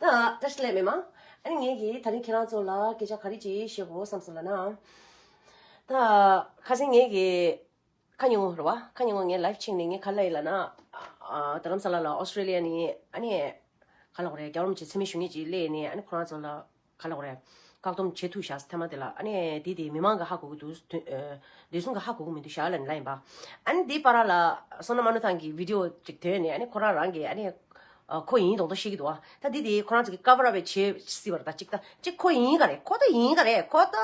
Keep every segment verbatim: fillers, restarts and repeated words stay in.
བཀྲ་ཤིས་བདེ་ལེགས་མི་མང་། ཨ་ནི་ངས་ཀྱིས་ད་རིང་ཁྱེད་རང་ཚོ་ལ་སྐད་ཆ་ག་རེ་ཅིག་བཤད་དགོས་བསམ་སོང་ལབ་ན། ད་ཁ་སང་ངས་ཀྱིས་ཁ་ཉིན་མོ་རེད་བ། ཁ་ཉིན་མོ་ངས་ལའིབ་ཕྱིན་ནས་ངས་ག་རེ་ལབ་ཡིན་ལབ་ན། ཨ། རྡ་རམ་ས་ལ་ལ་ཨོ་སི་ཀྲེ་ལི་ཡ་ནས་ཨ་ནི་ག་ལབ་དགོས་རེད། རྒྱལ་བ་རིན་པོ་ཆེ་མཚན་སྨད་ཞུ་མཁན་ཅིག་སླེབས་ནས། ཨ་ནི་ཁོ་རང་ཚོ་ལ་ག་ལབ་དགོས་རེད། བཀག་སྡོམ་བྱེད་ཐུབ་བཞག་ཐེངས་མ་དེ་ལ། ཨ་ནི་དེ་དེ་མི་མང་གིས་ཧ་གོ་གི་འདུག་དོན་ཨ། བདེ་སྲུང་གིས་ཧ་གོ་གི་མི་འདུག་བཞག་ལབ་ནས་ལབ་ཡིན་པ། ཨ་ནི་དེའི་བར་ལ་བསོད་ནམས་ཨ་ནུ་ཐང་གི་བི་ཌི་ཡོ་ཅིག་ཐོན་ནས། ཨ་ནི་ཁོ་རང་རང་གིས་ཨ་ནི། ཨ། ཁོ་ཡིན་མདོག་མདོག་བཤད་ཀྱི་འདུག་བ། ད་འདི་དེ་ཁོ་རང་ཚོ་གིས་ཀ་བར་ཨབ་བྱེད་སྲིད་པ་རེད། ད་གཅིག་ད་གཅིག་ཁོ་ཡིན་ག་རེད། ཁོ་ད་ཡིན་ག་རེད། ཁོ་ད་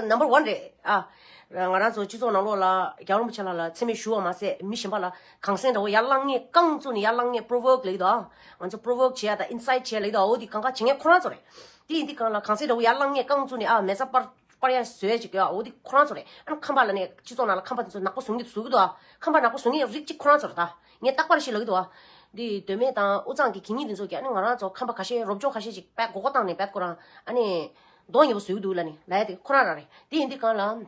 ནམ་བར་ཝན་རེད། ཨ། ང་རང་ཚོ་སྤྱི་ཚོགས་ནང་ལོགས་ལ་རྒྱལ་བ་རིན་པོ་ཆེ་ལགས་ལ་མཚན་སྨད་ཞུ་བ་མ་ཟད། མི་གཞན་པ་ལ་གངས་སེང་འདྲ་བོ་ཡར་བསླང་མཁན། རྐང་བཙུགས་ནས་ཡར་བསླང་མཁན། པོ་རོ་ཝོ་ཀི་ལབ་ཀྱི་འདུག་ཨ། ང་ཚོ་པོ་རོ་ཝོ་ཀི་བྱེད་ཡ་དང་ཨིན་སའིཊ་བྱེད་ཡ་ལབ་ཀྱི་འདུག་ཨ། འོ་དེ་གང་ག་བྱེད་མཁན་ཁོ་རང་ཚོ་རེད། དེ་ཡིན་དུས་གང་ལ་གངས་སེང་འདྲ་བོ་ཡར་བསླང་མཁན། རྐང་བཙུགས་ནས་ཨ་མེ་བཙའ་སྤར་སྤར་ཡ་བཟོས་བྱེད་ཀྱི་ཡོད། འོ་དེ་ཁོ་རང་ཚོ་རེད། ཨ་ནི་ཁམས་པ་ལབ་ནས་སྤྱི་ཚོགས་ནང་ལ་ཁམས་པ་དེ་ཚོ་ནག་པོ་བཟོ་མཁན་བཟོ་གི་འདུག་ཨ། ཁམས་པ་ནག་པོ་བཟོ་མཁན་རིགས་གཅིག་ཁོ་རང་ཚོ་རེད། ད་ངས་རྟག་པར་ཞིག་ལབ་ཀྱི་འདུག་ཨ། འདི་མདོ་སྨད་དང་དབུས་གཙང་གི་གད་སྙིགས་དེ་ཚོ་གིས་ཨ་ནི་ང་རང་ཚོ་ཁམས་པ་ཁ་ཤས། རོབ་ཅོ་ཁ་ཤས་ཅིག་བད་མགོ་སྐོར་བཏང་ནས་བད་ཁོ་རང་ཨ་ནི་མདོག་ཉེས་པོ་བཟོ་གི་འདུག་ལབ་ནས་ལབ་ཡ་དེ་ཁོ་རང་རང་རེད། དེ་ཡིན་དུས་གང་ལ།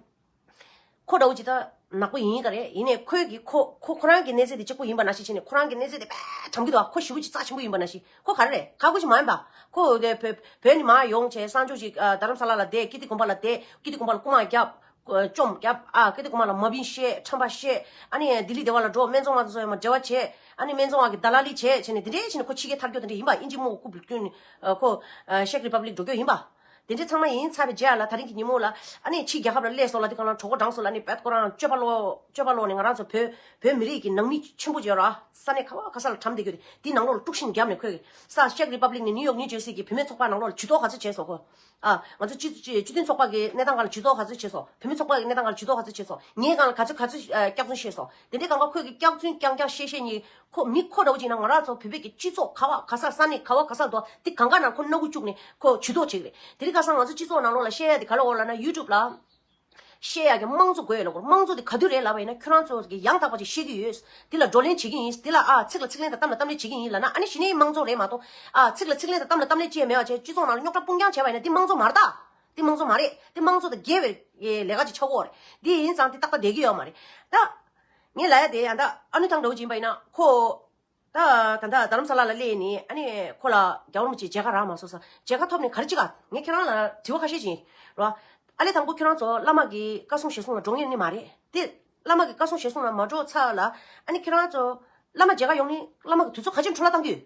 ཁོ་འདྲ་བོ་ཅིག་ད་ནག་པོ་ཡིན་ག་རེད། ཡིན་ནའི་ཁོས་ཀྱི་ཁོ་ཁོ་ཁོ་རང་གི་གནས་ཚད་དེ་གཅིག་པོ་ཡིན་པ་ནང་བཞིན་བྱས་ནས། ཁོ་རང་གི་གནས་ཚད་དེ་དཔེ་དྲན་གྱི་འདུག་ཨ། ཁོ་ཞེ་པོ་ཅིག་རྩ་ཆེན་པོ་ཡིན་པ་ནང་བཞིན། ཁོ་ག་རེ་རེད། ཁག་པོ་ཅིག་མ་ཡིན་པ། ཁོ་དེ་བོད་བོད་ནས་མར་ཡོང་བྱས། གསང་སྤྱོད་ཅིག་ཨ། རྡ་རམ་ས་ལ་ལ་བསྡད། ཀིརྟི་དགོན་པ་ལ་བསྡད། ཀིརྟི་དགོན་པ་ལ་སྐུ་དམག་བརྒྱབ། བཅོམ་བརྒྱབ་ཨ། ཀིརྟི་དགོན་པ་ལ་མ་བིན་བཤད། ཁྲམ་པ་བཤད། ཨ་ནི་ལྡི་ལི་སྡེ་བ་ལ་འགྲོ། སྨན་བཙོང་བ་ཚོ་ཡང་མ་འབྲེལ་བ་བྱས། ཨ་ནི་སྨན་བཙོང་བ་གི་དཱ་ལ་ལི་བྱས་བྱས་ནས། དེ་འདྲས་བྱས་ནས་ཁོ་ཕྱི་རྒྱལ་ཐར་རྒྱུ་དེ་འདྲས་ཡིན་པ། ཨིན་ཇི་མོ་རྐུབ་བཀྱོན་ནས་ཨ། ཁོ་ཨ། ཤེག་རི་པབ་ལིག་འགྲོ་རྒྱུ་ཡིན་པ། དེ་འདྲས་ཚང་མ་ཡིན་ཚར་བའི་རྗེས་ལ། ད་རིང་གི་ཉིན་མོ་ལ་ཨ་ནི་ཕྱིའི་རྒྱལ་ཁབ་ལ་སླེབས་སོང་ལབ་དུས་གང་ལ་གྲོད་ཁོག་འགྲངས་སོང་ལབ་ནས་བད་ཁོ་རང་སྤྱོད་པ་ལོག་སྤྱོད་པ་ལོག་ནས། ང་རང་ཚོ་བོད་བོད་མི་རིགས་ཀྱི་ནང་མི་ཆེན་པོ་ཅིག་ཡོད་ར། ས་གནས་ག་བ་ག་ས་ལ་གྲམ་བསྡད་རྒྱུ་དེ། དེའི་ནང་ལོགས་ལ་དཀྲུག་ཤིང་བརྒྱབ་ནས། ཁོས་ས་ཤེག་རི་པབ་ལིག་ནས་ནིའུ་ཡོག་ནིའུ་ཇར་སི་གི་བུད་མེད་ཚོགས་པ་ནང་ལོགས་ལ་ཇུས་གཏོགས་ག་ཚོད་བྱས་སོང་ཁོ། ཨ། ང་ཚོ་སྤྱི་སྤྱི་སྤྱི་མཐུན་ཚོགས་པ་གི་གནས་སྟངས་སྒང་ལ་ཇུས་གཏོགས་ག་ཚོད་བྱས་སོང་། བུད་མེད་ཚོགས་པ་གི་གནས་སྟངས་སྒང་ལ་ཇུས་གཏོགས་ག་ཚོད་བྱས་སོང་། ངའི་སྒང་ལ་ག་ཚོད་ག་ཚོད་ཨ། སྐྱག་རྫུན་བཤད་སོང་། དེ་འདྲའི་སྒང་ག་ཁོས་ཀྱི་སྐྱག་རྫུན་རྐྱང་རྐྱང་བཤད་བཤད་ནི། ཁོ་མི་ཁོ་འདྲ་བོ་ཅིག་ན་ང་རང་ཚོ་བོད་པའི་གི་སྤྱི་ཚོགས་ག་བ་ག་ས། ས་གནས་ག་བ་ག་ས་འདུག་དེ་སྒང་ག་ནང་ཁོ་སྣ་ཁུག་བཅུག་ནས་ཁོ་ཇུས་གཏོགས་བྱེད་ཀྱི་རེད། དེ་རིང་ཁ་སང་ང་ཚོ་སྤྱི་ཚོགས་ནང་ལོགས་ལ་བཤད་ཡ་དེ་ག་ལ་འོ་ལབ་ན། ཡུ་ཊུབ་ལ་བཤད་ཡ་གི་དམངས་གཙོ་དགོས་ལབ་དགོས། དམངས་གཙོ་དེ་ག་དུས་རེད་ལབ་པ་ཡིན་ན། ཁྱོད་རང་ཚོ་གི་ཡང་དག་པ་ཅིག་ཤེས་ཀྱི་ཡོད། དེ་ལ་བགྲོ་གླེང་བྱེད་ཀྱི་ཡིན། དེ་ལ་ཨ། ཚིག་ལ་ཚིག་ལན་དང་གཏམ་ལ་གཏམ་ལན་བྱེད་ཀྱི་ཡིན་ལབ་ན། ཨ་ནི་གཞི་ནས་དམངས་གཙོ་རེད་མ་གཏོགས། ཨ། ཚིག་ལ་ཚིག་ལན་དང་གཏམ་ལ་གཏམ་ལན་ཅིག་མེད་པ་བྱས་སྤྱི་ཚོགས་ནང་ལ་རྙོག་དྲ་སྤུངས་རྐྱང་བྱས་པ་ཡིན་ན། དེ་དམངས་གཙོ་མ་རེད་ད། དེ་དམངས་གཙོ་དང་འགལ་བའི་ལས་ཀ་ཅིག་ཆགས་ཀྱི་ཡོད་རེད། དེ་ཡིན་ཙང་དེ་ཏག་ཏག་བསྡད་ཀྱི་ཡོད་མ་རེད་ད། ངས་ལབ་ཡ་དེ་ཡང་ད་ཨ་ནུ་ཐང་འདྲ་བོ་ཅིག་ཡིན་པ་ཡིན་ན། ཁོ་ད་ད་ད་རྡ་རམ་ས་ལ་ལ་སླེབས་ནས། ཨ་ནི་ཁོ་ལ་རྒྱལ་བ་རིན་པོ་ཆེའི་མཇལ་ཁ་རག་མ་སོང་ས། མཇལ་ཁ་ཐོབ་ནས་ག་རེ་བྱེད་ག། ངས་ཁྱེད་རང་ལ་དྲི་བ་ཁ་ཤས་ཅིག་ཡིན་རོ། ཨ་ལས་དང་པོ་ཁྱེད་རང་ཚོ་བླ་མ་གི་བཀའ་གསུང་ཞལ་གསུང་ལ་འགྲོ་མཁན་ནི་མ་རེད་དེ། བླ་མ་གི་བཀའ་གསུང་ཞལ་གསུང་ལ་མ་འགྲོ་ཚར་ལ། ཨ་ནི་ཁྱེད་རང་ཚོ་བླ་མ་མཇལ་ཁ་ཡོང་ནི། བླ་མ་གི་དུས་ཚོད་ག་ཅིག་འཕྲོ་བརླག་བཏང་གི་ཡོད།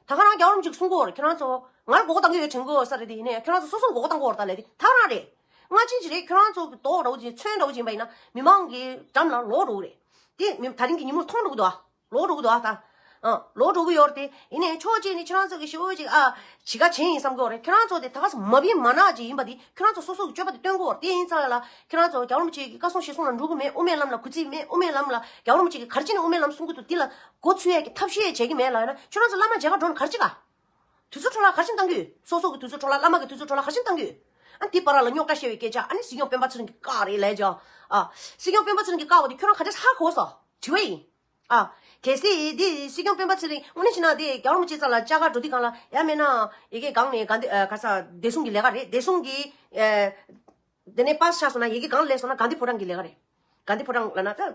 ད་ག་རང་རྒྱལ་བ་རིན་པོ་ཆེས་གསུང་གི་ཡོད་རེད། ཁྱེད་རང་ཚོ་ང་ལ་མགོ་སྐོར་བཏང་གི་ཡོད་དྲན་གི་ཡོད་ས་རེད། དེ་ཡིན་ནའི་ཁྱེད་རང་ཚོ་སོ་སོར་མགོ་སྐོར་བཏང་གི་ཡོད་རེད། ད་ག་རང་རེད། སྔ་ཕྱི་ཅིག་རེད། ཁྱེད་རང་ཚོ་གི་མདོག་འདྲ་བོ་ཅིག་མཚོན་འདྲ་བོ་ཅིག་ཡིན་པ་ཡིན་ན། མི་མང་གི་འགྲམ་ལ་ལོག་འགྲོ་གི་རེད། དེ་མི་ད་རིང་གི་ཉིན་མོར་མཐོང་འགྲོ་གི་འདུག་ཨ། ལོག་འགྲོ་གི་འདུག་ཨ། ད། ཨ། ལོག་འགྲོ་གི་ཡོད་རེད། དེ་ཡིན་ནའི་ཕྱོགས་གཅིག་ནས་ཁྱེད་རང་ཚོ་གི་ཞེ་པོ་ཅིག་ཨ། བྱེད་ཀ་བྱེད་ཡིན་བསམ་གི་ཡོད་རེད། ཁྱེད་རང་ཚོ་དེ་ད་ག་སེ་མ་བིན་མ་ནག་ཅིག་ཡིན་པ་དེ། ཁྱེད་རང་ཚོ་སོ་སོ་གི་སྤྱོད་པ་དེ་སྟོན་གི་ཡོད་རེད། དེ་ཡིན་ཙང་ལ་ཁྱེད་རང་ཚོ་རྒྱལ་བ་རིན་པོ་ཆེ་གི་བཀའ་གསུང་ཞལ་གསུང་ལ་འགྲོ་གི་མེད། དབུ་མའི་ལམ་ལ་གུས་བརྩི་མེད། དབུ་མའི་ལམ་ལ་རྒྱལ་བ་རིན་པོ་ཆེ་གི་ག་རེ་བྱས་ནས་དབུ་མའི་ལམ་གསུང་གི་འདུག་དེ་ལ་མགོ་ཚོས་ཡ་གི་ཐབས་ཤེས་བྱེད་ཀྱི་མེད་ལབ་ན། ཁྱེད་རང་ཚོ་བླ་མ་མཇལ་ཁ་འགྲོ་ན་ག་རེ་བྱེད་ག། དུས་ཚོད་འཕྲོ་བརླག་ག་རེ་བྱས་ནས་བཏང་གི་ཡོད། སོ་སོ་གི་དུས་ཚོད་འཕྲོ་བརླག། བླ་མ་གི་དུས་ཚོད་འཕྲོ་བརླག་ག་རེ་བྱས་ནས་བཏང་གི་ཡོད། ཨ་ནི་དེའི་བར་ལ་རྙོག་དྲ་བཤད་པའི་སྐད་ཆ། ཨ་ནི་སྲིད་སྐྱོང་སྤེན་པ་ཚེ་རིང་གིས་བཀག་རེད་ལབ་ཀྱང་། ཨ། སྲིད་སྐྱོང་སྤེན་པ་ཚེ་རིང་གིས་བཀག་པ་དེ་ཁྱོད་རང་ག་འདྲས་ཧ་གོ་སོང་། དྲི་བ་ཡིན། ཨ། གལ་སྲིད་དེ་སྲིད་སྐྱོང་སྤེན་པ་ཚེ་རིང་དངོས་གནས་བྱས་ན་དེ་རྒྱལ་བ་རིན་པོ་ཆེ་རྩ་ལ་བཅར་ག་འགྲོ་དུས་སྒང་ལ། ཡང་མིན་ན་ཡ་གི་སྒང་ནས་ག་འདི་ཨ། ག་ས་བདེ་སྲུང་གི་ལས་ཀ་རེད། བདེ་སྲུང་གི་ཨ། དེ་ནས་པཱ་སི་ཆགས་སོང་ན། ཡ་གི་སྒང་ལ་སླེབས་སོང་ན་གྷན་དྷི་ཕོ་བྲང་གི་ལས་ཀ་རེད། གྷན་དྷི་ཕོ་བྲང་ལབ་ན་ད་ཨ།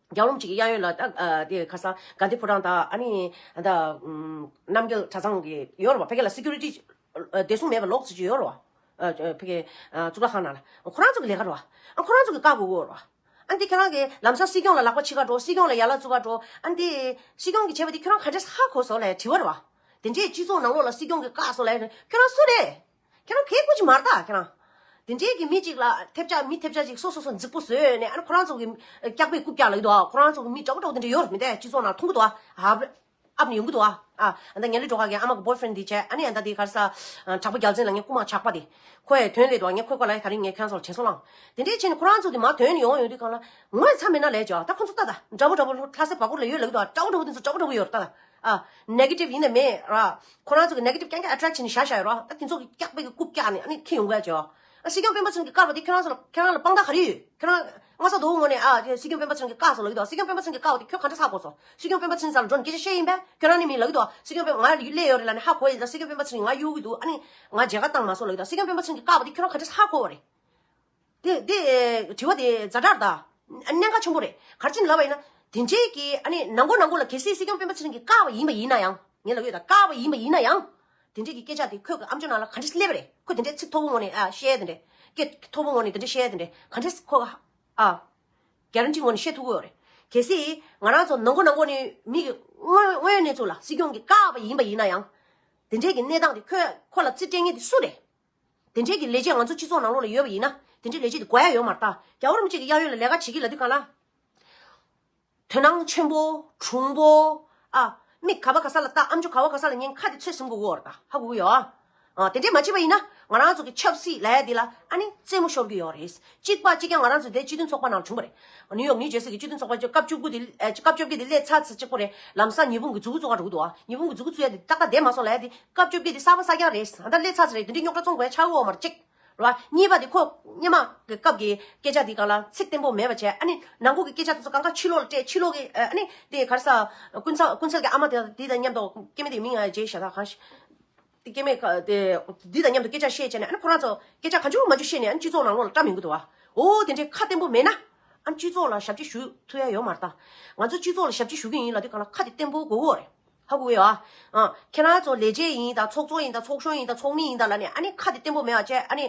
རྒྱལ་བ་རིན་པོ་ཆེ་གི་གཡས་གཡོན་ལ་ད་ཨ། དེ་ག་ས་གྷན་དྷི་ཕོ་བྲང་དང་། ཨ་ནི་ད་ཨམ། རྣམ་རྒྱལ་གྲྭ་ཚང་གི་ཡོད་རེད་བ། ཕ་གི་ལ་སི་ཀུ་རི་ཊི་ཨ། བདེ་སྲུང་མེད་པ་ལོགས་སུ་ཅིག་ཡོད་རེད་བ། ཨ། ཕ་གི་ཨ། གཙུག་ལག་ཁང་ནང་ལ་ཁོ་རང་ཚོ་གི་ལས་ཀ་རེད་བ། ཨ། ཁོ་རང་ཚོ་གིས་བཀག་དགོས་ཀྱི་ཡོད་རེད་བ། ཨ་ནི་དེ་ཁྱེད་རང་གིས་ལམ་སང་སྲིད་སྐྱོང་ལ་ལག་པ་འཆང་ག་འགྲོ། སྲིད་སྐྱོང་ལ་ཡ་ལན་བཙུགས་ག་འགྲོ། ཨ་ནི་དེ་སྲིད་སྐྱོང་གིས་བྱས་པ་དེ་ཁྱོད་རང་ག་འདྲས་ཧ་གོ་སོང་ལབ་དྲི་བ་རེད་བ། དེ་འདྲས་སྤྱི་ཚོགས་ནང་ལོགས་ལ་སྲིད་སྐྱོང་གིས་བཀག་སོང་ལབ་ཁྱོད་རང་སུ་རེད། ཁྱོད་རང་གལ་ཁུར་ཅིག་མ་རེད་ད་ཁྱོད་རང་། དེ་འདྲས་ཀྱི་མི་གཅིག་ལ་ཐེབས་ཆག་མི་ཐེབས་ཆག་ཅིག་སོ་སོ་སོ་རྫིག་པོ་བཟོས་ནས། ཨ་ནི་ཁོ་རང་ཚོ་གི་སྐྱག་པའི་རྐུབ་བཀྱག་ལབ་ཀྱི་འདུག་ཨ། ཁོ་རང་ཚོ་གི་མི་འདྲ་པོ་འདྲ་པོ་དེ་འདྲས་ཡོད་རེད་མི་འདུག་སྤྱི་ཚོགས་ནང་མཐོང་གི་འདུག་ཨ། ཨ་ཨབ་ནས་ཡོང་གི་འདུག་ཨ། ཨ། ཨ་ད་ངན་ལི་སྒྲོལ་དཀར་གྱི་ཨ་མ་གི་བོའི་ཕི་རེན་ཌི་དེ་བྱས། ཨ་ནི་ཨ་ད་དེ་ག་རེ་ཟ། དྲག་པོ་རྒྱལ་མཚན་ལབ་མཁན་རྐུན་མ་ཇག་པ་དེ། ཁོ་ཡ་དོན་ལས་འདུག་ཨ། ངས་ཁོའི་སྐོར་ལ་ད་རིང་ངས་ཁྱེད་རང་ཚོ་ལ་དྲན་གསོ་བསླངས། དེ་འདྲས་བྱས་ནས་ཁོ་རང་ཚོ་དེ་མར་དོན་ཡོང་ཡོང་དུས་སྒང་ལ་ངོ་ཚ་མེད་ན་ལས་བྱ། ད་ཁོ་ཚོ་ལྟ་ད། འདྲ་པོ་འདྲ་པོ་ལྷ་སའི་བར་སྐོར་ལ་ཡོད་ལབ་ཀྱི་འདུག་ཨ། འདྲ་པོ་འདྲ་པོ་དེ་ཚོ་འདྲ་པོ་འདྲ་པོ་ཡོད་རེད་ད། ཨ། ནེ་གེ་ཊིབ་ཡིན་ན་མེད་ར། ཁོ་རང་ཚོ་གི་ནེ་གེ་ཊིབ་རྐྱང་རྐྱང་ཨ་ཊེག་བྱས་ནས་བཞག་བཞག་ཡོད་ར། ད་དེ་ཚོ་གི་སྐྱག་པའི་གི་རྐུབ་བཀྱག་ནས་ཨ་ནི་འཁྱེར་ཡོང་གི་ཡ་བྱས། ཨ། སྲིད་སྐྱོང་སྤེན་པ་ཚེ་རིང་གིས་བཀག་པ་དེ་ཁྱོད་རང་ཚོ་ལ། ཁྱོད་རང་ལ་དཔང་རྟགས་ག་རེ་ཡོད། ཁྱོད་རང་སྔ་ས་དོ་དགོང་ནས། ཨ། སྲིད་སྐྱོང་སྤེན་པ་ཚེ་རིང་གིས་བཀག་སོང་ལབ་ཀྱི་འདུག་སྲིད་སྐྱོང་སྤེན་པ་ཚེ་རིང་གིས་བཀག་པ་དེ་ཁྱོད་ག་འདྲས་ཧ་གོ་སོང་། སྲིད་སྐྱོང་སྤེན་པ་ཚེ་རིང་རྩ་ལ་འགྲོ་ནས་སྐད་ཆ་བཤད་ཡིན་པས། ཁྱོད་རང་ནི་མི་ལབ་ཀྱི་འདུག་སྲིད་སྐྱོང་སྤེན་པ་ང་ལ་སླེབས་ཡོད་རེད་ལབ་ནས་ཧ་གོ་ཡིན་ཙང་། སྲིད་སྐྱོང་སྤེན་པ་ཚེ་རིང་ང་གཡོག་གི་འདུག་ཨ་ནི་ང་མཇལ་ཁ་བཏང་མ་སོང་ལབ་ཀྱི་འདུག་སྲིད་སྐྱོང་སྤེན་པ་ཚེ་རིང་གིས་བཀག་པ་དེ་ཁྱོད་རང་ག་འདྲས་ཧ་གོ་བ་རེད། དེ་དེ་དྲི་བ་དེ་ཛ་དྲག་རེད་ད། གནད་འགག་ཆེན་པོ་རེད། ག་རེ་བྱས་ནས་ལབ་པ་ཡིན་ན། དེ་འདྲས་ཀྱི་ཨ་ནི་ནང་ཁོ་ནང་ཁོ་ལ་གལ་སྲིད་སྲིད་སྐྱོང་སྤེན་པ་ཚེ་རིང་གིས་བཀག་པ་ཡིན་པ་ཡིན་ན་ཡང་། ངས་ལབ་ཡོད་ད། བཀག་པ་ཡིན་པ་ཡིན་ན་ཡང་། དེ་འདྲས་ཀྱི་སྐད་ཆ་དེ་ཁོས་ཀྱི་ཨམ་ཅོག་ནང་ལ་ག་འདྲས་སླེབས་པ་རེད། ཁོས་དེ་འདྲས་ཚིག་མཐོ་པོ་ངོ་ནས་ཨ་བཤད་དེ་འདྲས། སྐད་མཐོ་པོ་ངོ་ནས་དེ་འདྲས་བཤད་དེ་འདྲས་ག་འདྲས་ཁོ་ཨ་གེ་རན་ཊི་ངོ་ནས་བཤད་ཐུབ་ཀྱི་ཡོད་རེད། གལ་སྲིད་ང་རང་ཚོ་ནང་ཁུལ་ནང་ཁུལ་ནས་མི་གི་དངོས་དངོས་གནས་ཚུལ་ལ་སྲིད་སྐྱོང་གིས་བཀག་པ་ཡིན་པ་ཡིན་ན་ཡང་། དེ་འདྲས་ཀྱི་གནས་སྟངས་དེ་ཁོས་ཁོ་ལ་རྩིས་སྤྲད་མཁན་དེ་སུ་རེད། དེ་འདྲས་ཀྱི་ལས་བྱེད་ང་ཚོ་སྤྱི་ཚོགས་ནང་ལོགས་ལ་ཡོད་པ་ཡིན་ན། དེ་འདྲས་ལས་བྱེད་དེ་དགོས་ཡ་ཡོད་མ་རེད་ད། རྒྱལ་བ་རིན་པོ་ཆེ་གི་གཡས་གཡོན་ལ་ལས་ཀ་བྱེད་ཀྱི་ལབ་དུས་གང་ལ། དོ་སྣང་ཆེན་པོ། གྲུང་པོ། ཨ། མིག་ག་བ་ག་ས་ལ་ལྟ། ཨམ་ཅོག་ག་བ་ག་ས་ལ་ཉན། ཁ་དེ་ཚོས་ཟིན་དགོས་ཀྱི་ཡོད་རེད་ད། ཧ་གོ་གི་ཡོད་ཨ། ཨ། དེ་འདྲས་མ་བྱས་པ་ཡིན་ན་ང་རང་ཚོ་གི་ཆབ་སྲིད་ལབ་ཡ་དེ་ལ་ཨ་ནི་རྩེད་མོ་ཤོར་གྱི་ཡོད་རེད། གཅིག་པ་གཅིག་རྐྱང་ང་རང་ཚོ་དེ་སྤྱི་མཐུན་ཚོགས་པ་ནང་བྱུང་བ་རེད། ནིའུ་ཡོག་ནིའུ་ཇར་སི་གི་སྤྱི་མཐུན་ཚོགས་པ་སྐབས་བཅུ་དགུ་དེ་ཨ། སྐབས་བཅོ་བརྒྱད་དེ་སླེབས་ཚར་ཚར་གཅིག་པོ་རེད། ལམ་སང་ཉི་འབུམ་གི་མཛུབ་གུ་བཙུགས་ཀ་འགྲོ་གི་འདུག་ཨ། ཉི་འབུམ་གི་མཛུབ་གུ་བཙུགས་ཡ་དེ་ཏག་ཏག་བསྡད་མ་སོང་ལབ་ཡ་དེ་སྐབས་བཅོ་བརྒྱད་དེ་གསར་པ་གསར་རྐྱང་རེད། ད་སླེབས་ཚར་ཚར་རེད། དེ་འདྲས་རྙོག་དྲ་བཙོང་དགོས་ཡ་ཆགས་ཀྱི་ཡོད་མ་རེད་གཅིག་རེད་བ། གཉིས་པ་དེ་ཁོ་སྔོན་མ་གི་སྐབས་ཀྱི་སྐད་ཆ་དེ་སྒང་ལ་ཚིག་བརྟན་པོ་མེད་པ་བྱས། ཨ་ནི་ནང་ཁུལ་གྱི་སྐད་ཆ་དེ་ཚོ་གང་ག་ཕྱི་ལོགས་ལ་སྤྲད། ཕྱི་ལོགས་ཀྱི་ཨ་ནི་དེ་ག་རེ་ཟ། ཀུན་བཟང་ཀུན་གསལ་གྱི་ཨ་མ་དེ་དེ་དང་མཉམ་དུ་སྐྱེ་དམན་དེ་མིང་ང་བརྗེད་ཤག་ད་གང་ཞིག་དེ་སྐྱེ་དམན་ཁ་དེ་དེ་དང་མཉམ་དུ་སྐད་ཆ་བཤད་བྱས་ནས། ཨ་ནི་ཁོ་རང་ཚོ་སྐད་ཆ་གང་བྱུང་མང་བྱུང་བཤད་ནས། ཨ་ནི་སྤྱི་ཚོགས་ནང་ལོགས་ལ་བཀྲམ་ཡོང་གི་འདུག་བ། འོ་དེ་འདྲའི་ཁ་བརྟན་པོ་མེད་ན། ཨ་ནི་སྤྱི་ཚོགས་ལ་ཞབས་ཕྱི་ཞུ་ཐུབ་ཡ་ཡོད་མ་རེད་ད། ང་ཚོ་སྤྱི་ཚོགས་ལ་ཞབས་ཕྱི་ཞུ་གི་ཡིན་ལབ་དུས་སྒང་ལ་ཁ་དེ་བརྟན་པོ་དགོས་ཀྱི་ཡོད་རེད། ཧ་གོ་གི་ཡོད་ཨ། ཨ། ཁྱེད་རང་ཚོ་ལས་བྱེད་ཡིན་དང་། ཚོགས་གཙོ་ཡིན་དང་། ཚོགས་གཞོན་ཡིན་དང་། ཚོགས་མི་ཡིན་དང་ལབ་ནས། ཨ་ནི་ཁ་དེ་བརྟན་པོ་མེད་པ་བྱས། ཨ་ནི་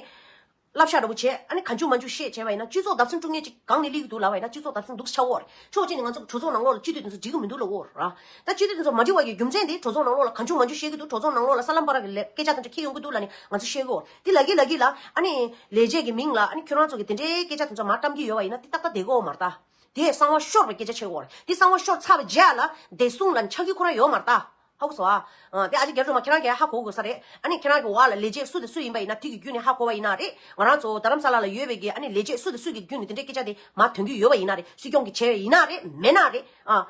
བསླབ་བྱ་འདྲ་པོ་བྱས། ཨ་ནི་གང་བྱུང་མང་བྱུང་བཤད་བྱས་པ་ཡིན་ན། སྤྱི་ཚོགས་བརྡབ་གསིག་འགྲོ་མཁན་ཅིག་སྒང་ནས་སླེབས་ཀྱི་འདུག་ལབ་པ་ཡིན་ན་སྤྱི་ཚོགས་བརྡབ་གསིག་འདུག་ཆགས་ཀྱི་ཡོད་རེད། ཕྱོགས་གཅིག་ནས་ང་ཚོ་གྲོས་ཚོགས་ནང་ལོགས་ལ་སྤྱི་འཐུས་དེ་ཚོ་འགྲིག་གི་མི་འདུག་ལབ་ཀྱི་ཡོད་རེད། ད་སྤྱི་འཐུས་དེ་ཚོ་མ་འགྲིག་པ་ཡི་རྒྱུ་མཚན་དེ་གྲོས་ཚོགས་ནང་ལོགས་ལ་གང་བྱུང་མང་བྱུང་བཤད་ཀྱི་འདུག་གྲོས་ཚོགས་ནང་ལོགས་ལ་གསར་ལམ་བར་གྱི་ལས་སྐད་ཆ་དེ་འདྲ་འཁྱེར་ཡོང་གི་འདུག་ལབ་ནས་ང་ཚོ་བཤད་ཀྱི་ཡོད་རེད། དེ་ལབ་ཀྱི་ལབ་ཀྱི་ལ། ཨ་ནི་ལས་བྱེད་ཀྱི་མིང་ལ་ཨ་ནི་ཁྱོད་རང་ཚོ་གི་དེ་འདྲའི་སྐད་ཆ་དེ་ཚོ་མར་བཀྲམ་གྱི་ཡོད་པ་ཡིན་ན་དེ་ཏག་ཏག་བསྡད་ཀྱི་ཡོད་མ་རེད་ད། དེ་གསང་བ་ཤོར་བའི་སྐད་ཆ་བཤད་ཀྱི་ཡོད་རེད། དེ་གསང་བ་ཤོར་ཚར་བའི་རྗེས་ལ་བདེ་སྲུང་ལ་ཆ་རྒྱུས་ཁོ་རང་ཡོད་མ་རེད་ད། ཧ་གོ་སོང་ཨ། ཨ། དེ་ཨ་ཅེ་རྒྱ་རུ་མ་ཁྱེད་རང་གིས་ཧ་གོ་དགོས་ས་རེད། ཨ་ནི་ཁྱེད་རང་གི་འོག་ལ་ལས་བྱེད་སུ་དང་སུ་ཡིན་པ་ཡིན་ན་དེ་གི་བརྒྱུད་ནས་ཧ་གོ་བ་ཡིན་ན་རེད། ང་རང་ཚོ་རྡ་རམ་ས་ལ་ལ་ཡོད་པའི་གི་ཨ་ནི་ལས་བྱེད་སུ་དང་སུ་གི་བརྒྱུད་ནས་དེ་འདྲའི་སྐད་ཆ་དེ་མར་ཐོན་གྱི་ཡོད་པ་ཡིན་ན་རེད། སྲིད་སྐྱོང་གིས་བྱས་པ་ཡིན་ན་རེད། མེད་ན་རེད། ཨ།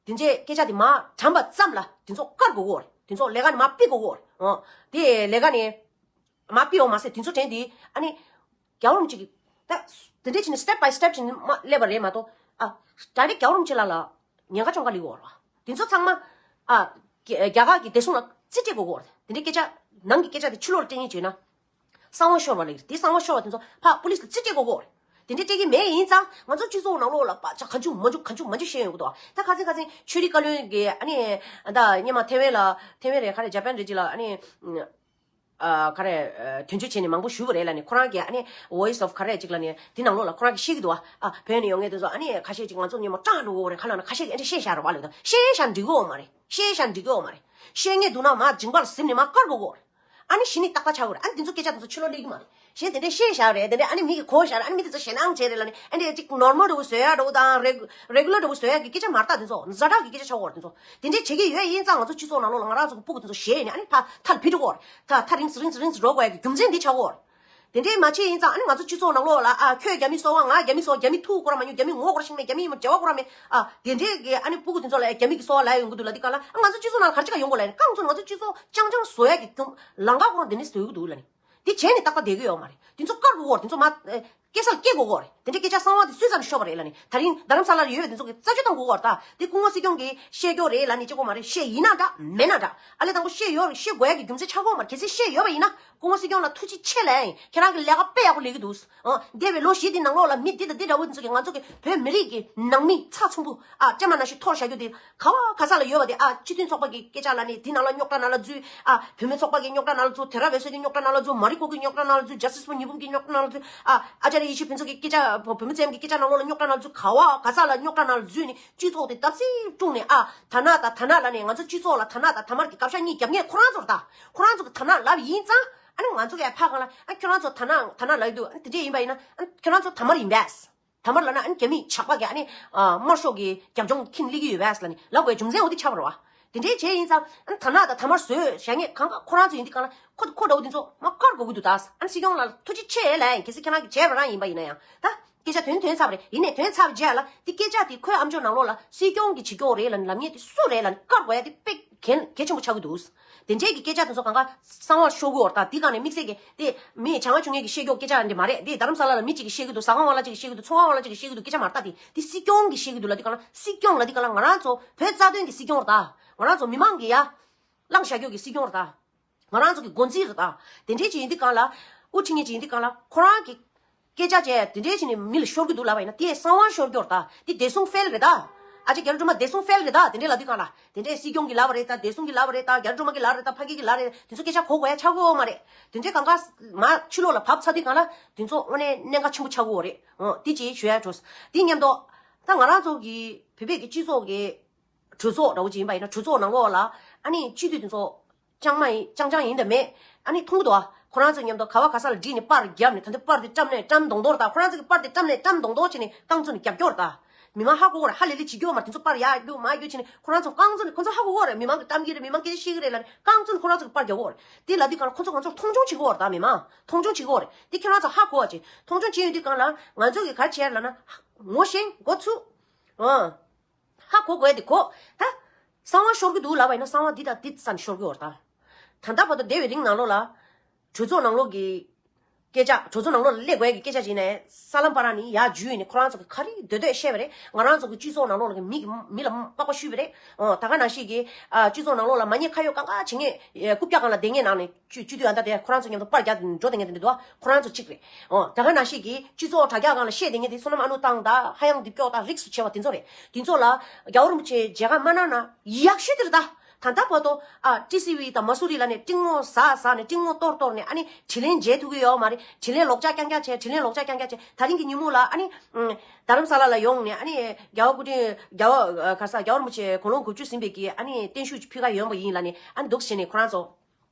དེ་འདྲའི་སྐད་ཆ་དེ་མར་བཀྲམ་པ་ཙམ་ལ་དེ་ཚོ་བཀར་དགོས་ཀྱི་ཡོད་རེད། དེ་ཚོ་ལས་ཀ་ནས་མར་ཕུད་དགོས་ཀྱི་ཡོད་རེད། ཨ། དེ་ལས་ཀ་ནས་མར་ཕུད་ཡོང་མ་ཟད། དེ་ཚོ་དྲན་དེ་ཨ་ནི་རྒྱལ་བ་རིན་པོ་ཆེ་གི་ད་དེ་འདྲས་བྱས་ནས་step by step་བྱས་ནས་མར་སླེབས་པ་རེད་མ་གཏོགས། ཨ། direct་རྒྱལ་བ་རིན་པོ་ཆེ་ལགས་ལ་ཉེན་ཁ་བཅོ་ཁ་སླེབས་ཀྱི་ཡོད་རེད་བ། དེ་ཚོ་ཚང་མ། ཨ། རྒྱ་རྒྱ་གར་གྱི་བདེ་སྲུང་ལ་རྩིས་སྤྲད་དགོས་ཀྱི་ཡོད་རེད། དེ་འདྲའི་སྐད་ཆ་ནང་གི་སྐད་ཆ་དེ་ཕྱི་ལོགས་ལ་སྤྲད་མཁན་བྱས་ན། གསང་བ་ཤོར་བ་ལབ་ཀྱི་རེད། དེ་གསང་བ་ཤོར་བ་དེ་ཚོ་ཕར་པུ་ལིས་ལ་རྩིས་སྤྲད་དགོས་ཀྱི་ཡོད་རེད། དེ་འདྲའི་སྤྲད་ཀྱི་མེད་ཡིན་ཙང་ང་ཚོ་སྤྱི་ཚོགས་ནང་ལོགས་ལ་པ་ཆ་གང་བྱུང་མང་བྱུང་གང་བྱུང་མང་བྱུང་བཤད་ཡོང་གི་འདུག་ད་ཁ་སང་ཁ་སང་ཆོས་རིག་བཀའ་བློན་གྱིས་ཨ་ནི་ད་སྔོན་མ་ཐེ་ཝན་ལ། ཐེ་ཝན་རེད། ག་རེ། ཇ་པན་རེད། ཅིག་ལ་ཨ་ནི། ཨ། ག་རེ། ཨ། དོན་གཅོད་བྱས་ནས་མང་པོ་ཞུས་པ་རེད་ལབ་ནས། ཁོ་རང་གིས་ཨ་ནི་Voice of ག་རེ་ཅིག་ལབ་ནས་དེ་ནང་ལོགས་ལ་ཁོ་རང་གིས་བཤད་ཀྱི་འདུག་ཨ། བོད་ནས་ཡོང་མཁན་དེ་ཚོ་ཨ་ནི་ཁ་ཤས་ཅིག་ང་ཚོ་མཉམ་པོ་སྐྲག་འགྲོ་གི་ཡོད་རེད། ཁ་ལག་ན་ཁ་ཤས་ཀྱིས་ཨ་འདྲ་བཤད་བཞག་རེད་བ་ལབ་ཀྱི་འདུག་བཤད་བཞག་འགྲིག་གི་ཡོད་མ་རེད། བཤད་བཞག་འགྲིག་གི་ཡོད་མ་རེད། བཤད་མཁན་འདུག་ན་མར་མཇིང་པ་ལ་གཟིམ་ནས་མར་བཀར་དགོས་ཀྱི་ཡོད་རེད། ཨ་ནི་གཞི་ནས་ཏག་ཏག་ཆགས་ཀྱི་ཡོད་རེད། ཨ་ནི་དེ་ཚོ་སྐད་ཆ་དེ་ཚོ་ཕྱི་ལོགས་སླེབས་ཀྱི་མ་རེད། གཞན་དེ་འདྲས་བཤད་བཞག་རེད། དེ་འདྲས་ཨ་ནི་མི་གིས་གོ་བཞག་རེད། ཨ་ནི་མི་དེ་ཚོ་ཞེད་སྣང་བྱས་རེད་ལབ་ནས་ཨ་འདྲས་ཅིག་normal་འདྲ་བོ་བཟོ་ཡ་འདྲ་བོ་དང་རེ་regular འདྲ་བོ་བཟོ་ཡ་གི་སྐད་ཆ་མ་རེད་ད། དེ་ཚོ་ཛ་དྲག་གི་སྐད་ཆ་ཆགས་ཀྱི་ཡོད་རེད། དེ་ཚོ་དེ་འདྲས་བྱེད་ཀྱི་ཡོད་ཡིན་ཙང་ང་ཚོ་སྤྱི་ཚོགས་ནང་ལོགས་ལ་ང་རང་ཚོ་གི་སྤུ་གུ་དེ་ཚོ་ཞེད་ནས་ཨ་ནི་ཕར་མཐར་ཕུད་འགྲོ་གི་ཡོད་རེད། ད་མཐར་རིམ་རིམ་རིམ་འགྲོ་དགོས་ཡ་གི་རྒྱུ་མཚན་འདི་ཆགས་ཀྱི་ཡོད་རེད། དེ་འདྲས་མ་བྱས་ཡིན་ཙང་ཨ་ནི་ང་ཚོ་སྤྱི་ཚོགས་ནང་ལོགས་ལ། ཨ། ཁྱོད་རྒྱ་མི་སོ་བ། ང་རྒྱ་མི་སོ། རྒྱ་མི་ཐུག་དགོས་ར་མ་ཉོ། རྒྱ་མི་ངོ་དགོས་ར་ཤེས་མེད། རྒྱ་མི་ཡིན་མ་བྱ་བ་དགོས་ར་མེད། ཨ། དེ་འདྲས་ཀྱི་ཨ་ནི་སྤུ་གུ་དེ་ཚོ་ལ་རྒྱ་མི་གི་སོ་བ་ལབ་ཡོང་གི་འདུག་ལབ་དུས་སྒང་ལ། ཨ། ང་ཚོ་སྤྱི་ཚོགས་ནང་ག་རེ་བྱེད་ག་ཡོང་དགོས་ལབ་ནས། རྐང་ཚོ་ང་ཚོ་སྤྱི་ཚོགས་རྐྱང་རྐྱང་བཟོ་ཡ་གི་ལམ་ཁ་ཁོ་རང་དེ་འདྲས་བཟོ་གི་འདུག་ལབ་ནས། དེ་བྱས་ནས་ཏག་ཏག་བསྡད་ཀྱི་ཡོད་མ་རེད། དེ་ཚོ་བཀར་དགོས་ཀྱི་ཡོད་རེད། དེ་ཚོ་མ། ཨ། སྐྱེ་སར་སྐྱེ་དགོས་ཀྱི་ཡོད་རེད། དེ་འདྲའི་སྐད་ཆ་གསང་བ་དེ་སུས་ཙམ་ཤོར་བ་རེད་ལབ་ནས། ད་རིང་རྡ་རམ་ས་ལ་ལ་ཡོད་པའི་དེ་ཚོ་གིས་རྩད་གཅོད་གཏོང་དགོས་ཀྱི་ཡོད་རེད་ད། དེ་སྐུ་ངོ་སྲིད་སྐྱོང་གིས་བཤད་ཀྱི་ཡོད་རེད་ལབ་ནས་བཤད་དགོས་མ་རེད། བཤད་ཡིན་ན་འདྲ་མེད་ན་འདྲ། ཨ་ལས་དང་པོ་བཤད་ཡོད་རེད། བཤད་དགོས་ཡ་གི་རྒྱུ་མཚན་ཆགས་ཀྱི་ཡོད་མ་རེད། གལ་སྲིད་བཤད་ཡོད་པ་ཡིན་ན་སྐུ་ངོ་སྲིད་སྐྱོང་ལ་ཐུགས་རྗེ་ཆེ་ལབ་ཡ་ཡིན། ཁྱེད་རང་གི་ལས་ཀ་དཔེ་ཡག་པོ་ལས་ཀྱི་འདུག་ཨ། འདས་པའི་ལོ་བཞི་འདི་ནང་ལོགས་ལ་མི་འདི་དང་འདི་འདྲ་བོ་འདི་ཚོ་གིས་ང་ཚོ་གི་བོད་མི་རིགས་ཀྱི་ནང་མི་ཚྭ་ཚོམ་བུ། ཨ། ལྕེ་མ་ན་ཤི་འཐོར་བཞག་རྒྱུ་དེ་ག་བ་ག་ས་ལ་ཡོད་པ་དེ། ཨ། སྤྱི་མཐུན་ཚོགས་པ་གི་སྐད་ཆ་ལབ་ནས་དེ་ནང་ལ་རྙོག་དྲ་ནང་ལ་འཛུལ། ཨ། བུད་མེད་ཚོགས་པ་གི་རྙོག་དྲ་ནང་ལ་འཛུལ། དེ་ར་བས་སོ་གི་རྙོག་དྲ་ནང་ལ་འཛུལ། མ་རི་ཀོ་གི་རྙོག་དྲ་ནང་ལ་འཛུལ། ཇ་སི་སི་ཕོར་ཉི་འབུམ་གི་རྙོག་དྲ་ནང་ལ་འཛུལ། ཨ། ཨ་ཅར་ཡེ་ཤེས་ཕུན་ཚོགས་ཀྱི་སྐད་ཆ། བུ་བུད་མེད་ཚོའི་གི་སྐད་ཆ་ནང་ལོགས་ལ་རྙོག་དྲ་ནང་ལ་འཛུལ། ག་བ་ག་ས་ལ་རྙོག་དྲ་ནང་ལ་འཛུལ་ནས་སྤྱི་ཚོགས་དེ་བརྡབ་གསིག་བཀྲུས་ནས། ཨ། ད་ན་དང་ད་ན་ལབ་ནས་ང་ཚོ་སྤྱི་ཚོགས་ལ་ད་ན་དང་ཐ་མར་གྱི་དགག་བཞག་གཉིས་རྒྱབ་མཁན་ཁོ་རང་ཚོ་རེད་ད། ཁོ་རང་ཚོ་གི་ད་ན་ལབ་ཡིན་ཙང་། ཨ་ནི་ང་ཚོ་གི་ཕར་སྒང་ལ། ཨ། ཁྱོད་རང་ཚོ་ད་ན་ད་ན་ལབ་ཡོད་འདུག་ཨ་ནི་དེ་འདྲས་ཡིན་པ་ཡིན་ན། ཨ་ནི་ཁྱོད་རང་ཚོ་ད་མར་ཡིན་པས། ད་མར་ལབ་ན་ཨ་ནི་རྒྱ་མི་ཇག་པ་གིས་ཨ་ནི། ཨ། དམར་ཤོག་གི་རྒྱབ་ལྗོངས་འཁྱེར་སླེབས་ཀྱི་ཡོད་པས་ལབ་ནས་ལབ་དགོས་རྒྱུ་མཚན་འོ་དེ་ཆགས་པ་རེད་བ། དེ་འདྲའི་བྱས་ཡིན་ཙང་ཨ་ནི་ད་ན་དང་ཐ་མར་བཟོས་བཞག་མཁན་གང་ག་ཁོ་རང་ཚོ་ཡིན་དུས་སྒང་ལ། ཁོ་ཁོ་འདྲ་བོ་དེ་ཚོ་མར་བཀར་དགོས་ཀྱི་འདུག་ད། ཨ་ནི་སྲིད་སྐྱོང་ལགས་ལ་ཐུགས་རྗེ་ཆེ་ལབ་ཡ་ཡིན། གལ་སྲིད་ཁྱེད་རང་གིས་བྱས་པ་རང་ཡིན་པ་ཡིན་ན་ཡང་ད། སྐད་ཆ་དོན་དོན་ཚར་བ་རེད། ཡིན་ནའི་དོན་ཚར་བའི་རྗེས་ལ་དེ་སྐད་ཆ་དེ་ཁོའི་ཨམ་ཅོག་ནང་ལོགས་ལ་སྲིད་སྐྱོང་གིས་བྱེད་ཀྱི་ཡོད་རེད་ལབ་ནས་ལབ་མཁན་དེ་སུ་རེད་ལབ་ནས་བཀར་དགོས་ཡ་དེ་དཔེ་གལ་གལ་ཆེན་པོ་ཆགས་ཀྱི་འདུག་དེ་འདྲའི་གི་སྐད་ཆ་དེ་ཚོ་གང་ག་གསང་བ་ཤོར་གྱི་ཡོད་རེད་ད། དེ་སྒང་ནས་དམིགས་བསལ་གྱི་དེ་མི་བྱང་ཆུབ་མཁན་གྱིས་བཤད་རྒྱུ་སྐད་ཆ་འདི་མ་རེད། དེ་རྡ་རམ་ས་ལ་ལ་མི་གཅིག་གིས་བཤད་ཀྱི་འདུག་ཟ་ཁང་བ་ལ་གཅིག་གིས་བཤད་ཀྱི་འདུག་ཚོང་ཁང་བ་ལ་གཅིག་གིས་བཤད་ཀྱི་འདུག་སྐད་ཆ་མ་རེད་ད། དེ་དེ་སྲིད་སྐྱོང་གིས་བཤད་ཀྱི་འདུག་ལབ་དུས་སྒང་ལ། སྲིད་སྐྱོང་ལབ་དུས་སྒང་ལ་ང་རང་ཚོ་བོད་རྩ་དོན་གྱི་སྲིད་སྐྱོང་རེད་ད། ང་རང་ཚོ་མི་མང་གི་ཡ་བླངས་བཞག་རྒྱུ་གི་སྲིད་སྐྱོང་རེད་ད། ང་རང་ཚོ་གི་འགོ་འཛིན་རེད་ད། དེ་འདྲའི་ཅིག་ཡིན་དུས་སྒང་ལ། དབུ་ཁྲིད་མཁན་ཅིག་ཡིན་དུས་སྒང་ལ་ཁོ་རང་གི་སྐད་ཆ་བྱས་དེ་འདྲའི་བྱས་ནས་མི་ལ་ཤོར་གྱི་འདུག་ལབ་པ་ཡིན་ན་དེ་གསང་བ་ཤོར་རྒྱུ་རེད་ད། དེ་བདེ་སྲུང་ཕེལ་རེད་ད། ཨ་ཅེ་རྒྱ་རི་སྒྲོལ་མ་བདེ་སྲུང་ཕེལ་རེད་ད། དེ་འདྲའི་ལབ་དུས་གང་ལ། དེ་འདྲའི་སྲིད་སྐྱོང་གི་ལབ་རེད་ད། བདེ་སྲུང་གི་ལབ་རེད་ད། རྒྱ་རི་སྒྲོལ་མ་གི་ལབ་རེད་ད། ཕ་གི་གི་ལབ་རེད་ད། དེ་ཚོ་སྐད་ཆ་གོ་དགོས་ཡ་ཆགས་ཀྱི་ཡོད་མ་རེད། དེ་འདྲའི་གང་ག་མ་ཕྱི་ལོགས་ལ་བབས་ཚར་དུས་གང་ལ། དེ་ཚོ་དངོས་གནས་གནད་འགག་ཆེན་པོ་ཆགས་ཀྱི་ཡོད་རེད། འོ་དེ་ཅིག་ཞུ་ཡ་འགྲོ། དེ་མཉམ་དུ་ད་ང་རང་ཚོ་གི་བོད་པའི་གི་སྤྱི་ཚོགས་གི་གྲོས་ཚོགས་འདྲ་བོ་ཅིག་ཡིན་པ་ཡིན་ན། གྲོས་ཚོགས་ནང་ལོགས་ལ་ཨ་ནི་སྤྱི་འཐུས་དེ་ཚོ་རྐྱང་མ་ཡིན། རྐྱང་རྐྱང་ཡིན་དང་མེད། ཨ་ནི་མཐོང་གི་འདུག་ཨ། ཁོ་རང་ཚོ་མཉམ་དུ་ག་བ་ག་ས་ལ་བསྒྲིལ་ནས་པར་བརྒྱབ་ནས། ད་འདི་པར་དེ་བཀྲམ་ནས་བཀྲམ་མདོག་མདོག་རེད་ད། ཁོ་རང་ཚོ་གི་པར་དེ་བཀྲམ་ནས་བཀྲམ་མདོག་མདོག་བྱས་ནས་རྐང་བཙུགས་ནས་རྒྱབ་སྐྱོར་རེད་ད། མི་མང་ཧ་གོ་གོ་རེད། ཧ་ལས་ལས་བྱེད་རྒྱུ་མ་རེད། དེ་ཚོ་པར་ཡར་རྒྱུག་མར་རྒྱུག་བྱས་ནས་ཁོ་རང་ཚོ་རྐང་བཙུགས་ནས། ཁོ་ཚོ་ཧ་གོ་གོ་རེད། མི་མང་གི་བཀྲམ་གྱི་རེད། མི་མང་སྐད་ཆ་བཤད་ཀྱི་རེད་ལབ་ནས་རྐང་བཙུགས་ནས་ཁོ་རང་ཚོ་གི་པར་རྒྱག་གོ་རེད། དེ་ལབ་དུས་གང་ལ་ཁོ་ཚོ་ང་ཚོར་མཐོང་ཆུང་བྱེད་གོ་རེད་ད། མི་མང་མཐོང་ཆུང་བྱེད་གོ་རེད། དེ་ཁྱེད་རང་ཚོ་ཧ་གོ་བ་ཅིག། མཐོང་ཆུང་བྱེད་ཡོང་དུས་གང་ལ་ང་ཚོ་གི་ག་རེ་བྱས་ལབ་ན། ངོ་ཤེས་མགོ་ཚོས། ཨ། ཧ་གོ་དགོས་དེ་གོ། ད་གསང་བ་ཤོར་གི་འདུག་ལབ་པ་ཡིན་ན། གསང་བ་འདི་དང་འདི་ཙམ་ཤོར་གི་ཡོད་རེད་ད། ད་ལྟ་བར་དུ་འདས་པའི་རིང་ནང་ལོགས་ལ་གྲོས་ཚོགས་ནང་ལོགས་ཀྱི་སྐད་ཆ། གྲོས་ཚོགས་ནང་ལོགས་ལ་སླེབས་དགོས་ཀྱི་སྐད་ཆ་ཅིག་ནས་ས་ལམ་བར་ནས་ཡར་འཇུས་ནས་ཁོ་རང་ཚོ་གི་ག་རེ་འདོད་འདོད་བཤད་པ་རེད། ང་རང་ཚོ་གི་སྤྱི་ཚོགས་ནང་ལོགས་ལ་གི་མི་གི་མི་ལ་སྤགས་པ་བཤུས་པ་རེད། ཨོ་ད་ག་ནང་བཞིན་གྱི་ཨ་སྤྱི་ཚོགས་ནང་ལོགས་ལ་མ་ཉེས་ཁ་གཡོག་གང་ག་བྱེད་མཁན། ཨེ་རྐུབ་བཀྱག་སྒང་ལ་བསྡད་མཁན་ནང་ནས་སྤྱི་སྤྱི་འཐུས་ཨ་མདའ་དེ་ཁོ་རང་ཚོ་མཉམ་དུ་པར་རྒྱག་འགྲོ་བསྡད་མཁན་དེ་འདུག་ཁོ་རང་ཚོ་གཅིག་རེད། ཨོ་ད་ག་ནང་བཞིན་གྱི་སྤྱི་ཚོགས་དྲ་རྒྱ་སྒང་ལ་བཤད་བསྡད་མཁན་དེ་བསོད་ནམས་ཨ་ནུ་ཏང་དང་ཧ་ཡང་འདི་སྐྱོག་དང་རིགས་སུ་ཆེ་བ་དེ་ཚོ་རེད། དེ་ཚོ་ལ་རྒྱལ་བ་རིན་པོ་ཆེ་མཇལ་ཁ་མ་གནང་ན་ཡག་ཤོས་དེ་རེད་ད། ད་ལྟ་བར་དུ་ཨ་ཊི་སི་ཝི་དང་མ་སུ་རི་ལ་ནས་ཀྲིན་ངོ་ཟ་ཟ་ནས་ཀྲིན་ངོ་གཏོར་གཏོར་ནས་ཨ་ནི་དྲིན་ལན་འཇལ་ཐུབ་ཀྱི་ཡོད་མ་རེད། དྲིན་ལན་ལོག་ལྕག་རྐྱང་རྐྱང་བྱས། དྲིན་ལན་ལོག་ལྕག་རྐྱང་རྐྱང་བྱས། ད་རིང་གི་ཉིན་མོ་ལ་ཨ་ནི་ཨམ་རྡ་རམ་ས་ལ་ལ་ཡོང་ནས་ཨ་ནི་རྒྱལ་བ་སྐུ་ཕྲེང་རྒྱལ་བ་ཨ་ག་ས་རྒྱལ་བ་རིན་པོ་ཆེ་དགུང་ལོ་དགུ་བཅུ་ཟིན་པའི་གི་ཨ་ནི་བརྟན་བཞུགས་ཕུལ་ག་ཡོང་བ་ཡིན་ལབ་ནས་ཨ་ནི་འདུག་བྱས་ནས་ཁོ་རང་ཚོ་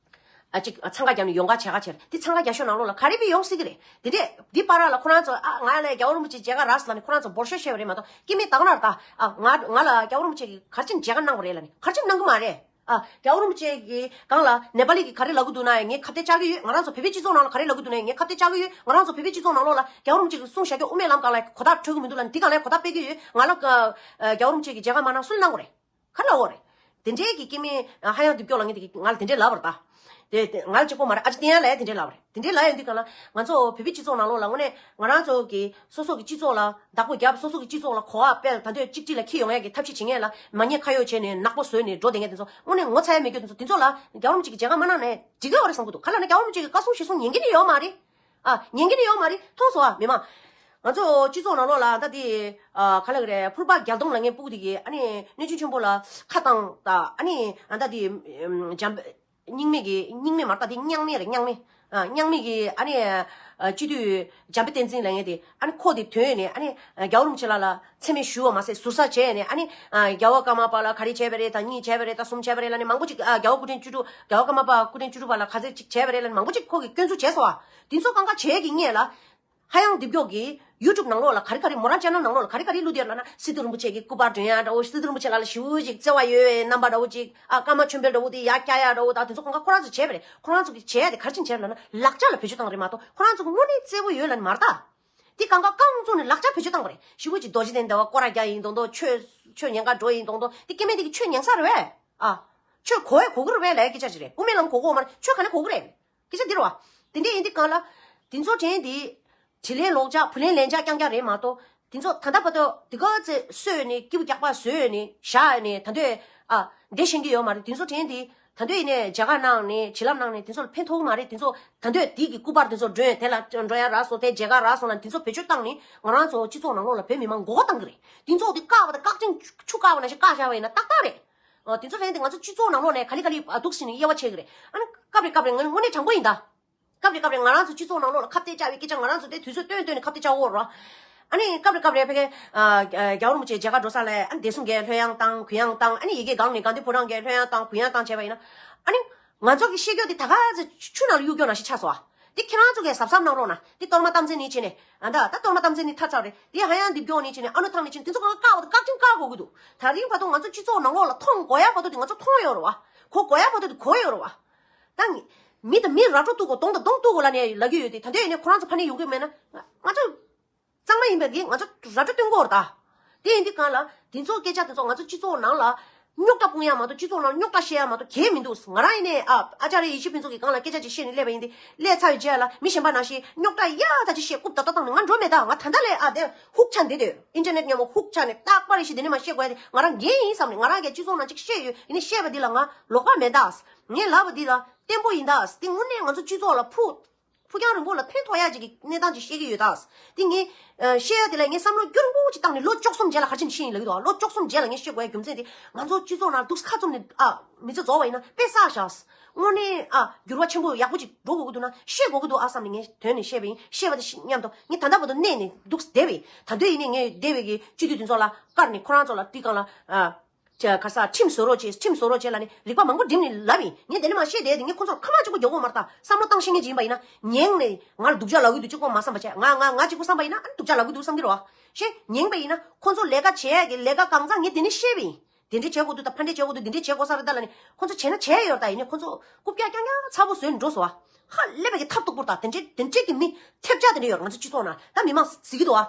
ཨ་ཅིག་འཚང་ཁ་བརྒྱབ་ནས་ཡོང་ག་བྱེད་ག་བྱས། དེ་འཚང་ཁ་རྒྱག་ཤོག་ནང་ལོགས་ལ་ག་རེ་བི་ཡོང་སྲིད་གི་རེད། དེ་འདྲས་འདི་པར་ལ་ཁོ་རང་ཚོ་ཨ་ང་ལ་རྒྱལ་བ་རིན་པོ་ཆེ་མཇལ་ག་རག་སོང་ལབ་ནས་ཁོ་རང་ཚོ་འབོར་ཤོག་བཤད་པ་རེད་མ་གཏོགས། སྐྱེ་དམན་དག་ན་ར་ད། ཨ་ང་ང་ལ་རྒྱལ་བ་རིན་པོ་ཆེ་གིས་ག་རེ་བྱས་ནས་མཇལ་ཁ་གནང་བ་རེད་ལབ་ནས་ག་རེ་བྱས་ནས་གནང་གི་མ་རེད། ཨ་རྒྱལ་བ་རིན་པོ་ཆེ་གི་སྒང་ལ་ནེ་པ་ལི་གིས་ག་རེ་ལབ་གི་འདུག་ན་ཡང་ངས་ཁ་གཏད་བཅག་གི་ཡོད། ང་རང་ཚོ་བོད་པའི་སྤྱི་ཚོགས་ནང་ལ་ག་རེ་ལབ་གི་འདུག་ན་ཡང་ངས་ཁ་གཏད་བཅག་གི་ཡོད། ང་རང་ཚོ་བོད་པའི་སྤྱི་ཚོགས་ནང་ལོགས་ལ་རྒྱལ་བ་རིན་པོ་ཆེ་གིས་གསུང་བཞག་རྒྱུ་དབུ་མའི་ལམ་སྒང་ལ་གོ་བརྡ་འཕྲོད་གི་མི་འདུག་ལབ་ནས་འདི་སྒང་ལ་གོ་བརྡ་སྤེལ་གི་ཡོད། ང་ལ་ཨ་རྒྱལ་བ་རིན་པོ་ཆེ་གིས་མཇལ་ཁ་མ་གནང་སུ་ལ་གནང་དགོས་རེད། ག་རེ་ལབ་དགོས་རེད། དེ་འདྲའི་གི་སྐྱེ་དམན་ཨ་ཧ་ཡང་འདི་སྐྱོག་ལབ་མཁན་དེ་གིས་ང་ལ་དེ་འདྲའི་ལབ་པ་རེད་ད། དེ་དེ་ང་ལ་གཅིག་པོ་མ་རེད། ཨ་ཅེ་བསྟན་ཡ་ལ་ཡ་དེ་འདྲའི་ལབ་པ་རེད། དེ་འདྲའི་ལབ་ཡོང་དུས་གང་ལ་ང་ཚོ་བོད་པའི་སྤྱི་ཚོགས་ནང་ལོགས་ལ་དངོས་གནས་ང་རང་ཚོ་གི་སོ་སོ་གི་སྤྱི་ཚོགས་ལ་བདག་པོ་རྒྱབ། སོ་སོ་གི་སྤྱི་ཚོགས་ལ་གོ་བ་སྤེལ། ད་འདོད་གཅིག་སྒྲིལ་ལ་འཁྱེར་ཡོང་ཡ་གི་ཐབས་ཤེས་བྱེད་མཁན་ལ་མ་ཉེས་ཁ་གཡོག་བྱས་ནས་ནག་པོ་བཟོས་ནས་འགྲོ་བསྡད་མཁན་དེ་ཚོ་དངོས་གནས་ངོ་ཚ་ཡ་མེད་རྒྱུ་དེ་ཚོ། དེ་ཚོ་ལ་རྒྱལ་བ་རིན་པོ་ཆེ་གིས་མཇལ་ཁ་མ་གནང་ནའི་འགྲིག་གི་ཡོད་རེད་བསམ་གི་འདུག་ག་རེ་ལབ་ན་རྒྱལ་བ་རིན་པོ་ཆེ་གིས་བཀའ་གསུང་གཞི་གསུང་ཉན་གི་ནི་ཡོད་མ་རེད། ཨ་ཉན་གི་ནི་ཡོད་མ་རེད། མཐོང་སོང་ཨ་མི་མང་། ང་ཚོ་སྤྱི་ཚོགས་ནང་ལོགས་ལ་ད་དེ་ཨ་ག་ལབ་དགོས་རེད། ཕུར་པ་རྒྱལ་གདོང་ལབ་མཁན་སྤུ་གུ་དེ་གིས་ཨ་ནི་གནས་ཆུང་ཆེན་པོ་ལ་ཁ་བཏང་ད། ཨ་ནི་ཨ་ད་དེ་ཨམ་འཇམ་རྙིང་མའི་གི་རྙིང་མའི་མ་རེད་ད། དེ་རྙིང་མའི་རེད། རྙིང་མའི་ཨ་རྙིང་མའི་གི་ཨ་ནི་ཨ་སྤྱི་འཐུས་འཇམ་དཔལ་བསྟན་འཛིན་ལབ་མཁན་དེ་ཨ་ནི་ཁོ་དེ་ཐོན་ནས་ཨ་ནི་ཨ་རྒྱལ་བ་རིན་པོ་ཆེ་ལགས་ལ་མཚན་སྨད་ཞུ་བ་མ་ཟད་ཟུར་ཟ་བྱས་ནས་ཨ་ནི་ཨ་རྒྱལ་བ་ཀརྨ་པ་ལ་ག་རེ་བྱས་པ་རེད་ད། གཉིས་བྱས་པ་རེད་ད། གསུམ་བྱས་པ་རེད་ལབ་ནས་མང་པོ་ཅིག་ཨ་རྒྱལ་བ་སྐུ་ཕྲེང་བཅུ་དྲུག་རྒྱལ་བ་ཀརྨ་པ་སྐུ་ཕྲེང་བཅུ་དྲུག་པ་ལ་ག་ཚོད་ཅིག་བྱས་པ་རེད་ལབ་ནས་མང་པོ་ཅིག་ཁོ་གིས་སྐྱོན་འཛུགས་བྱས་སོང་ཨ། དེ་ཚོ་གང་ག་བྱས་ཀྱི་སྔོན་ལ། ཧ་ཡང་འདི་སྐྱོག་གིས་ཡུ་ཊུབ་ནང་ལོགས་ལ་ག་རེ་ག་རེ། མོ་རང་ཅེ་ནལ་ནང་ལོགས་ལ་ག་རེ་ག་རེ་བླུགས་བསྡད་ཡོད་ལབ་ན། སི་ཏུ་རིན་པོ་ཆེ་གི་སྐུ་པར་སྒྲོན་ཡ་འདྲ་བོ། སི་ཏུ་རིན་པོ་ཆེ་ལགས་ལ་ཞེ་པོ་ཅིག་བརྩེ་བ་ཡོད་པའི་རྣམ་པ་འདྲ་བོ་ཅིག་ཨ་ཀརྨ་ཆོས་འཕེལ་འདྲ་བོ་དེ་ཡར་བཀྱག་ཡ་འདྲ་བོ་དང་། དེ་ཚོ་གང་ག་ཁོ་རང་ཚོས་བྱས་པ་རེད། ཁོ་རང་ཚོ་གིས་བྱས་ཡ་དེ་ག་རེ་བྱས་ནས་བྱས་ལབ་ན་ལག་ཆ་ལ་བེད་སྤྱོད་བཏང་རེད་མ་གཏོགས་ཁོ་རང་ཚོ་གི་དངོས་གནས་བརྩེ་པོ་ཡོད་ལབ་ནི་མ་རེད་ད། དེ་གང་ག་རྐང་བཙུགས་ནས་ལག་ཆ་བེད་སྤྱོད་བཏང་བ་རེད། ཞེ་པོ་ཅིག་རྡོ་རྗེ་གདན་འདྲ་བ་སྐོར་ར་རྒྱག་ཡིན་མདོག་མདོག་ཆོས་ཆོས་ཉན་ག་འགྲོ་ཡིན་མདོག་མདོག་དེ་སྐྱེ་དམན་དེ་གིས་ཆོས་ཉན་ས་རེད་པས། ཨ། ཆོས་གོ་ཡ་གོ་གི་རེད་པས་ལབ་ཡ་སྐད་ཆ་ཅིག་རེད། དབུ་མའི་ལམ་གོ་གོ་མ་རེད། ཆོས་ག་ནས་གོ་གི་རེད། སྐད་ཆ་འདི་རེད་པ། དེ་འདྲ་ཡིན་དུས་གང་ལ། དེ་ཚོ་དྲན་དེ། དྲིན་ལན་ལོག་ལྕག་བུ་ལོན་ལན་ལྕག་རྐྱང་རྐྱང་རེད་མ་གཏོགས། དེ་ཚོ་ད་ལྟ་བར་དུ་དེ་ག་ཚོད་གསོས་ནས་སྐྱིད་པོ་རྒྱག་པ་བཟོས་ནས་བཞག་ནས་ད་འདོད་ཨ་བསྡད་ཤེས་ཀྱི་ཡོད་མ་རེད། དེ་ཚོ་དྲན་དེ་ད་འདོད་ཡིན་ནས་མཇལ་ཁ་གནང་ནས་བྱིན་རླབས་གནང་ནས་དེ་ཚོ་ལ་ཕན་ཐོགས་མ་རེད། དེ་ཚོ་ད་འདོད་དེ་གི་སྐུ་པར་དེ་ཚོ་སྒྲོན་དེ་ལ་འགྲོ་ཡ་རག་སོང་། དེ་མཇལ་ཁ་རག་སོང་ལབ་དེ་ཚོ་བེད་སྤྱོད་བཏང་ནས་ང་རང་ཚོ་སྤྱི་ཚོགས་ནང་ལོགས་ལ་བོད་མི་མང་མགོ་སྐོར་བཏང་གི་རེད། དེ་ཚོ་དེ་བཀག་པ་དང་བཀག་ཅིང་ཆུ་བཀག་པ་ནང་བཞིན་བཀག་བཞག་པ་ཡིན་ན་ཏག་ཏག་རེད། ཨ། དེ་ཚོ་ལན་དེ་ང་ཚོ་སྤྱི་ཚོགས་ནང་ལོགས་ནས་ག་ལེ་ག་ལེ་ཨ་འདུག་ཟེར་ནས་དབྱེ་བ་ཕྱེ་གི་རེད། ཨ་ནི་སྐབས་རེ་སྐབས་རེ་ང་དངོས་གནས་དྲང་པོ་ཡིན་ད། སྐབས་རེ་སྐབས་རེ་ང་རང་ཚོ་སྤྱི་ཚོགས་ནང་ལོགས་ལ་ཁ་གཏད་བཅག་པའི་སྐད་ཆ་ང་རང་ཚོ་དེ་དུས་ཚོད་བཏོན་བཏོན་ནས་ཁ་གཏད་བཅག་འོ་ར། ཨ་ནི་སྐབས་རེ་སྐབས་རེ་ཕ་གི་ཨ་རྒྱལ་བ་རིན་པོ་ཆེ་མཇལ་ཁ་འགྲོ་ས་ལ་ཨ་ནི་བདེ་སྲུང་གིས་ལྷོད་ཡངས་བཏང་གུ་ཡངས་བཏང་། ཨ་ནི་ཡ་གི་སྒང་ནས་དགའ་ལྡན་ཕོ་བྲང་གིས་ལྷོད་ཡངས་བཏང་གུ་ཡངས་བཏང་བྱས་པ་ཡིན་ན། ཨ་ནི་ང་ཚོ་གི་བཤད་རྒྱུ་དེ་ད་ག་ཚོད་ཆུ་ནང་ལ་གཡུག་རྒྱུ་ནང་བཞིན་ཆགས་སོང་ཨ། དེ་ཁྱེད་རང་ཚོ་གིས་གཟབ་གཟབ་གནང་རོགས་གནང་། དེ་གཏོར་མ་གཏམ་ཚན་ནས་བྱས་ནས། ཨ་ད་ད་གཏོར་མ་གཏམ་ཚན་ནས་ཐར་ཚར་རེད། དེ་ཧ་ཡང་འདི་སྐྱོང་ནས་བྱས་ནས་ཨ་ནུ་ཐང་ནས་བྱས་ནས་དེ་ཚོ་གང་བཀག་པ་དང་བཀག་ཅིང་བཀག་དགོས་ཀྱི་འདུག་ད་རིང་བར་དུ་ང་ཚོ་སྤྱི་ཚོགས་ནང་ལོགས་ལ་མཐོང་དགོས་ཡ་བར་དུ་དེ་ང་ཚོ་མཐོང་ཡོད་རེད་བ། གོ་དགོས་ཡ་བར་དུ་དེ་གོ་ཡོད་རེད་བ། ད་ངས་མི་དང་མི་ར་སྤྲོད་གཏུག་དགོས། གདོང་དང་གདོང་གཏུག་དགོས་ལབ་ནས་ལབ་ཀྱི་ཡོད་དེ། ད་འདོད་ཡོད་ནས་ཁོ་རང་ཚོ་ཕ་ནས་ཡོང་གི་མེད་ན་ང་ཚོ་གཙང་མ་ཡིན་པ་གི་ང་ཚོ་ར་སྤྲོད་སྟོན་དགོས་རེད་ད། དེ་ཡིན་དུས་གང་ལ་དེ་ཚོ་སྐད་ཆ་དེ་ཚོ་ང་ཚོ་སྤྱི་ཚོགས་ནང་ལ་རྙོག་དྲ་སྤུངས་ཡ་མ་གཏོགས་སྤྱི་ཚོགས་ནང་རྙོག་དྲ་བཤད་ཡ་མ་གཏོགས་གལ་མི་འདུག་ང་རང་ཡིན་ནའི་ཨ་ཨ་ཅཱརྱ་ཡེ་ཤེས་ཕུན་ཚོགས་ཀྱི་སྒང་ལ་སྐད་ཆ་ཅིག་བཤད་ནས་སླེབས་པ་ཡིན་ཏེ། སླེབས་ཚར་བའི་རྗེས་ལ་མི་གཞན་པ་ནང་བཞིན་རྙོག་དྲ་ཡག་ཐག་ཅིག་བཤད། རྐུབ་ཏག་ཏག་ནས་ང་འགྲོ་མེད་ད། ང་ད་ལྟ་ལས་ཨ་དེ་ཧུག་ཆ་འདི་དེ་ཨིན་ཊར་ནེཊ་མཉམ་པོ་ཧུག་ཆ་ནས་རྟག་པར་རེ་ཞིག་འདི་ནས་མ་བཤད་དགོས་ཡ་དེ་ང་རང་འགན་ཡིན་བསམ་ནས། ང་རང་གིས་སྤྱི་ཚོགས་ནང་ཅིག་བཤད་ཡོད། ཡིན་ནའི་བཤད་པ་འདི་ལ་ང་ལོགས་ཀ་མེད་ད། ངས་ལབ་པ་འདི་ལ་བརྟན་པོ་ཡིན་ད། འདི་དངོས་གནས་ང་ཚོ་སྤྱི་ཚོགས་ལ་ཕུགས། ཕུགས་རྒྱང་རིང་པོ་ལ་ཕན་ཐོགས་ཡ་ཅིག་གི་གནས་སྟངས་ཅིག་བཤད་ཀྱི་ཡོད་ད། དེ་ངས་ཨ་བཤད་ཡ་དེ་ལ་ངས་བསམ་བློ་རྒྱུན་རིང་པོ་ཅིག་བཏང་ནས་ལོ་བཅུ་གསུམ་རྗེས་ལ་ག་རེ་བྱས་ནས་བཤད་ཡིན་ལབ་ཀྱི་འདུག་ལོ་བཅུ་གསུམ་རྗེས་ལ་ངས་བཤད་དགོས་ཡ་རྒྱུ་མཚན་དེ་ང་ཚོ་སྤྱི་ཚོགས་ནང་འདུག་ཁ་བཙུམ་ནས་ཨ་མི་ཚེ་རྫོགས་པ་ཡིན་ན་དཔེ་བསགས་བཞག་དངོས་གནས་ཨ་འགྱུར་བ་ཆེན་པོ་ཡག་པོ་ཅིག་འགྲོ་དགོས་ཀྱི་འདུག་ན་བཤད་དགོས་ཀྱི་འདུག་ཨ་བསམ་ནས་ངས་དོན་ནས་བཤད་པ་ཡིན། བཤད་པ་དེ་ཤི་སྙམ་དུ་ངས་ད་ལྟ་བར་དུ་གནས་ནས་འདུག་བསྡད་པ་ཡིན། ད་དུང་ཡིན་ནས་ངས་བསྡད་པའི་གི་སྤྱི་འཐུས་དེ་ཚོ་ལ་བཀར་ནས་ཁོ་རང་ཚོ་ལ་དེ་སྒང་ལ་ཨ། ཅེས་ག་ས་ཁྲིམས་བཟོ་རོགས་བྱེད། ཁྲིམས་བཟོ་རོགས་བྱེད་ལ་ནི་རིག་པ་མང་པོ་བསྒྲིམས་ནས་ལབ་ཡིན། ངས་དེ་ནས་མ་བཤད་དེ་དེ་ངས་ཁོ་ཚོར་ཁ་མ་གཅིག་པོ་མགྱོགས་པོ་མ་རེད་ད། བསམ་བློ་བཏང་ཤེས་མཁན་ཅིག་ཡིན་པ་ཡིན་ན་ཉན་ནས་ང་ལ་སྡུག་ཅག་ལབ་ཀྱི་འདུག་གཅིག་པོ་མ་བསམ་པ་བྱས། ང་ང་ང་གཅིག་པོ་བསམ་པ་ཡིན་ན་ཨ་ནི་སྡུག་ཅག་ལབ་ཀྱི་འདུག་བསམ་གྱི་རེད་བ། ཤེས་ཉན་པ་ཡིན་ན་ཁོ་ཚོ་ལས་ཀ་བྱེད་ཡ་གི་ལས་ཀ་གང་ཚང་ངས་དེ་ནས་བཤད་པ་ཡིན། དེ་འདྲས་བྱེད་དགོས་འདུག་ད་ཕན་འབྲས་བྱེད་དགོས་འདུག་དེ་འདྲས་བྱེད་དགོས་ས་རེད་ད་ལབ་ནས་ཁོ་ཚོ་བྱས་ན་བྱས་ཡོད་རེད་ད། ཡིན་ནས་ཁོ་ཚོ་རྐུབ་བཀྱག་རྐྱང་རྐྱང་ཚ་པོ་བཟོས་ནས་འགྲོ་སོང་བ། ཧ་ལས་པའི་གི་ཐབས་སྡུག་པོ་རེད་ད། དེ་འདྲས་དེ་འདྲས་ཀྱི་མི་ཐེབས་ཆག་དེ་འདྲས་ཡོད་རེད་ང་ཚོ་སྤྱི་ཚོགས་ནང་ད། མི་མང་ཟེར་གྱི་འདུག་བ།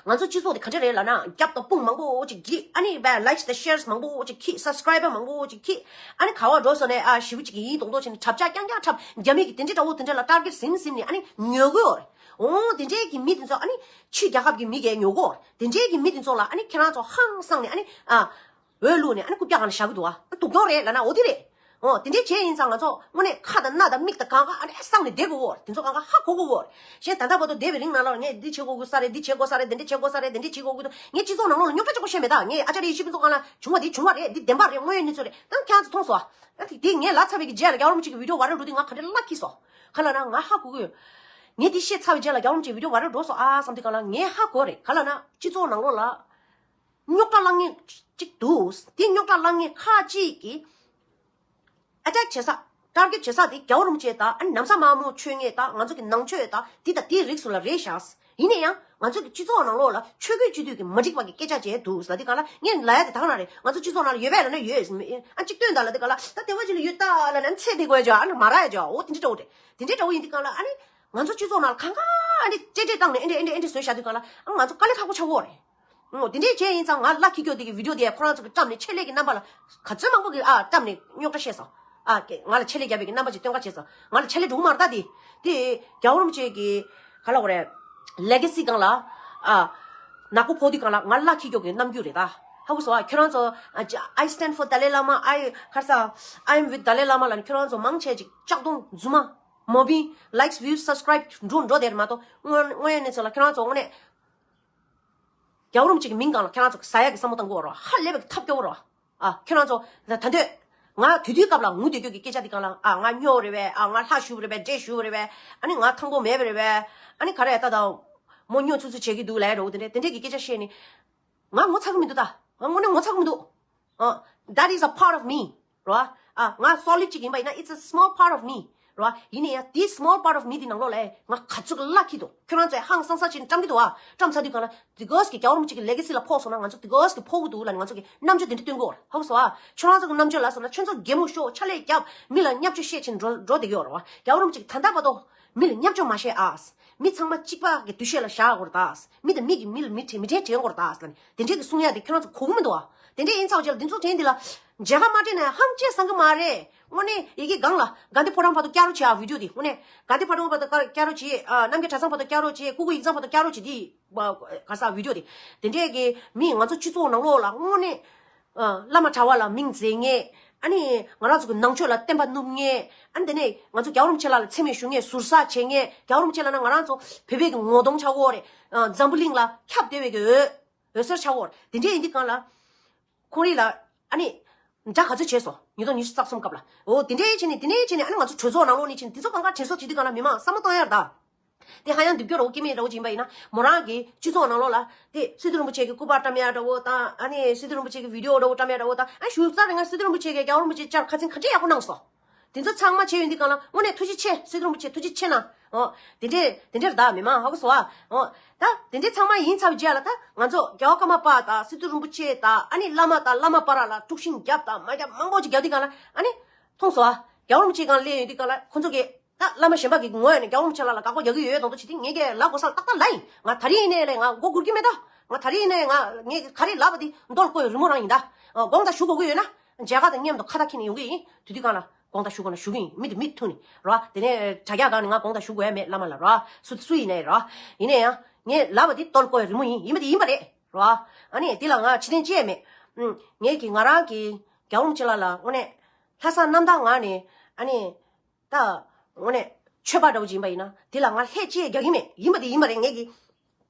ང་ཚོ་སྤྱི་ཚོགས་དེ་ག་འདྲ་རེད་ལབ་ན་རྒྱབ་དང་དཔུང་མང་པོ་ཅིག་གིས་ཨ་ནི་བས་likes་དང་shares་མང་པོ་ཅིག་ཁྱེར། subscriber་མང་པོ་ཅིག་ཁྱེར། ཨ་ནི་ག་བ་འགྲོ་སོང་ནས་ཨ་ཞེ་པོ་ཅིག་གི་ཡིན་མདོག་མདོག་བྱས་ནས་འཁྲབ་ཆ་རྐྱང་རྐྱང་འཁྲབ། རྒྱ་མི་གི་དེ་འདྲ་འདྲ་བོ་དེ་འདྲ་ལ་target་ཟིན་ཟིན་ནས་ཨ་ནི་ཉོ་གི་ཡོད་རེད། འོ་དེ་འདྲའི་གི་མི་དེ་ཚོ་ཨ་ནི་ཕྱི་རྒྱལ་ཁབ་གི་མི་གིས་ཉོ་གི་ཡོད་རེད། དེ་འདྲའི་གི་མི་དེ་ཚོ་ལ་ཨ་ནི་ཁྱེད་རང་ཚོ་ཧང་སངས་ནས་ཨ་ནི་ཨ། འོས་བླུགས་ནས་ཨ་ནི་རྐུབ་བཀྱག་སྒང་ལ་བཞག་གི་འདུག་བ། སྡུག་གྱོང་རེད་ལབ་ན་འོ་དེ་རེད། འོ་དེ་འདྲས་བྱས་ཡིན་ཙང་ང་ཚོ་དངོས་གནས་ཁ་དང་སྣ་དང་མིག་དང་གང་ག་ཨ་ནི་སངས་ནས་བསྡད་དགོས་བོར། དེ་ཚོ་གང་ག་ཧ་གོ་དགོས་བོར། གཞན་ད་ལྟ་བར་དུ་བསྡད་པའི་རིང་ནང་ལ་ངས་འདི་བྱེད་དགོས་ཀྱི་ས་རེད། འདི་བྱེད་དགོས་ས་རེད། འདི་འདྲས་བྱེད་དགོས་ས་རེད། འདི་འདྲས་བྱེད་དགོས་ཀྱི་འདུག་ངས་སྤྱི་ཚོགས་ནང་ལོགས་ལ་རྙོག་དྲ་གཅིག་པོ་བཤད་མེད་ད། ངས་ཨ་ཅག་རེ་ཡེ་ཤེས་ཕུན་ཚོགས་སྒང་ལ་བྱུང་བ་འདི་བྱུང་བ་རེད། འདི་བདེན་པ་རེད། དངོས་ཡོད་གནས་ཚུལ་རེད། ད་ཁྱེད་རང་ཚོ་མཐོང་སོང་ཨ། ད་དེ་ངས་ལབ་ཚར་བའི་གི་རྗེས་ལ་རྒྱལ་བ་རིན་པོ་ཆེ་གི་བི་ཌིའོ་བ་རེལ་འགྲོ་དུས་ང་ག་འདྲས་བླ་འཁྱིལ་སོང་། ག་ལབ་ན་ང་ཧ་གོ་གི་ཡོད། ངས་འདི་བཤད་ཚར་བའི་རྗེས་ལ་རྒྱལ་བ་རིན་པོ་ཆེ་གི་བི་ཌིའོ་བ་རེལ་འགྲོ་སོང་ཨ་བསམ་དུས་སྒང་ལ་ངས་ཧ་གོ་རེད། ག་ལབ་ན་སྤྱི་ཚོགས་ནང་ལོགས་ལ། རྙོག་དྲ་བསླང་མཁན་གཅིག་འདུག་དེ་རྙོག་དྲ་བསླང་མཁན་ཁག་ཅིག་གིས་ཨ་ཅག་བྱེད་ས། ཊར་གེཊ་བྱེད་ས་དེ་རྒྱལ་བ་རིན་པོ་ཆེ་དང་ཨ་ནི་ནམ་བཟའ་དམར་མོ་མཆོད་མཁན་དང་ང་ཚོ་གི་ནང་ཆོས་དང་དེ་དང་དེའི་རིགས་སུ་ལ་རེད་བཞག་ཡིན་ན་ཡང་ང་ཚོ་གི་སྤྱི་ཚོགས་ནང་ལོགས་ལ་ཆོས་གོས་སྤྱི་འཐུས་ཀྱི་མ་འགྲིག་པ་གི་སྐད་ཆ་བྱས་འདུག་ཟེར་དུས་སྒང་ལ་ངས་ལབ་ཡ་དེ་ད་ག་ནང་རེད། ང་ཚོ་སྤྱི་ཚོགས་ནང་ལ་ཡོད་པས་ལབ་ན་ཡོད། ཨ་གཅིག་སྟོན་དང་ལབ་དུས་སྒང་ལ་ད་དེ་བ་ཅིག་ལ་ཡོད་ད་ལབ་ན་ཚད་དེ་དགོས་ཡ་ཅོ་ཨ་ནི་མ་རག་ཡ་ཅོ་འོ་དེ་འདྲ་འདྲ་བོ་རེད། དེ་འདྲ་འདྲ་བོ་ཡིན་དུས་སྒང་ལ་ཨ་ནི་ང་ཚོ་སྤྱི་ཚོགས་ནང་ལ་གང་ག་ཨ་ནི་ཅེ་ཅེ་བཏང་ནས་ཨེ་འདྲ་ཨེ་འདྲ་ཨེ་འདྲ་བཟོས་བཞག་དུས་སྒང་ལ་ཨ་ང་ཚོ་དཀའ་ལས་ཁག་པོ་ཆགས་ཀྱི་ཡོད་རེད། འོ་དེ་འདྲས་བྱས་ཡིན་ཙང་ང་བླ་འཁྱིལ་རྒྱུ་དེ་གི་བི་ཌིའོ་དེ་ཁོ་རང་ཚོ་གི་བཀྲམ་ནས་ཆེད་ལས་ཀྱི་རྣམ་པ་ལ་ག་ཚོད་མང་པོ་གི་ཨ་བཀྲམ་ནས་རྙོག་དྲ་བཤད་སོང་། ཨ་ཀེ་ང་ལ་ཆེད་ལས་རྒྱབ་པའི་གི་རྣམ་པ་ཅིག་སྟོན་ཁ་བྱས་སོང་། ང་ལ་ཆེད་ལས་འགྲོ་གི་མ་རེད་ད། དེ་དེ་རྒྱལ་བ་རིན་པོ་ཆེ་གི་ག་ལ་འོ་རེད། ལེ་གེ་སི་སྒང་ལ་ཨ་ནག་པོ་ཕོག་དུས་སྒང་ལ་ང་བླ་འཁྱིལ་རྒྱུ་གི་རྣམ་འགྱུར་རེད་ད། ཧ་གོ་སོང་ཨ། ཁྱོད་རང་ཚོ་I stand for Dalai Lama, I ཁ་ས་I am with Dalai Lama ལ་ནི་ཁྱོད་རང་ཚོ་མང་ཆེ་ཅིག་ལྕགས་གདོང་རྫུན་མ་མོ་བི་likes, views, subscribe འགྲོ་འགྲོ་དེ་རེད་མ་གཏོགས་དངོས་དངོས་ཡོད་གནས་ཚུལ་ལ་ཁྱོད་རང་ཚོ་དངོས་གནས། རྒྱལ་བ་རིན་པོ་ཆེ་གི་མིང་སྒང་ལ་ཁྱེད་རང་ཚོ་ཟ་ཡག་གི་བསམ་བློ་གཏང་གི་ཡོད་རེད་བ། ཧ་ལས་པའི་ཐབས་སྐྱོ་བོ་རེད་བ། ཨ་ཁྱེད་རང་ཚོ་ད་ད་འདོད་ང་དུས་དུས་སྐབས་ལ་ངུ་སྡོད་རྒྱུ་གི་སྐད་ཆ་འདི་སྒང་ལ་ཨ་ང་སྨྱོ་རེད་བས། ཨ་ང་ལྷ་ཞུ་རེད་བས། འདྲེ་ཞུ་རེད་བས། ཨ་ནི་ང་ཐང་པོ་མེད་པ་རེད་བས། ཨ་ནི་ག་རེ་ད་ད་མོ་སྨྱོ་ཚུ་ཚུ་བྱེད་ཀྱི་འདུག་ལབ་ཡ་འདྲ་བོ་དེ་འདྲས་དེ་འདྲས་ཀྱི་སྐད་ཆ་བཤད་ནི་ང་ངོ་ཚ་གི་མི་འདུག་ད་ང་དངོས་གནས་ངོ་ཚ་གི་མི་འདུག་ཨ། That is a part of me རོ། ཨ་ང་solid ཅིག་ཡིན་པ་ཡིན་ན་it's a small part of me རོ། ཡིན་ནའི་ཡང་this small part of me དེ་ནང་ལོགས་ལ་ང་ག་ཚོད་ཀྱི་བླ་འཁྱིལ་འདུག་ཁྱོད་རང་ཚོས་ཧང་སང་ས་ཅིག་བཀྲམ་གྱི་འདུག་ཨ། བཀྲམ་ཚར་དུས་སྒང་ལ་དེ་གོས་ཀྱི་རྒྱལ་བ་རིན་པོ་ཆེ་གི་legacy ལ་ཕོག་སོང་ན་ང་ཚོ་དེ་གོས་ཀྱི་ཕོག་གི་འདུག་ལབ་ནས་ང་ཚོ་གི་རྣམ་དཔྱོད་དེ་འདྲ་སྟོན་གྱི་ཡོད་རེད། ཧ་གོ་སོང་ཨ། ཁྱོད་རང་ཚོ་གི་རྣམ་དཔྱོད་ལ་སོང་ན་ཁྱོད་ཚོ་གད་མོ་ཤོར་ཕྱག་ལས་རྒྱབ་མི་ལ་བརྙས་བཅོས་བཤད་ཅིང་འགྲོ་འགྲོ་བསྡད་ཀྱི་ཡོད་རེད་བ། རྒྱལ་བ་རིན་པོ་ཆེ་གི་ད་ལྟ་བར་དུ་མི་ལ་བརྙས་བཅོས་མ་བྱེད་ཨ། མི་ཚང་མ་གཅིག་པ་གི་འདུ་ཤེས་ལ་བཞག་དགོས་རེད་ད། མི་དང་མི་གི་མི་ལ་མི་དྲན་མི་དྲན་དྲན་དགོས་རེད་ད་ལབ་ནས་དེ་འདྲས་ཀྱི་གསུང་ཡ་དེ་ཁྱོད་རང་ཚོ་གོ་གི་མི་འདུག་ཨ། དེ་འདྲས་ཡིན་ཚར་བ་རྗེས་ལ་འདི་ཚོ་དྲན་འདི་ལ་མཇལ་ཁ་མ་སྤྲད་ན་ཧམ་བཅད་བཟང་གི་མ་རེད། དངོས་གནས་ཡི་གེ་སྒང་ལ་དགའ་ལྡན་ཕོ་བྲང་བར་དུ་བསྐྱར་རོགས་བྱེད་ཨ། བི་ཌིའོ་དེ་དངོས་གནས་དགའ་ལྡན་ཕོ་བྲང་བར་དུ་བསྐྱར་རོགས་བྱེད་ཨ། རྣམ་རྒྱལ་གྲྭ་ཚང་བར་དུ་བསྐྱར་རོགས་བྱེད། སྐུ་སྒུག་ཡིག་ཚང་བར་དུ་བསྐྱར་རོགས་བྱེད་དེ་ག་ས་བི་ཌིའོ་དེ་དེ་འདྲས་ཀྱི་མི་ང་ཚོ་སྤྱི་ཚོགས་ནང་ལོགས་ལ་དངོས་གནས། བླ་མ་གྲྭ་པ་ལ་མིང་འཛིན་མཁན། ཨ་ནི་ང་རང་ཚོ་གི་ནང་ཆོས་ལ་བསྟན་པ་བསྣུབས་མཁན། ཨ་ནི་དེ་ནས་ང་ཚོ་རྒྱལ་བ་རིན་པོ་ཆེ་ལགས་ལ་མཚན་སྨད་ཞུ་མཁན་ཟུར་ཟ་བྱེད་མཁན། རྒྱལ་བ་རིན་པོ་ཆེ་ལབ་ན་ང་རང་ཚོ་བོད་པའི་གི་ངོ་གདོང་ཆགས་ཀྱི་ཡོད་རེད། འཛམ་བུ་གླིང་ལ་ཁྱབ་བསྡད་པའི་གི་འོད་འོད་ཟེར་ཆགས་ཀྱི་ཡོད་རེད། དེ་འདྲས་ཡིན་དུས་སྒང་ལ་ཁོང་རང་ལ་ཨ་ནི་འདྲ་ག་ཚོད་བྱས་སོང་། ཉིས་སྟོང་ཉི་ཤུ་རྩ་གསུམ་སྐབས་ལ་འོ་དེ་འདྲས་བྱས་ནས་དེ་འདྲས་བྱས་ནས་ཨ་ནི་ང་ཚོ་གྲོས་ཚོགས་ནང་ལོགས་ནས་བྱས་ནས་དེ་ཚོ་གང་ག་དྲན་གསོ་བྱེད་དུས་སྒང་ལ་མི་མང་བསམ་བློ་གཏོང་ཡ་རེད་ད། དེ་ཧ་ཡང་འདི་སྐྱོ་ར་བོ་སྐྱེ་དམན་ར་བོ་ཅིག་ཡིན་པ་ཡིན་ན་མོ་རང་གི་སྤྱི་ཚོགས་ནང་ལོགས་ལ་དེ་སི་ཏུ་རིན་པོ་ཆེ་གི་སྐུ་པར་བཀྲམ་ཡ་འདྲ་བོ་དང་ཨ་ནི་སི་ཏུ་རིན་པོ་ཆེ་གི་བི་ཌིའོ་འདྲ་བོ་བཀྲམ་ཡ་འདྲ་བོ་དང་ཨ་ཞུ་ས་རེ་ང་སི་ཏུ་རིན་པོ་ཆེ་གི་རྒྱལ་བ་རིན་པོ་ཆེ་བཅར་ཁ་ཚན་ག་འདྲས་ཡག་པོ་གནང་སོང་། དེ་ཚོ་ཚང་མ་བྱས་ཡོད་འདི་གང་ལ་དངོས་གནས་ཐུགས་རྗེ་ཆེ། སི་ཏུ་རིན་པོ་ཆེ་ཐུགས་རྗེ་ཆེ་གནང་། འོ་དེ་འདྲས་དེ་འདྲས་རེད་ད་མི་མང་ཧ་གོ་སོང་ཨ། འོ་ད་དེ་འདྲས་ཚང་མ་ཡིན་ཚར་བའི་རྗེས་ལ་ད་ང་ཚོ་རྒྱལ་བ་ཀརྨ་པ་དང་སི་ཏུ་རིན་པོ་ཆེ་དང་ཨ་ནི་བླ་མ་དང་བླ་མ་བར་ལ་དཀྲུག་ཤིང་རྒྱབ་དང་མ་རྒྱབ་མང་པོ་ཅིག་རྒྱབ་འདི་གང་ལ་ཨ་ནི་མཐོང་སོང་ཨ། རྒྱལ་བ་རིན་པོ་ཆེ་གང་སླེབས་ཡོད་འདི་གང་ལ་ཁོ་ཚོ་གི་ད་བླ་མ་གཞན་པ་གི་ངོ་ཡ་ནས་རྒྱལ་བ་རིན་པོ་ཆེ་ལགས་ལ་དགག་པ་རྒྱག་གི་ཡོད་དང་དུ་བྱེད་དེ་ངས་ཀྱི་ལབ་དགོས་ས་ལ་ཏག་ཏག་ལབ་ཡིན། ང་ད་རེས་ཡིན་ནའི་ལས་ང་མགོ་སྒུར་གྱི་མེད་ད། ང་ད་རེས་ཡིན་ནའི་ང་ངས་ག་རེ་ལབ་པ་དེ་མདོ་ལ་བཀོད་ཡོད་རི་མོ་རང་ཡིན་ད། དགོངས་དག་ཞུ་དགོས་ཀྱི་ཡོད་ན། མཇལ་ཁ་དང་མཉམ་དུ་ཁ་བརྡ་འཁྱེར་ནས་ཡོང་གི་ཡིན། དུས་དུས་གང་ལ་དགོངས་དག་ཞུ་དགོས་ན་ཞུ་གི་ཡིན། མི་དེ་མི་ཐུག་ནས་རོ། དེ་ནས་དྲ་རྒྱ་སྒང་ནས་ང་དགོངས་དག་ཞུ་དགོས་ཡ་མེད་བླ་མ་ལ་རོ། སུ་སུ་ཡིན་ནའི་རོ། ཡིན་ནའི་ཡང་ངས་ལབ་པ་དེ་མདོ་ལ་བཀོད་ཡོད་རི་མོ་ཡིན། ཡིན་པ་དེ་ཡིན་པ་རེད་རོ། ཨ་ནི་དེ་ལ་ང་ཕྱི་ཐེན་ཅི་ཡང་མེད། ངས་ཀྱི་ང་རང་གི་རྒྱལ་བ་རིན་པོ་ཆེ་ལགས་ལ་དངོས་གནས་ལྷག་བསམ་རྣམ་དག་ངང་ནས་ཨ་ནི། ད། དངོས་གནས། ཆོས་པ་འདྲ་བོ་ཅིག་ཡིན་པ་ཡིན་ན་དེ་ལ་ང་ལྷད་ཅེས་རྒྱག་གི་མེད། ཡིན་པ་དེ་ཡིན་པ་རེད། ངས་ཀྱི་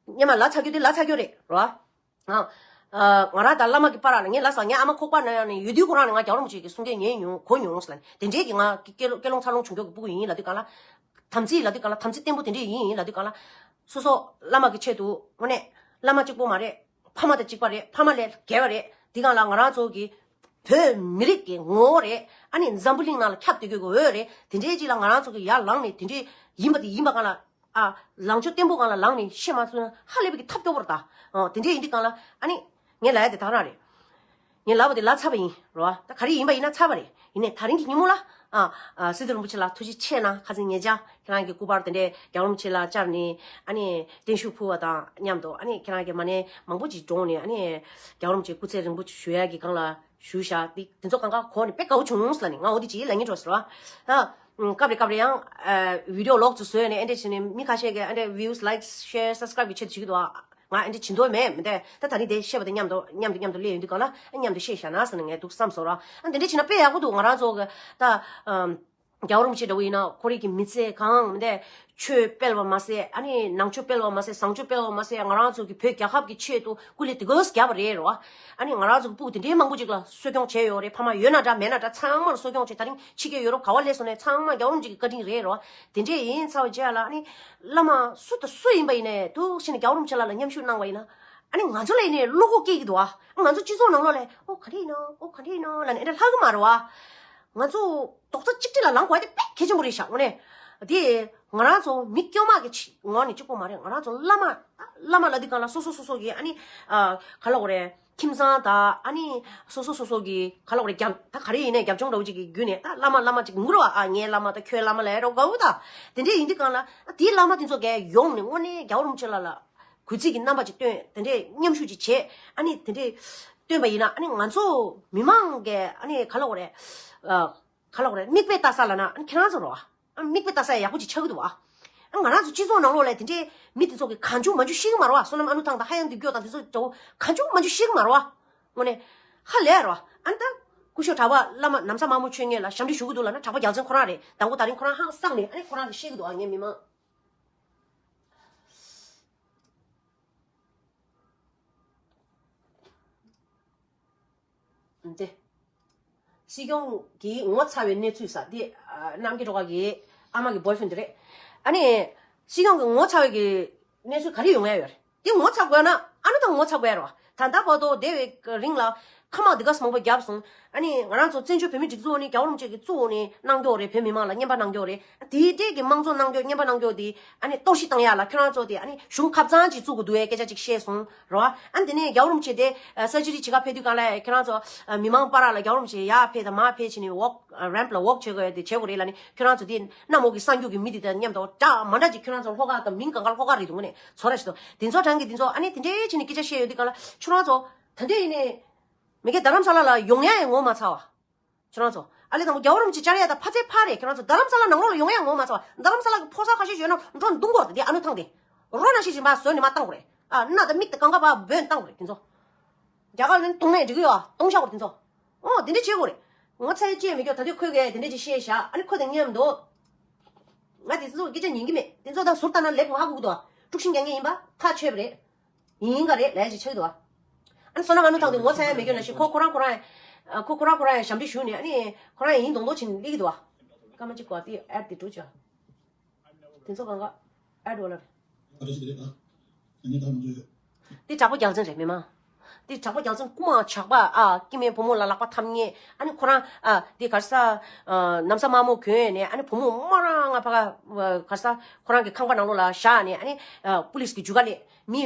སྔོན་མ་ལ་ཚ་རྒྱུ་དེ་ལ་ཚ་རྒྱུ་རེད་རོ། ཨ། ང་རང་དང་བླ་མ་གི་བར་ལ་ངས་ལ་ས་ངའི་ཨ་མ་ཁོག་པ་ན་ཡང་ནས་ཡོད་དུས་ཁོ་རང་ནས་ང་རྒྱལ་བ་རིན་པོ་ཆེ་གི་གསུང་སྐད་ཉན་མྱོང་གོ་མྱོང་ཟེར་ལ་ནི་དེ་འདྲའི་གི་ང་སྐད་ལོ་སྐད་ལོང་ཚ་ལོང་བྱུང་མགྱོགས་ཀྱི་སྤུ་གུ་ཡིན་ལབ་དུས་གང་ལ། དམ་ཚིག་ལབ་དུས་གང་ལ་དམ་ཚིག་བརྟན་པོ་དེ་འདྲས་ཡིན་ཡིན་ལབ་དུས་གང་ལ། སོ་སོ་བླ་མ་གི་ཆེད་དུ་དངོས་གནས་བླ་མ་གཅིག་པོ་མ་རེད། ཕ་མ་དང་གཅིག་པ་རེད། ཕ་མ་ལས་བརྒལ་བ་རེད། དེ་གང་ལ་ང་རང་ཚོ་གི་བོད་མི་རིགས་ཀྱི་ངོ་བོ་རེད། ཨ་ནི་འཛམ་བུ་གླིང་ནང་ལ་ཁྱབ་བསྡད་དགོས་ཀྱི་འོས་རེད། དེ་འདྲའི་ཅིག་ལ་ང་རང་ཚོ་གི་ཡར་ལངས་ནས་དེ་འདྲའི་ཡིན་པ་དེ་ཡིན་པ་གང་ལ། ཨ། ལངས་ཕྱོགས་བརྟན་པོ་སྒང་ལ་ལངས་ནས་བཤད་མ་ཚུགས་ན་ཧ་ལས་པའི་གི་ཐབས་སྐྱོ་པོ་རེད་ད། ཨོ་དེ་འདྲས་ཡིན་དུས་གང་ལ་ཨ་ནི། ངས་ལབ་ཡ་དེ་དག་རང་རེད། ངས་ལབ་པ་དེ་ལ་ཚ་བ་ཡིན་རོ། ད་ག་རེ་ཡིན་པ་ཡིན་ན་ཚ་བ་རེད། ཡིན་ནའི་ད་རིང་གི་ཉིན་མོ་ལ། ཨ། ཨ། སི་ཏུ་རིན་པོ་ཆེ་ལ་ཐུགས་རྗེ་ཆེ་གནང་། ཁ་སང་ཉེ་ཆར་ཁྱེད་རང་གི་སྐུ་པར་དེ་འདྲས་རྒྱལ་བ་རིན་པོ་ཆེ་ལ་བཅར་ནས་ཨ་ནི་བརྟན་བཞུགས་ཕུལ་བ་དང་མཉམ་དུ་ཨ་ནི་ཁྱེད་རང་གི་མ་ཎི་མང་པོ་ཅིག་བགྲངས་ནས་ཨ་ནི་རྒྱལ་བ་རིན་པོ་ཆེ་སྐུ་ཚེ་རིང་པོ་ཞུ་ཡ་གི་སྒང་ལ། ཞུ་བཞག་དེ་དེ་ཚོ་གང་ག་གོ་ནས་དཔེ་དགའ་བོ་བྱུང་ཟེར་ལ་ནི་ང་འོ་དེ་ཅིག་ལབ་སྙིང་བྲོ་ཟེར་བ། ད། སྐབས་རེ་སྐབས་རེ་ཡང་ཨ། བི་ཌིའོ་ལོག་ཙམ་བཟོས་ནས་ཨེ་འདྲ་བྱས་ནས་མི་ཁ་ཤས་ཀྱིས་ཨེ་འདྲ་views likes share subscribe གི་ཆེད་དུ་བྱེད་ཀྱི་འདུག་ང་ཨེ་འདྲ་བྱེད་འདོད་མེད་མི་འདྲ། ད་ད་རིང་དེ་བཤད་པ་དེ་མཉམ་དུ་མཉམ་དུ་མཉམ་དུ་སླེབས་ཡོང་དུས་གང་ལ་ཨ་མཉམ་དུ་བཤད་བཞག་ན་ཟེར་ནས་ངས་འདུག་བསམ་སོང་ར། ཨ་འདི་འདྲ་བྱས་ན་དཔེ་ཡག་པོ་འདུག་ང་རང་ཚོ་གི་ད། ཨམ། རྒྱལ་བ་རིན་པོ་ཆེ་འདྲ་བོ་ཡིན་ན་ཁོ་རང་གི་མི་ཚེ་གང་མི་འདྲ། ཆོས་སྤེལ་བ་མ་ཟད་ཨ་ནི་ནང་ཆོས་སྤེལ་བ་མ་ཟད་བཟང་ཆོས་སྤེལ་བ་མ་ཟད་ང་རང་ཚོ་གི་བོད་རྒྱལ་ཁབ་ཀྱི་ཆེད་དུ་སྐུ་ལས་དེ་གོས་བརྒྱབ་པ་རེད་རོ། ཨ་ནི་ང་རང་ཚོ་གི་སྤུ་གུ་དེ་འདྲའི་མང་པོ་ཅིག་ལ་གསོ་སྐྱོང་བྱས་ཡོད་རེད། ཕ་མ་ཡོད་ན་འདྲ་མེད་ན་འདྲ་ཚང་མ་ལ་གསོ་སྐྱོང་བྱས། ད་རིང་ཕྱི་རྒྱལ་ཡོ་རོབ་ག་བ་སླེབས་སོང་ནས་ཚང་མ་རྒྱལ་བ་རིན་པོ་ཆེ་གི་བཀའ་དྲིན་རེད་རོ། དེ་འདྲས་ཡིན་ཚར་བ་རྗེས་ལ་ཨ་ནི་བླ་མ་སུ་དང་སུ་ཡིན་པ་ཡིན་ནའི་འདུག་ཕྱིན་ནས་རྒྱལ་བ་རིན་པོ་ཆེ་ལགས་ལ་མཉམ་ཞུགས་གནང་བ་ཡིན་ན་ཨ་ནི་ང་ཚོ་ལ་ཡིན་ནའི་བློ་ཁོག་སྐྱེ་གི་འདུག་ཨ། ང་ཚོ་སྤྱི་ཚོགས་ནང་ལོགས་ལ་ཨོ་ག་འདྲས་ཡིན་ནོ་ཨོ་ག་འདྲས་ཡིན་ནོ་ལབ་ནས་ཨ་འདྲས་ལྷག་གི་མ་རེད་བ། ང་ཚོ་རྡོག་རྩ་གཅིག་སྒྲིལ་ལ་ལངས་དགོས་དེ་དཔེ་གལ་ཆེན་པོ་རེད་ཤག་དངོས་གནས། དེ་ང་རང་ཚོ་མི་དཀྱུས་མ་གི་ཆེད་ངོ་ནས་གཅིག་པོ་མ་རེད། ང་རང་ཚོ་བླ་མ་བླ་མ་ལབ་དུས་གང་ལ་སོ་སོ་སོ་སོ་གི་ཨ་ནི་ཨ་ག་ལབ་དགོས་རེད། ཁྱིམ་ཚང་དང་ཨ་ནི་སོ་སོ་སོ་སོ་གི་ག་ལབ་དགོས་རེད། རྒྱབ་ད་ག་རེ་ཡིན་ནའི་རྒྱབ་ལྗོངས་འདྲ་བོ་ཅིག་གི་བརྒྱུད་ནས་ད་བླ་མ་བླ་མ་ཅིག་ངུ་ར་བ། ཨ་ངའི་བླ་མ་ད་ཁྱོད་བླ་མ་ལབ་རོགས་དགའ་བོ་ད། དེ་འདྲས་ཡིན་དུས་གང་ལ་ཨ་དེའི་བླ་མ་དེ་ཚོ་གས་ཡོང་ནས་དངོས་གནས་རྒྱལ་བ་རིན་པོ་ཆེ་ལགས་ལ་གུས་བརྩི་གི་རྣམ་པ་ཅིག་སྟོན། དེ་འདྲས་མཉམ་ཞུགས་ཅིག་བྱས། ཨ་ནི་དེ་འདྲས་སྟོན་པ་ཡིན་ན་ཨ་ནི་ང་ཚོ་མི་མང་གི་ཨ་ནི་ག་ལབ་དགོས་རེད། ཨ་ག་ལབ་དགོས་རེད། མིག་དཔེ་ལྟ་ས་ལབ་ན་ཨ་ནི་ཁྱེད་རང་ཚོ་རེད་བ། ཨ་མིག་དཔེ་ལྟ་ས་ཡག་པོ་ཅིག་ཆགས་ཀྱི་འདུག་བ། ཨ་ང་རང་ཚོ་སྤྱི་ཚོགས་ནང་ལོགས་ལ་དེ་འདྲའི་མི་དེ་ཚོ་གི་གང་བྱུང་མང་བྱུང་ཤེས་ཀྱི་མ་རེད་བ། བསོད་ནམས་ཨ་ནུ་ཐང་དང་ཧ་ཡང་སྡུག་གྱོག་དང་དེ་ཚོ་འདྲ་བོ་གང་བྱུང་མང་བྱུང་ཤེས་ཀྱི་མ་རེད་བ། དངོས་གནས་ཧ་ལས་རེད་བ། ཨ་ནི་ད་སྐུ་ཞབས་གྲྭ་པ་བླ་མ་ནམ་བཟའ་དམར་མོ་མཆོད་མཁན་ལ་ཞབས་འདྲེན་ཞུ་གི་འདུག་ལབ་ན་གྲྭ་པ་རྒྱལ་མཚན་ཁོ་རང་རེད། དང་པོ་ད་རིང་ཁོ་རང་ཧང་སངས་ནས་ཨ་ནི་ཁོ་རང་གིས་ཤེས་ཀྱི་འདུག་ཨ་ངའི་མི་མང་། འདི། སྲིད་སྐྱོང་གི་ངོ་ཚ་བའི་གནས་ཚུལ་ས་འདི་ཨ་རྣམ་རྒྱལ་སྒྲོལ་དཀར་གི་ཨ་མ་གི་boyfriend དེ་རེད། ཨ་ནི་སྲིད་སྐྱོང་གི་ངོ་ཚ་བའི་གི་གནས་ཚུལ་ག་རེ་ཡོང་ཡ་ཡོད་རེད། འདི་ངོ་ཚ་དགོས་ན་ཨ་ནུ་ཐང་ངོ་ཚ་དགོས་ཡ་རེད་བ། ད་ལྟ་བར་དུ་འདས་པའི་རིང་ལ་ཁ་དམག་འདི་ག་ས་མང་པོ་བརྒྱབ་སོང་། ཨ་ནི་ང་རང་ཚོ་བཙན་བྱོལ་བོད་མིའི་སྒྲིག་འཛུགས་ནི་རྒྱལ་བ་རིན་པོ་ཆེ་གི་གཙོ་བོ་ནི་གནང་རྒྱུ་རེད། བོད་མི་མང་ལ་རྔན་པ་གནང་རྒྱུ་རེད། དེའི་སྟེང་གི་དམངས་གཙོ་གནང་རྒྱུ་རྔན་པ་གནང་རྒྱུ་དེ་ཨ་ནི་གཏོར་བཤིག་བཏང་ཡ་ལ་ཁྱོད་རང་ཚོ་དེ་ཨ་ནི་གཞུང་ཁབ་གཙང་ཅིག་བཙུགས་དགོས་འདུག་ཨེ་སྐད་ཆ་ཅིག་བཤད་སོང་རོ། ཨ་ནི་དེ་ནས་རྒྱལ་བ་རིན་པོ་ཆེ་དེ་surgery བྱེད་ག་ཕེབས་དུས་གང་ལ་ཁྱོད་རང་ཚོ་མི་མང་བར་ལ་རྒྱལ་བ་རིན་པོ་ཆེ་ཡར་ཕེབས་དང་མར་ཕེབས་བྱས་ནས་walk ramp ལ་walk བྱེད་དགོས་ཡ་དེ་བྱེད་དགོས་རེད་ལབ་ནས་ཁྱོད་རང་ཚོ་དེ་གནམ་འོག་གི་གསར་འགྱུར་གྱི་མི་དེ་དང་མཉམ་དུ་འདྲ་མ་འདྲ་ཅིག་ཁྱོད་རང་ཚོ་ལྷོ་ཁ་དང་མིང་གང་ག་ལྷོ་ཁ་རེད་འདུག་ནས་ཚོ་ར་ཞིག་ཏུ་དེ་ཚོ་གྲངས་ཀྱི་དེ་ཚོ་ཨ་ནི་དེ་འདྲའི་བྱས་ནས་སྐད་ཆ་བཤད་ཡོད་དུས་གང་ལ་ཁྱོད་རང་ཚོ་ད་འདོད་ཡིན་ནས་མི་སྒེར་རྡ་རམ་ས་ལ་ལ་ཡོང་ཡ་ཡང་ངོ་མ་ཚ་བ། ཁྱོད་རང་ཚོ་ཨ་ལེ་དང་པོ་རྒྱལ་བ་རིན་པོ་ཆེ་བཅར་ཡ་དང་ཕ་ཚའི་ཕ་རེད། ཁྱོད་རང་ཚོ་རྡ་རམ་ས་ལ་ནང་ལོགས་ལ་ཡོང་ཡ་ངོ་མ་ཚ་བ། རྡ་རམ་ས་ལ་གི་ཕོ་གསར་ཁ་ཤས་ཡོད་ན་འགྲོ་འདུག་གོ་དེ་ཨ་ནུ་ཐང་དེ་རོ་ན་ཤི་བཞིན་པ་བཟོས་ནས་མ་བཏང་དགོས་རེད། ཨ་སྣ་དང་མིག་དང་གང་ག་པ་བོན་བཏང་དགོས་རེད་དེ་ཚོ། རྒྱ་གར་ནས་གཏོང་ནས་འགྲིག་གི་ཡོད་གཏོང་བཞག་དགོས་རེད་དེ་ཚོ། ཨོ་དེ་འདྲ་བྱེད་དགོས་རེད། ངོ་ཚ་ཡ་ཅེས་མི་སྐྱོ་ད་དུས་ཁོས་གས་དེ་འདྲ་ཅིག་བཤད་བཞག་ཨ་ནི་ཁོ་དང་མཉམ་དུ། ང་དེ་ཚོ་སྐད་ཆ་ཉན་གི་མེད། དེ་ཚོ་ད་ཟུར་ལྟ་ན་ལེགས་པོ་ཧ་གོ་གི་འདུག་དཀྲུག་ཤིང་རྒྱག་མཁན་ཡིན་པ་ཁ་ཆོད་པ་རེད། ཡིན་ག་རེད་ལས་ཅིག་ཆགས་ཀྱི་འདུག་ཨ་ནི་བསོད་ནམས་ཨ་ནུ་ཐང་དེ་ངོ་ཚ་ཡ་མེད་ཀྱོ་ན་ཞིག་ཁོ་ཁོ་རང་ཁོ་རང་ཡ། ཁོ་ཁོ་རང་ཁོ་རང་ཡ་ཞབས་འདྲེན་ཞུས་ནས་ཨ་ནི་ཁོ་རང་ཡ་ཡིན་མདོག་མདོག་བྱས་ནས་སླེབས་ཀྱི་འདུག་སྐར་མ་གཅིག་གོ་དེ་ཨེ་དེ་འགྲོ་ཆོག་དེ་ཚོ་གང་ག་ཨེ་འགྲོ་ལ་རེད། དེ་དྲག་པོ་རྒྱལ་མཚན་རེད་མི་མང་། དེ་དྲག་པོ་རྒྱལ་མཚན་རྐུ་མ་ཇག་པ་ཨ་སྐྱེ་དམན་བུ་མོ་ལ་ལག་པ་འཐམ་མཁན་ཨ་ནི་ཁོ་རང་ཨ་དེ་ག་རེ་ཟ། ནམ་བཟའ་དམར་མོ་གྱོན་ནས་ཨ་ནི་བུ་མོ་མོ་རང་ང་ཕ་ག་ག་རེ་ཟ་ཁོ་རང་གི་ཁང་པ་ནང་ལོགས་ལ་བཞག་ནས་ཨ་ནི་པུ་ལིས་ཀྱི་རྒྱུག་ཁ་ལས་མི།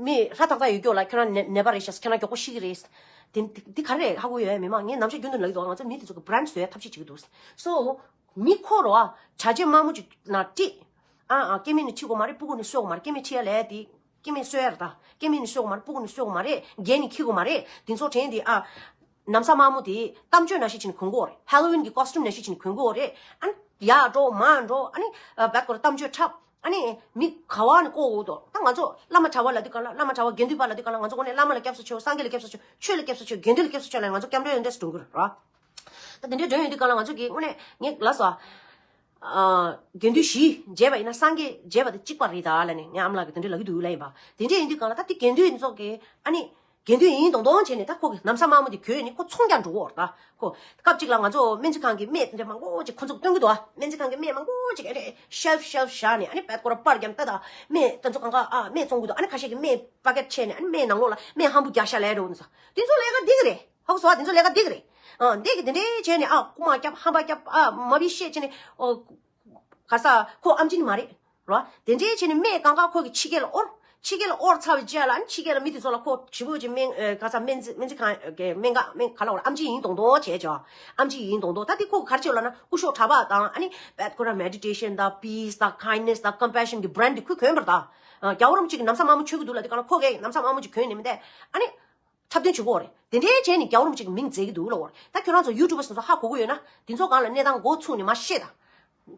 མི་ཧྲ་ཐག་ཐག་ཡོད་ཀྱོག་ལ་ཁྱོད་རང་ནད་ནད་པ་རེད་ཤག་ཁྱོད་རང་མགྱོགས་པོ་ཤི་གི་རེད། དེ་དེ་དེ་ག་རེ་རེད་ཧ་གོ་ཡོད་མི་མང་ངས་ནམ་ཞག་རྒྱུན་དུ་ལབ་ཀྱི་འདུག་ང་ཚོ་མི་དེ་ཚོ་གི་བྷ་རེན་བཟོ་ཡ་ཐབས་ཤེས་བྱེད་ཀྱི་འདུག་སོ། མི་ཁོ་རོ་ཨ་གྲྭ་ཆས་དམར་མོ་ཅིག་ན་ཁྲིད། ཨ་ཨ་སྐྱེ་དམན་ནི་ཁྲིད་དགོས་མ་རེད། སྤུ་གུ་ནི་གསོ་དགོས་མ་རེད། སྐྱེ་དམན་ཁྲིད་ཡ་ལས་དེ་སྐྱེ་དམན་གསོ་ཡ་རེད་ད། སྐྱེ་དམན་ནི་གསོ་དགོས་མ་རེད། སྤུ་གུ་ནི་གསོ་དགོས་མ་རེད། རྒྱན་ནི་འཁྱེར་དགོས་མ་རེད། དེ་ཚོ་དྲན་དེ་ཨ། ནམ་བཟའ་དམར་མོ་དེ་གཏམ་བརྗོད་ནང་བཞིན་བྱས་ནས་གོན་གོ་རེད། ཧ་ལོ་ཝིན་གྱི་ཀོ་སི་ཊུམ་ནང་བཞིན་བྱས་ནས་གོན་གོ་རེད། ཨ་ནི་ཡར་འགྲོ་མར་འགྲོ་ཨ་ནི་བད་ཀོ་ར་གཏམ་བརྗོད་འཁྲབ། ཨ་ནི་མི་ག་བ་ནས་ལྐོག་འོག་ཏུ་ད་ང་ཚོ་བླ་མ་གྲྭ་པ་ལབ་དུས་གང་ལ་བླ་མ་གྲྭ་པ་དགེ་འདུན་པ་ལབ་དུས་གང་ལ་ང་ཚོ་དངོས་གནས་བླ་མ་ལ་སྐྱབས་སུ་མཆིའོ། སངས་རྒྱས་ལ་སྐྱབས་སུ་མཆིའོ། ཆོས་ལ་སྐྱབས་སུ་མཆིའོ། དགེ་འདུན་ལ་སྐྱབས་སུ་མཆིའོ་ལབ་ང་ཚོ་སྐྱབས་འགྲོའི་ཡོན་ཏན་སུ་འགྲོ་གི་རེད་ར། ད་དེ་འདྲའི་འགྲོ་ཡོང་དུས་གང་ལ་ང་ཚོ་གིས་དངོས་གནས་ངས་ལབ་སོང་། ཨ་དགེ་འདུན་བཞི་མཇལ་བ་ཡིན་ན་སངས་རྒྱས་མཇལ་བ་དང་གཅིག་པ་རེད་ད་ལབ་ནས་ངའི་ཨ་མ་ལགས་ཀྱིས་དེ་འདྲ་ལབ་ཀྱི་འདུག་ལབ་ཡིན་པ། དེ་འདྲ་ཡིན་དུས་གང་ལ་ད་དེ་དགེ་འདུན་ཚོ་གིས་ཨ་ནི་དགེ་འདུན་ཡིན་མདོག་མདོག་བྱས་ནས་ད་ཁོ་གིས་ན་བཟའ་དམར་མོ་དེ་གྱོན་ནས་ཁོ་ཚོང་རྒྱག་འགྲོ་གི་ཡོད་རེད་ད། ཁོ་སྐབས་གཅིག་ལ་ང་ཚོ་སྨན་རྩིས་ཁང་གི་སྨན་དེ་འདྲ་མང་པོ་ཅིག་ཁོ་ཚོ་གིས་སྟོན་གྱི་འདུག་ཨ། སྨན་རྩིས་ཁང་གི་སྨན་མང་པོ་ཅིག་ཨ་རེ་ཤེལ་ཕ་ཤེལ་ཕ་བཞག་ནས་ཨ་ནི་བད་ཁོ་ར་པར་བརྒྱབ་ད་ད་སྨན་དེ་ཚོ་གང་ག་ཨ་སྨན་བཙོང་གི་འདུག་ཨ་ནི་ཁ་ཤས་ཀྱིས་སྨན་པ་ཀེ་ཊི་ཕྱེ་ནས་ཨ་ནི་སྨན་ནང་ལོགས་ལ་སྨན་ཧམ་བུ་རྒྱག་ཤག་ལབ་འགྲོ་གི་འདུག་ས། དེ་ཚོ་ལས་ཀ་འགྲིག་གི་རེད། ཧ་གོ་སོང་ཨ། དེ་ཚོ་ལས་ཀ་འགྲིག་གི་རེད། ཨ་འདི་གི་དེ་འདྲའི་བྱས་ནས་ཨ་རྐུ་མ་རྒྱབ་ཧམ་པ་རྒྱབ་ཨ་མ་བི་བཤད་བྱས་ནས་ཨོ་ག་ས་ཁོ་ཨམ་ཆི་ནི་མ་རེད་རོ། དེ་འདྲའི་བྱས་ནས་སྨན་གང་ག་ཁོ་གི་ཕྱི་རྒྱལ་ལ་དབོར། ཕྱི་རྒྱལ་ལ་དབོར་ཚར་བའི་རྗེས་ལ་ཨ་ནི་ཕྱི་རྒྱལ་ལ་མི་དེ་ཚོ་ལ་ཁོ་ཞེ་པོ་ཅིག་སྨན་ཨ་ག་ས་སྨན་རྩིས་སྨན་རྩིས་ཁང་གི་སྨན་ཁང་སྨན་ག་ལ་དབོར་ཨམ་ཆི་ཡིན་མདོག་མདོག་བྱས་ཅོ། ཨམ་ཆི་ཡིན་མདོག་མདོག་ད་དེ་ཁོ་གི་ག་རེ་བྱས་ལབ་ན་སྐུ་ཞབས་གྲྭ་པ་དང་ཨ་ནི་བད་ཁོ་ར་མེ་ཌི་ཊེ་ཤན་དང་པི་སི་དང་ཀའིན་ནེ་སི་དང་ཀམ་པེ་ཤན་གི་བྷི་རེན་ཌི་དེ་ཁོས་གྱོན་པ་རེད་ད། རྒྱལ་བ་རིན་པོ་ཆེ་གི་ན་བཟའ་དམར་མོ་མཆོད་ཀྱི་འདུག་ལབ་དེ་ག་ལ་ཁོ་གིས་ན་བཟའ་དམར་མོ་ཅིག་གྱོན་ནས་མི་འདས་ཨ་ནི། འཁྲབ་སྟོན་བྱེད་ཀྱི་ཡོད་རེད། དེ་འདྲའི་བྱས་ནས་རྒྱལ་བ་རིན་པོ་ཆེ་གི་མིང་འཛད་ཀྱི་འདུག་ལབ་ཡོད་རེད། ད་ཁྱོད་རང་ཚོ་ཡུ་ཊུབ་པ་སོ་སོ་ཧ་གོ་གི་ཡོད་ན་དེ་ཚོ་སྒང་ལ་གནས་སྟངས་མགོ་ཚུགས་ནས་མར་བཤད་དང་།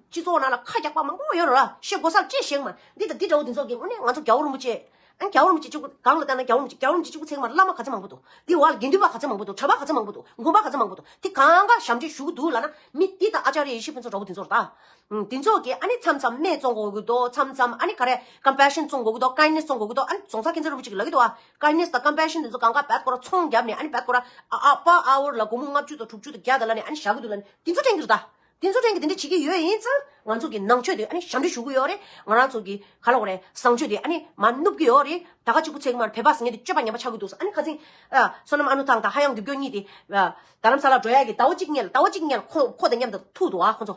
སྤྱི་ཚོགས་ནང་ལ་ཁ་རྒྱག་པ་མང་པོ་ཡོད་རེད་ལ་བཤད་དགོས་སར་ཅི་བཤད་ཀྱི་མ་རེད། འདི་དང་འདི་འདྲ་བོ་དེ་ཚོ་གིས་དངོས་གནས་ང་ཚོ་རྒྱལ་བ་རིན་པོ་ཆེ། ཨ་རྒྱལ་བ་རིན་པོ་ཆེ་གཅིག་པུ་སྒང་ལ་བལྟས་ན་རྒྱལ་བ་རིན་པོ་ཆེ་རྒྱལ་བ་རིན་པོ་ཆེ་གཅིག་པུ་ཚད་ཀྱི་མ་རེད། བླ་མ་ག་ཚད་མང་པོ་འདུག་འདི་བར་ལ་དགེ་འདུན་པ་ག་ཚད་མང་པོ་འདུག་གྲྭ་པ་ག་ཚད་མང་པོ་འདུག་དགོན་པ་ག་ཚད་མང་པོ་འདུག་དེ་གང་ག་ཞབས་འདྲེན་ཞུ་གི་འདུག་ལབ་ན་མི་འདི་དང་ཨ་ཅཱརྱ་ཡེ་ཤེས་ཕུན་ཚོགས་འདྲ་བོ་དེ་ཚོ་རེད་ད། ཨུམ། དེ་ཚོ་གིས་ཨ་ནི་མཚམས་མཚམས་སྨན་བཙོང་དགོས་ཀྱི་འདུག་མཚམས་མཚམས་ཨ་ནི་ག་རེ་ཀམ་པེ་ཤན་བཙོང་དགོས་ཀྱི་འདུག་ཀའིན་ནེ་སི་བཙོང་དགོས་ཀྱི་འདུག་ཨ་ནི་རྫོང་སར་མཁྱེན་བརྩེ་རིན་པོ་ཆེ་གིས་ལབ་ཀྱི་འདུག་ཨ། ཀའིན་ནེ་སི་དང་ཀམ་པེ་ཤན་དེ་ཚོ་གང་ག་བད་ཁོ་ར་ཚོང་བརྒྱབ་ནས་ཨ་ནི་བད་ཁོ་ར་ཨ་ཨ་པར་ཨ་ཝར་ལ་སྒོར་མོ་ལྔ་བཅུ་དང་དྲུག་ཅུ་དང་བརྒྱ་དང་ལབ་ནས་ཨ་ནི་བཞག་གི་འདུག་ལབ་ནས་དེ་ཚོ་སྟོན་གྱི་རེད་ད། དེ་ཚོ་སྟོན་གྱི་དེ་འདྲ་བྱེད་ཀྱི་ཡོད་ཡིན་ཙང་ང་ཚོ་གི་ནང་ཆོས་དེ་ཨ་ནི་ཞབས་འདྲེན་ཞུ་གི་ཡོད་རེད། ང་རང་ཚོ་གི་ག་ལབ་དགོས་རེད། བཟང་སྤྱོད་དེ་ཨ་ནི་མར་ནུབ་ཀྱི་ཡོད་རེད། ད་ག་གཅིག་པུ་ཚད་ཀྱི་མ་རེད། བོད་པ་ཟེར་མཁན་དེ་སྤྱོད་པ་ངན་པ་ཆགས་ཀྱི་འདུག་ཟེར། ཨ་ནི་ཁ་སང་ཨ་བསོད་ནམས་ཨ་ནུ་ཐང་དང་ཧ་ཡང་སྡེབ་སྐྱོར་གཉིས་དེ་ཨ་རྡ་རམ་ས་ལ་འགྲོ་ཡག་གི་ཟླ་བ་གཅིག་སྔོན་ལ་ཟླ་བ་གཅིག་སྔོན་ལ་ཁོ་ཁོ་དང་མཉམ་དུ་ཐུག་འདུག་ཨ། ཁོ་ཚོ་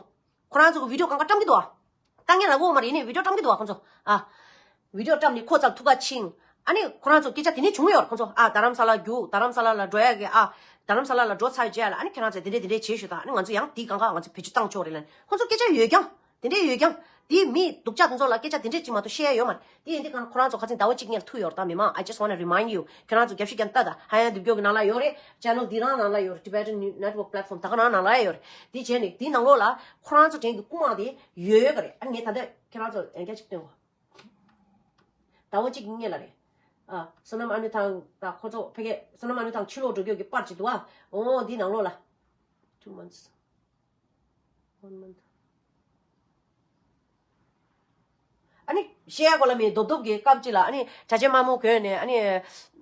ཁོ་རང་ཚོ་གི་བི་ཌི་ཡོ་གང་ག་བཀྲམ་གྱི་འདུག་ཨ། ལྟ་མཁན་ལ་གོ་མ་རེད། ཡིན་ནའི་བི་ཌི་ཡོ་བཀྲམ་གྱི་འདུག་བ་ཁོ་ཚོ། ཨ། བི་ཌི་ཡོ་བཀྲམ་ནས་ཁོ་རྩར་ཐུག་ག་ཕྱིན། ཨ་ནི་ཁོ་རང་ཚོ་སྐད་ཆ་དེ་ནས་བྱུང་ཡོད་རེད། ཁོ་ཚོ་ཨ་རྡ་རམ་ས་ལ་རྒྱུགས། རྡ་རམ་ས་ལ་ལ་འགྲོ་ཡག་གི་ཨ། རྡ་རམ་ས་ལ་ལ་འགྲོ་ཚར་རྗེས་ལ་ཨ་ནི་ཁྱེད་རང་ཚོས་དེ་འདྲས་དེ་འདྲས་བྱེད་ཤོག་དང་། ཨ་ནི་ང་ཚོ་ཡང་དེའི་སྒང་ག་ང་ཚོ་བེད་སྤྱོད་བཏང་ཆོག་རེད་ལབ་ནས་ཁོ་ཚོ་སྐད་ཆ་ཡོད་ཀྱང་། དེ་འདྲས་ཡོད་ཀྱང་། དེའི་མི་སྡུག་ཅག་དེ་ཚོ་ལ་སྐད་ཆ་དེ་འདྲས་ཅིག་མ་གཏོགས་བཤད་ཡ་ཡོད་མ་རེད། དེ་ཡིན་དུས་གང་ཁོ་རང་ཚོ་ཁ་སང་ཟླ་བ་གཅིག་སྔོན་ལ་ཐུག་ཡོད་རེད་ད། མི་མང་། I just wanna remind you. ཁྱེད་རང་ཚོ་རྒྱབ་ཤིག་ཀྱང་ལྟ་དང་། ཧ་ཡང་སྡེབ་སྐྱོར་གྱི་ནང་ལ་ཡོད་རེད། ཅེ་ནལ་འདི་རང་ནང་ལ་ཡོད་རེད། Tibetan Network Platform ད་ག་རང་ནང་ལ་ཡོད་རེད། དེ་བྱས་ནས་དེའི་ནང་ལོགས་ལ་ཁོ་རང་ཚོ་དྲན་གྱི་རྐུ་མ་དེ་ཡོད་ཡོད་པ་རེད། ཨ་ངས་ད་ལྟ་ཁྱེད་རང་ཚོ་ཡང་བསྐྱར་ཅིག་སྟོན་གོ། ཟླ་བ་གཅིག་གི་སྔོན་ལ་རེད། ཨ། བསོད་ནམས་ཨ་ནུ་ཐང་དང་ཁོ་ཚོ་ཕ་གི་བསོད་ནམས་ཨ་ནུ་ཐང་ཕྱི་ལོགས་འགྲོ་རྒྱུ་གི་པར་ཅིག་འདུག་ཨ། འོ་འདི་ནང་ལོགས་ལ། Two months. One month. ཨ་ནི་བཤད་ཡ་གོ་ལ་མེད། རྡོབ་རྡོབ་ཀྱི་སྐབས་ཅིག་ལ་ཨ་ནི་གྲྭ་ཆས་དམར་མོ་གོན་ནས་ཨ་ནི་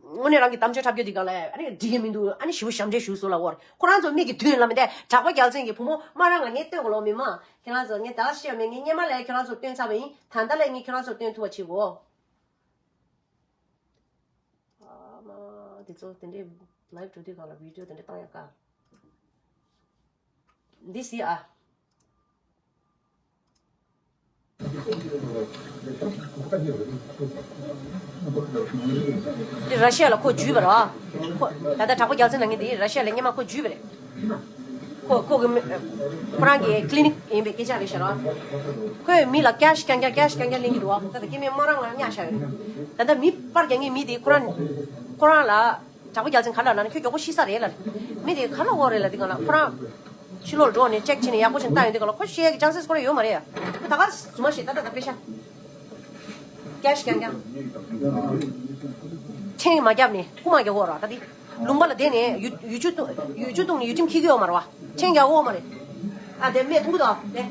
དངོས་གནས་རང་གི་གཏམ་བརྗོད་འཁྲབ་རྒྱུ་འདི་ག་ལ་ཨ་ནི་འགྲིག་གི་མི་འདུག་ཨ་ནི་ཞེ་པོ་ཞབས་འདྲེན་ཞུ་སོང་ལབ་པ་རེད། ཁོ་རང་ཚོ་མིག་གི་མདུན་ལ་མི་བསྡད། གྲགས་པ་རྒྱལ་མཚན་གྱི་བུ་མོ་སྨ་ར་ང་ངས་སྟོན་གོ་ལོ་མི་མང་། ཁྱེད་རང་ཚོ་ངས་ད་བཤད་མེད། ངས་སྔོན་མ་ལ་ཁྱེད་རང་ཚོར་སྟོན་ཚར་བ་ཡིན། ད་ལྟ་ལ་ངས་ཁྱེད་རང་ཚོར་སྟོན་ཐུབ་པ་བྱེད་གོ། ཨ་མ། འདི་ཚོ་དེ་འདྲའི་ལའིབ་འགྲོ་དུས་སྒང་ལ་བི་ཌི་ཡོ་དེ་འདྲ་བཏང་ཡག་དཀའ། འདི་སི་ཨ། འདི་ར་ཤི་ཡ་ལ་ཁོ་འཇུས་པ་རེད་བ། ཁོ་ད་ལྟ་དྲག་པོ་རྒྱལ་མཚན་ལབ་མཁན་འདི་ར་ཤི་ཡ་ལ་སྔོན་མ་ཁོ་འཇུས་པ་རེད། ཁོ་ཁོ་གི་མི་ཁོ་རང་གི་ཀི་ལི་ནིག་ཡིན་པའི་སྐད་ཆ་རེད་ཤག་ར། ཁོས་མི་ལ་ཀེ་ཤི་རྐྱང་རྐྱང་ཀེ་ཤི་རྐྱང་རྐྱང་ལེན་གྱི་འདུག་བ། ད་ལྟ་སྐྱེ་དམན་སྨ་ར་ང་ཉག་བཞག་ཡོད་རེད། ད་ལྟ་མི་པར་རྒྱག་མཁན་མི་དེ་ཁོ་རང་ཁོ་རང་ལ་དྲག་པོ་རྒྱལ་མཚན་ག་ལ་ལབ་ན་ཁྱོད་མགྱོགས་པོ་ཤི་ས་རེད་ལབ་རེད། མི་དེ་ག་ལ་འོ་རེད་ལབ་དེ་ག་ལ་ཁོ་རང་ཕྱི་ལོགས་ལ་འགྲོ་ནས་ཅེག་བྱས་ནས་ཡག་པོ་བྱས་ནས་བཏང་ཡོང་དུས་ག་ལ་ཁོ་ཤི་ཡ་གི་ཅན་སེས་ཁོ་རང་ཡོད་མ་རེད་ཡ། ཁོ་ད་ག་རྫུན་མ་བཤད། ད་ད་ད་དཔེ་ཤ། ཀེ་ཤི་རྐྱང་རྐྱང་། ཕྲེང་མ་བརྒྱབ་ནས་རྐུ་མ་རྒྱག་གོ་ར་ད་དེ། ལུང་པ་ལ་བསྡད་ནས་ཡུ་ཡུ་ཆུ་བཏུང་ཡུ་ཆུ་བཏུང་ནས་ཡུ་ཁྲིམས་འཁྱེར་གྱི་ཡོད་མ་རེད་བ། ཕྲེང་རྒྱག་གོ་མ་རེད། ཨ་དེ་སྨན་འཐུང་གི་འདུག་བ། དེ་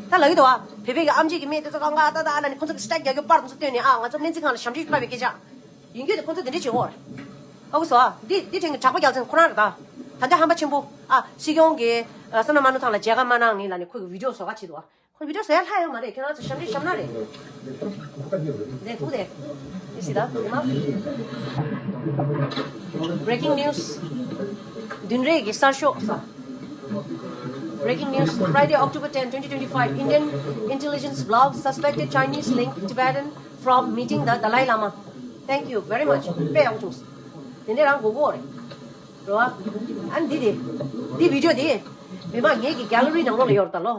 ད་ལབ་ཀྱི་འདུག་བ། བོད་པའི་གི་ཨམ་ཆི་གི་སྨན་དེ་ཚོ་གང་ག་ད་ད་ཨ་ལ་ནི་ཁོ་ཚོ་གི་སི་ཊེག་རྒྱག་རྒྱུ་པར་དེ་ཚོ་བཏོན་ནས་ཨ་ང་ཚོ་སྨན་རྩིས་ཁང་ལ་ཞབས་ཕྱི་ཕབ་པའི་སྐད་ཆ། ཡིན་རྒྱུ་དེ་ཁོ་ཚོ་དེ་འདྲས་བྱེད་གོ་རེད། ཨ་ཁུ་སོ་ཨ། འདི་འདི་ཕྲན་གྱི་དྲག་པོ་རྒྱལ་མཚན་ཁོ་རང་རེད་ད། ད་ལྟ་ཧམ་པ་ཆེན་པོ། ཨ་སྲིད་སྐྱོང་གིས་ཨ་བསོད་ནམས་ཨ་ནུ་ཐང་ལ་མཇལ་ཁ་མ་གནང་ནི་ལ་ནི་ཁོ་གི་བི་ཌི་ཡོ་བཟོ་ག་བྱེད་འདུག་བ། ཁོ་བི་ཌི་ཡོ་བཟོ་ཡ་ལྷག་ཡོད་མ་རེད། ཁྱོད་རང་ཚོ་ཞབས་འདྲེན་ཞབས་ན་རེད། དེ་ཐུག་དེ། དེ་སྲིད་ད་དེ་མ། Breaking news. བདུན་རེ་གི་གསར་ཤོག་ས། Breaking news, Friday, October ten, twenty twenty-five. Indian intelligence blocks suspected Chinese link Tibetan from meeting the Dalai Lama. Thank you very much. དཔེ་ཡག་པོ་བྱུང་། དེ་འདྲས་རང་གོ་གོ་རེད། རེད་བ། ཨ་ནི་འདི་དེ། འདི་བི་ཌི་ཡོ་དེ། མི་མང་ངེད་ཀྱི་གེ་ལ་རི་ནང་ལོགས་ལ་ཡོད་རེད་ད་ལོ།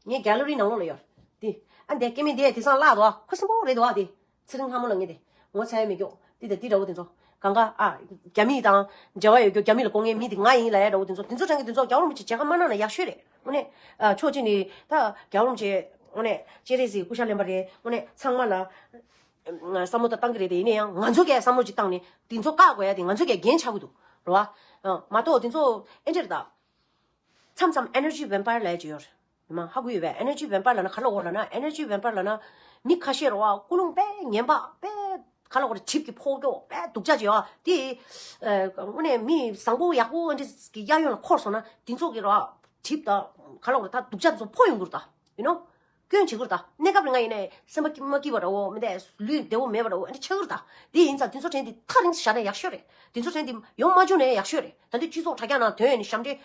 ངའི་གེ་ལ་རི་ནང་ལོགས་ལ་ཡོད་རེད། དེ། ཨ་འདི་སྐྱེ་དམན་དེ་དེང་སང་བརླག་འདུག་ཨ། ཁུ་སིམ་པོ་རེད་འདུག་ཨ་དེ། ཚེ་རིང་ལྷ་མོ་ལབ་མཁན་དེ། ངོ་ཚ་ཡ་མི་སྐྱོ། དེ་དང་དེ་འདྲ་བོ་དེ་ཚོ། གང་ག་ཨ། རྒྱ་མི་དང་འབྲེལ་བ་ཡོད་རྒྱུ་རྒྱ་མི་ལ་དགོངས་མཁན་མི་དེ་ང་ཡིན་ལབ་ཡ་འདྲ་བོ་དེ་ཚོ། དེ་ཚོ་དྲན་གི་དེ་ཚོ་རྒྱལ་བ་རིན་པོ་ཆེ་མཇལ་ཁ་མ་གནང་ན་ཡག་ཤོས་རེད། དངོས་གནས། ཨ་ཕྱོགས་གཅིག་ནས་ད་རྒྱལ་བ་རིན་པོ་ཆེ་དངོས་གནས་སྤྱན་རས་གཟིགས་སྐུ་ཤ་ལེན་པ་རེད། དངོས་གནས་ཚང་མ་ལ་བསམ་བློ་ད་བཏང་གི་རེད་དེ། ཡིན་ན་ཡང་ང་ཚོ་གས་བསམ་བློ་ཅིག་བཏང་ནས་དེ་ཚོ་བཀག་དགོས་ཡ་དེ་ང་ཚོ་གས་འགན་ཆགས་ཀྱི་འདུག་རེད་བ། ཨ་མ་གཏོགས་དེ་ཚོ་ཨེ་འདྲ་རེད་ད། མཚམས་མཚམས་ཨེ་ནར་ཇི་ཝེམ་པ་ཡར་ལབ་ཡ་ཅིག་ཡོད་རེད། མ་ཧ་གོ་ཡོད་པས། ཨེ་ནར་ཇི་བེམ་པར་ལབ་ན་ག་ལ་གོ་ལབ་ན། ཨེ་ནར་ཇི་བེམ་པར་ལབ་ན་མི་ཁ་ཤས་རེད་བ། ཀུན་སློང་དཔེ་ངན་པ། དཔེ་ག་ལ་གོ་རེད། གྲིབ་ཀྱི་ཕོག་ཀྱོག་དཔེ་སྡུག་ཅག་ཅིག་ཡོད་དེ། དངོས་གནས་མི་བཟང་པོ་ཡག་པོ་འདི་གི་གཡས་གཡོན་ལ་འཁོར་སོང་ན་དེ་ཚོ་གི་རེད་བ། གྲིབ་དང་ག་ལ་གོ་རེད། ད་སྡུག་ཅག་དེ་ཚོ་ཕོག་ཡོང་གི་རེད་ད། ཡུ་ནོ། སྐྱོན་བྱེད་ཀྱི་རེད་ད། གནས་སྐབས་རིང་ང་ཡིན་ནའི་སེམས་པ་སྐྱིད་མ་སྐྱིད་པ་འདྲ་བོ་མི་འདུག་ལུས་བདེ་བོ་མེད་པ་འདྲ་བོ་འདི་ཆགས་ཀྱི་རེད་ད། དེ་ཡིན་ཙང་དེ་ཚོ་དྲན་དེ་ཐག་རིང་ཙམ་བཞག་ན་ཡག་ཤོས་རེད། དེ་ཚོ་དྲན་དེ་ཡོང་མ་བཅུག་ན་ཡག་ཤོས་རེད། ད་དུང་སྤྱི་ཚོགས་དྲ་རྒྱ་ནང་ཐོན་ནས་ཞབས་འདྲེན་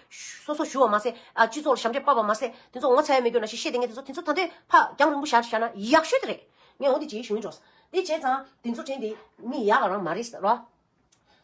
སོ་སོ་ཞུ་བ་མ་ཟད། ཨ། སྤྱི་ཚོགས་ལ་ཞབས་འདྲེན་པ་བ་མ་ཟད། དེ་ཚོ་ངོ་ཚ་ཡ་མེད་རྒྱུ་ན་ཞིག་བཤད་བསྡད་མཁན་དེ་ཚོ་དེ་ཚོ་ད་དུང་ཕར་རྒྱང་རིང་པོ་བཞག་བཞག་ན་ཡག་ཤོས་དེ་རེད། ངས་འོ་དེ་ཅིག་ཞུ་ཡིན་འགྲོ། དེ་བྱས་ཙང་དེ་ཚོ་དྲན་དེ་མི་ཡག་ག་རང་མ་རེད་ཟེར་རོ།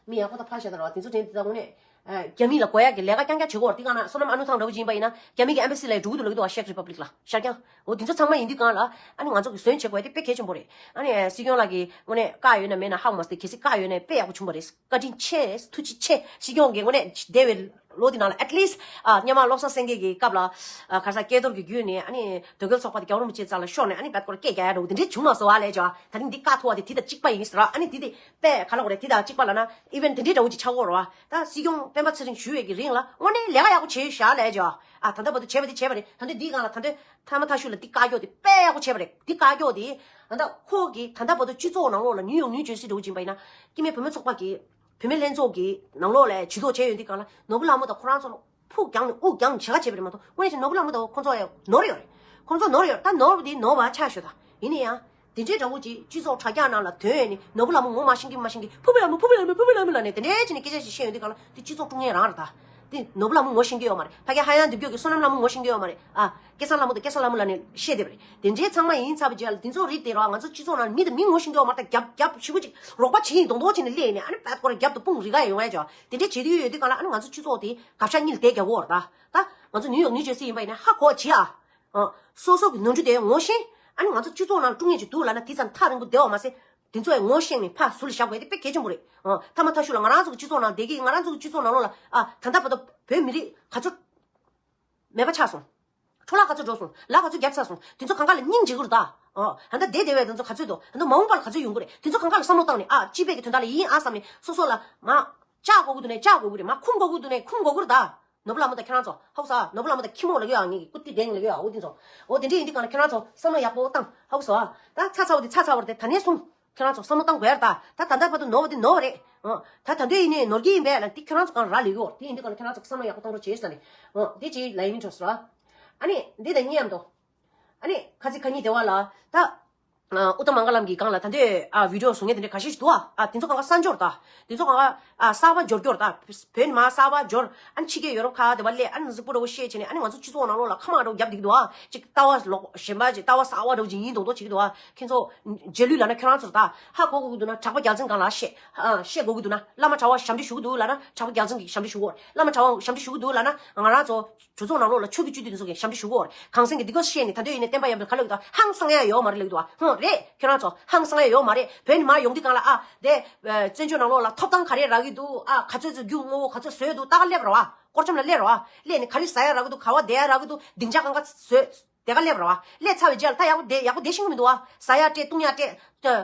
མི་ཡག་པོ་ད་ཕར་བཞག་ད་རོ། དེ་ཚོ་དྲན་དེ་ད་དངོས་གནས། ཨ། རྒྱ་མི་ལ་དགོས་ཡག་གི་ལས་ཀ་རྐྱང་རྐྱང་བྱེད་དགོས་པ་དེ་ག་ན་བསོད་ནམས་ཨ་ནུ་ཐང་འདྲ་བོ་ཅིག་ཡིན་པ་ཡིན་ན་རྒྱ་མི་གི་ཨེམ་བྷ་སི་ལ་འགྲོ་གི་འདུག་ལབ་ཀྱི་འདུག་བ། ཤར་རྒྱང་འོ་དེ་ཚོ་ཚང་མ་ཡིན་དུས་གང་ལ། ཨ་ནི་ང་ཚོ་གི་ཟོན་བྱེད་དགོས་ཡ་དེ་དཔེ་གལ་ཆེན་པོ་རེད། ཨ་ནི་སྲིད་སྐྱོང་ལགས་ཀྱིས་དངོས་གནས་བཀའ་ཡོད་ན་མེད་ན་ཧ་གོ་མ་སོང་། དེ་གལ་སྲིད་བཀའ་ཡོད་ན་དཔེ་ཡག་པོ་བྱུང་བ་རེད། བཀའ་དྲིན་ཆེ། ཐུགས་རྗེ་ཆེ། སྲིད་སྐྱོང་གིས་དངོས་གནས་འདས་པའི་ལོ་དེ་ནང་ལ་at least ཨ། སྔོན་མ་བློ་བཟང་སེང་གེ་གི་སྐབས་ལ། ཨ། ག་ས་སྐལ་རྡོར་གྱི་བརྒྱུད་ནས། ཨ་ནི་དོལ་རྒྱལ་ཚོགས་པ་དེ་རྒྱལ་བ་རིན་པོ་ཆེ་རྩ་ལ་ཤོར་ནས། ཨ་ནི་བད་ཀོར་སྐད་རྒྱག་ཡ་འདྲ་བོ་དེ་འདྲས་བྱུང་མ་སོང་བ་ལས་ཀྱང་། ད་རིང་འདི་བཀའ་ཐོག་བ་དེ་དེ་དང་གཅིག་པ་ཡིན་ཟེར་བ། ཨ་ནི་དེ་དེ་དཔེ་ག་ལ་གོ་རེད། དེ་དང་གཅིག་པ་ལབ་ན་even དེ་འདྲས་འདྲ་བོ་ཅིག་ཆགས་ཀྱི་ཡོད་རེད་བ། ད་སྲིད་སྐྱོང་སྤེན་པ་ཚེ་རིང་བཞུགས་པའི་གི་རིང་ལ་དངོས་གནས་ལས་ཀ་ཡག་པོ་བྱས་ཤག་ལབ་ཀྱང་། ཨ། ད་ལྟ་བར་དུ་བྱས་པ་དེ་བྱས་པ་རེད། ད་ལྟ་འདིའི་སྒང་ལ་ད་ལྟ་མཐའ་མ་མཐའ་གཞུག་ལ་འདི་བཀའ་ཀྱོག་དེ་དཔེ་ཡག་པོ་བྱས་པ་རེད། འདི་བཀའ་ཀྱོག་དེ་ད་ལྟ་ཁོ་གིས་ད་ལྟ་བར་དུ་སྤྱི་ཚོགས་ནང་ལོགས་ལ་ནིའུ་ཡོག་ནིའུ་ཇར་སི་འདྲ་བོ་ཅིག་ཡིན་པ་ཡིན་ན། སྐྱེ་དམན་བུད་མེད་ཚོགས་པ་གིས། བུད་མེད་ལྷན་ཚོགས་ཀྱི་ནང་ལོགས་ལ་ཇུས་གཏོགས་བྱས་ཡོད་དུས་སྒང་ལ་ནོར་བུ་ལྷ་མོ་དང་ཁོ་རང་ཚོ་ལ་ཕུགས་རྒྱང་ནས་དབུགས་རྒྱང་ནས་བྱེད་ཀ་བྱས་པ་རེད་མ་གཏོགས། དངོས་གནས་ནོར་བུ་ལྷ་མོ་དང་ཁོ་ཚོ་ཡང་ནོར་ཡོད་རེད། ཁོ་ཚོ་ནོར་ཡོད། ད་ནོར་བ་དེ་ནོར་བ་ཆ་ཤོད་ད། ཡིན་ན་ཡང་དེ་འདྲའི་འདྲ་བོ་ཅིག་སྤྱི་ཚོགས་དྲ་རྒྱ་ནང་ལ་ཐོན་ནས་ནོར་བུ་ལྷ་མོ་ངོ་མ་ཤེས་ཀྱི་མ་ཤེས་ཀྱི། ཕུར་བུ་ལྷ་མོ། ཕུར་བུ་ལྷ་མོ། ཕུར་བུ་ལྷ་མོ་ལབ་ནས་དེ་འདྲའི་བྱས་ནས་སྐད་ཆ་ཞིག་བཤད་ཡོང་དུས་སྒང་ལ་དེ་སྤྱི་ཚོགས་དཀྲུག་མཁན་རང་རེད་ད། དེ་ནོར་བུ་ལྷ་མོ་ངོ་ཤེས་ཀྱི་ཡོད་མ་རེད། ཕ་གི་ཧ་ཡང་འདེབས་སྐྱོར་གྱི་བསོད་ནམས་ལྷ་མོ་ངོ་ཤེས་ཀྱི་ཡོད་མ་རེད། ཨ། སྐལ་བཟང་ལྷ་མོ་དང་སྐལ་བཟང་ལྷ་མོ་ལབ་ནས་བཤད་བསྡད་པ་རེད། དེ་འདྲའི་ཚང་མ་ཡིན་ཚར་བའི་རྗེས་ལ་དེ་ཚོ་རིགས་དེ་ར་ང་ཚོ་སྤྱི་ཚོགས་ནང་མི་དང་མི་ངོ་ཤེས་ཀྱི་ཡོད་མ་རེད། ད་རྒྱབ་རྒྱབ་ཞེ་པོ་ཅིག་རོགས་པ་བྱེད་ཡིན་མདོག་མདོག་བྱས་ནས་སླེབས་ནས། ཨ་ནི་བད་ཀོ་ར་རྒྱབ་ཏུ་དཔུང་རི་ག་ཡོང་ཡ་ཅོ། དེ་འདྲའི་བྱེད་དུས་ཡོད་དུས་སྒང་ལ་ཨ་ནི་ང་ཚོ་སྤྱི་ཚོགས་དེ་དགག་བྱ་གཉིས་ལ་བསྡད་རྒྱག་གོ་ར། ད་ད་ང་ཚོ་ནིའུ་ཡོག་ནིའུ་ཇར་སི་ཡིན་པ་ཡིན་ན་ཧ་གོ་བྱེད་ཨ། ཨ། སོ་སོ་གི་ནོར་འཁྲུལ་དེ་ངོ་ཤེས། ཨ་ནི་ང་ཚོ་སྤྱི་ཚོགས་ནང་དཀྲུག་མཁན་ཅིག་འདུག་ལབ་ན་དེ་ཙམ་ཐག་རིང་པོ་བསྡད་པ་མ་ཟད། དེ་ཚོ་ཡང་ངོ་ཤེས་ནས་ཕར་ཟུར་ལ་བཞག་དགོས་དེ་དཔེ་གལ་ཆེན་པོ་རེད། ཨ། མཐའ་མ་མཐའ་གཞུག་ལ་ང་རང་ཚོ་གི་སྤྱི་ཚོགས་ནང་བསྡད་ཀྱི། ང་རང་ཚོ་གི་སྤྱི་ཚོགས་ནང་ལོགས་ལ། ཨ། ད་ལྟ་བར་དུ་བོད་མི་རིགས་ག་ཚོད་མེད་པ་ཆགས་སོང་། འཕྲོ་བརླག་ག་ཚོད་འགྲོ་སོང་། ལག་ག་ཚོད་བརྒྱབ་ཚར་སོང་། དེ་ཚོ་གང་ག་ལ་སྙིང་རྗེ་གི་རེད་ད། ཨོ། ད་ལྟ་བསྡད་བསྡད་པའི་དེ་ཚོ་ག་ཚོད་འདུག་ད་ལྟ་མ་འོངས་པ་ལ་ག་ཚོད་ཡོང་གི་རེད། དེ་ཚོ་གང་ག་ལ་བསམ་བློ་བཏང་ནས། ཨ། སྤྱི་པའི་གི་དོན་དག་ལ་ཡིན་ཨ་བསམ་ནས་སོ་སོ་ལ་མར་བཅག་དགོས་ཀྱི་འདུག་ནས་བཅག་དགོས་ཀྱི་རེད། མར་འཁུམ་དགོས་ཀྱི་འདུག་ནས་འཁུམ་དགོས་ཀྱི་རེད་ད། ནོར་བུ་ལྷ་མོ་དང་ཁྱེད་རང་ཚོ། ཧ་གོ་སོང་། ནོར་བུ་ལྷ་མོ་དང་ཁྱི་མོ་ལབ་ཀྱི་ཡོད། ངེད་ཀྱི་ཀུ་ཏི་ལྡན་ལབ་ཀྱི་ཡོད། འོ་དེ་ཚོ། འོ་དེ་འདྲ་ཡིན་དུས་སྒང་ལ་ཁྱེད་རང་ཚོ་བསམ་བློ་ཡག་པོ་བཏང་། ཧ་གོ་སོང་ཨ། ད་ཚར་ཚར་བ་དེ་ཚར་ཚར་བ་རེད་དེ། ད་ནས་བཟུང་ཁྱེད་རང་ཚོ་བསམ་བློ་བཏང་དགོས་ཡ་རེད་ད། ད་ད་ལྟ་བར་དུ་ནོར་བ་དེ་ནོར་བ་རེད། ཨ། ད་ད་འདོད་ཡིན་ནའི་ནོར་གྱི་ཡིན་པས་ལ་དེ་ཁྱེད་རང་ཚོ་གང་རག་ལས་ཀྱི་ཡོད། དེ་ཡིན་དུས་སྒང་ལ་ཁྱེད་རང་ཚོ་བསམ་བློ་ཡག་པོ་གཏོང་རོགས་བྱེད་ཟེར་ནས། འོ་དེ་ཅིག་ལབ་ཡིན་འགྲོ་སོང་ཨ། ཨ་ནི་འདི་དང་མཉམ་དུ། ཨ་ནི་ཁ་ཚིག་ཁ་ཉིན་དེ་བ་ལ་ད། ཨ། ཨུ་ཏམ་མང་ག་ལམ་གྱི་སྒང་ལ་ད་འདོད། ཨ། བི་ཌི་ཡོ་བཟོ་མཁན་དེ་འདྲ་ཁ་ཤས་ཤིག་འདུག་ཨ། ཨ། དེ་ཚོ་གང་ག་གསར་འབྱོར་ད། དེ་ཚོ་གང་ག་ཨ། གསར་པ་འབྱོར་འབྱོར་ད། བོད་ནས་མར་གསར་པ་འབྱོར། ཨ་ནི་ཕྱི་རྒྱལ་ཡོ་རོབ་ཁག་དེ་བ་སླེབས། ཨ་ནི་གཟུགས་པོ་འདྲ་བོ་བཤད་བྱས་ནས། ཨ་ནི་ང་ཚོ་སྤྱི་ཚོགས་ནང་ལོགས་ལ་ཁ་མང་འདྲ་བོ་བརྒྱབ་བསྡད་ཀྱི་འདུག་ཨ། ཅིག་ལྟ་བ་ལོག་གཞན་པ་ཅིག་ལྟ་བ་གསར་པ་འདྲ་བོ་ཅིག་ཡིན་མདོག་མདོག་བྱེད་ཀྱི་འདུག་ཨ། ཁྱེད་ཚོ་རྗེས་ལུས་ལབ་ན་ཁྱེད་རང་ཚོ་རེད་ད། ཧ་གོ་དགོས་ཀྱི་འདུག་ན་གྲགས་པ་རྒྱལ་མཚན་སྒང་ལ་བཤད། ཨ། བཤད་དགོས་ཀྱི་འདུག་ན། བླ་མ་གྲྭ་པ་ཞབས་འདྲེན་ཞུ་གི་འདུག་ལབ་ན་གྲྭ་པ་རྒྱལ་མཚན་གྱིས་ཞབས་འདྲེན་ཞུ་གི་ཡོད་རེད། བླ་མ་གྲྭ་པ་ཞབས་འདྲེན་ཞུ་གི་འདུག་ལབ་ན་ང་རང་ཚོ་གྲོས་ཚོགས་ནང་ལོགས་ལ་ཆོས་ཀྱི་བཅུད་དེ་ཚོ་གིས་ཞབས་འདྲེན་ཞུ་གི་ཡོད་རེད། གངས་སེང་གིས་འདི་སྐོར་བཤད་ནས་ད་འདོད་ཡིན་ནའི་བསྟན་པ་ཡར་འཕེལ་ག་ལབ་ཀྱི་འདུག་ཧང་སང་ཡ་ཡོད་མ་རེད་ལབ་ཀྱི་འདུག་ཧུང་རེད། ཁྱོད་རང་ཚོ་ཧང་སང་ཡ་ཡོད་མ་རེད། བོད་ནས་མར་ཡོང་དུས་སྒང་ལ། ཨ། དེ་བཙན་བྱོལ་ནང་ལོགས་ལ་ཐོབ་ཐང་ག་རེ་རག་གི་འདུག་ཨ། ག་ཚོད་ཚོད་རྒྱུ་དངོས་པོ་ག་ཚོད་བཟོས་འདུག་ལྟ་ག་སླེབས་རེད་བ། སྐོར་ཆམ་ལ་སླེབས་རེད་བ། སླེབས་ནས་ག་རེ་ཟ་ཡ་རག་གི་འདུག་ག་བ་བསྡད་ཡ་རག་གི་འདུག་སྡིངས་ཆ་གང་ག་བཟོས། དེ་ག་སླེབས་ར་བ། སླེབས་ཚར་བའི་རྗེས་ལ་ད་ཡག་པོ་བསྡད། ཡག་པོ་བསྡད་ཤེས་ཀྱི་མི་འདུག་བ། ཟ་ཡ་སྤྲད། བཏུང་ཡ་སྤྲད།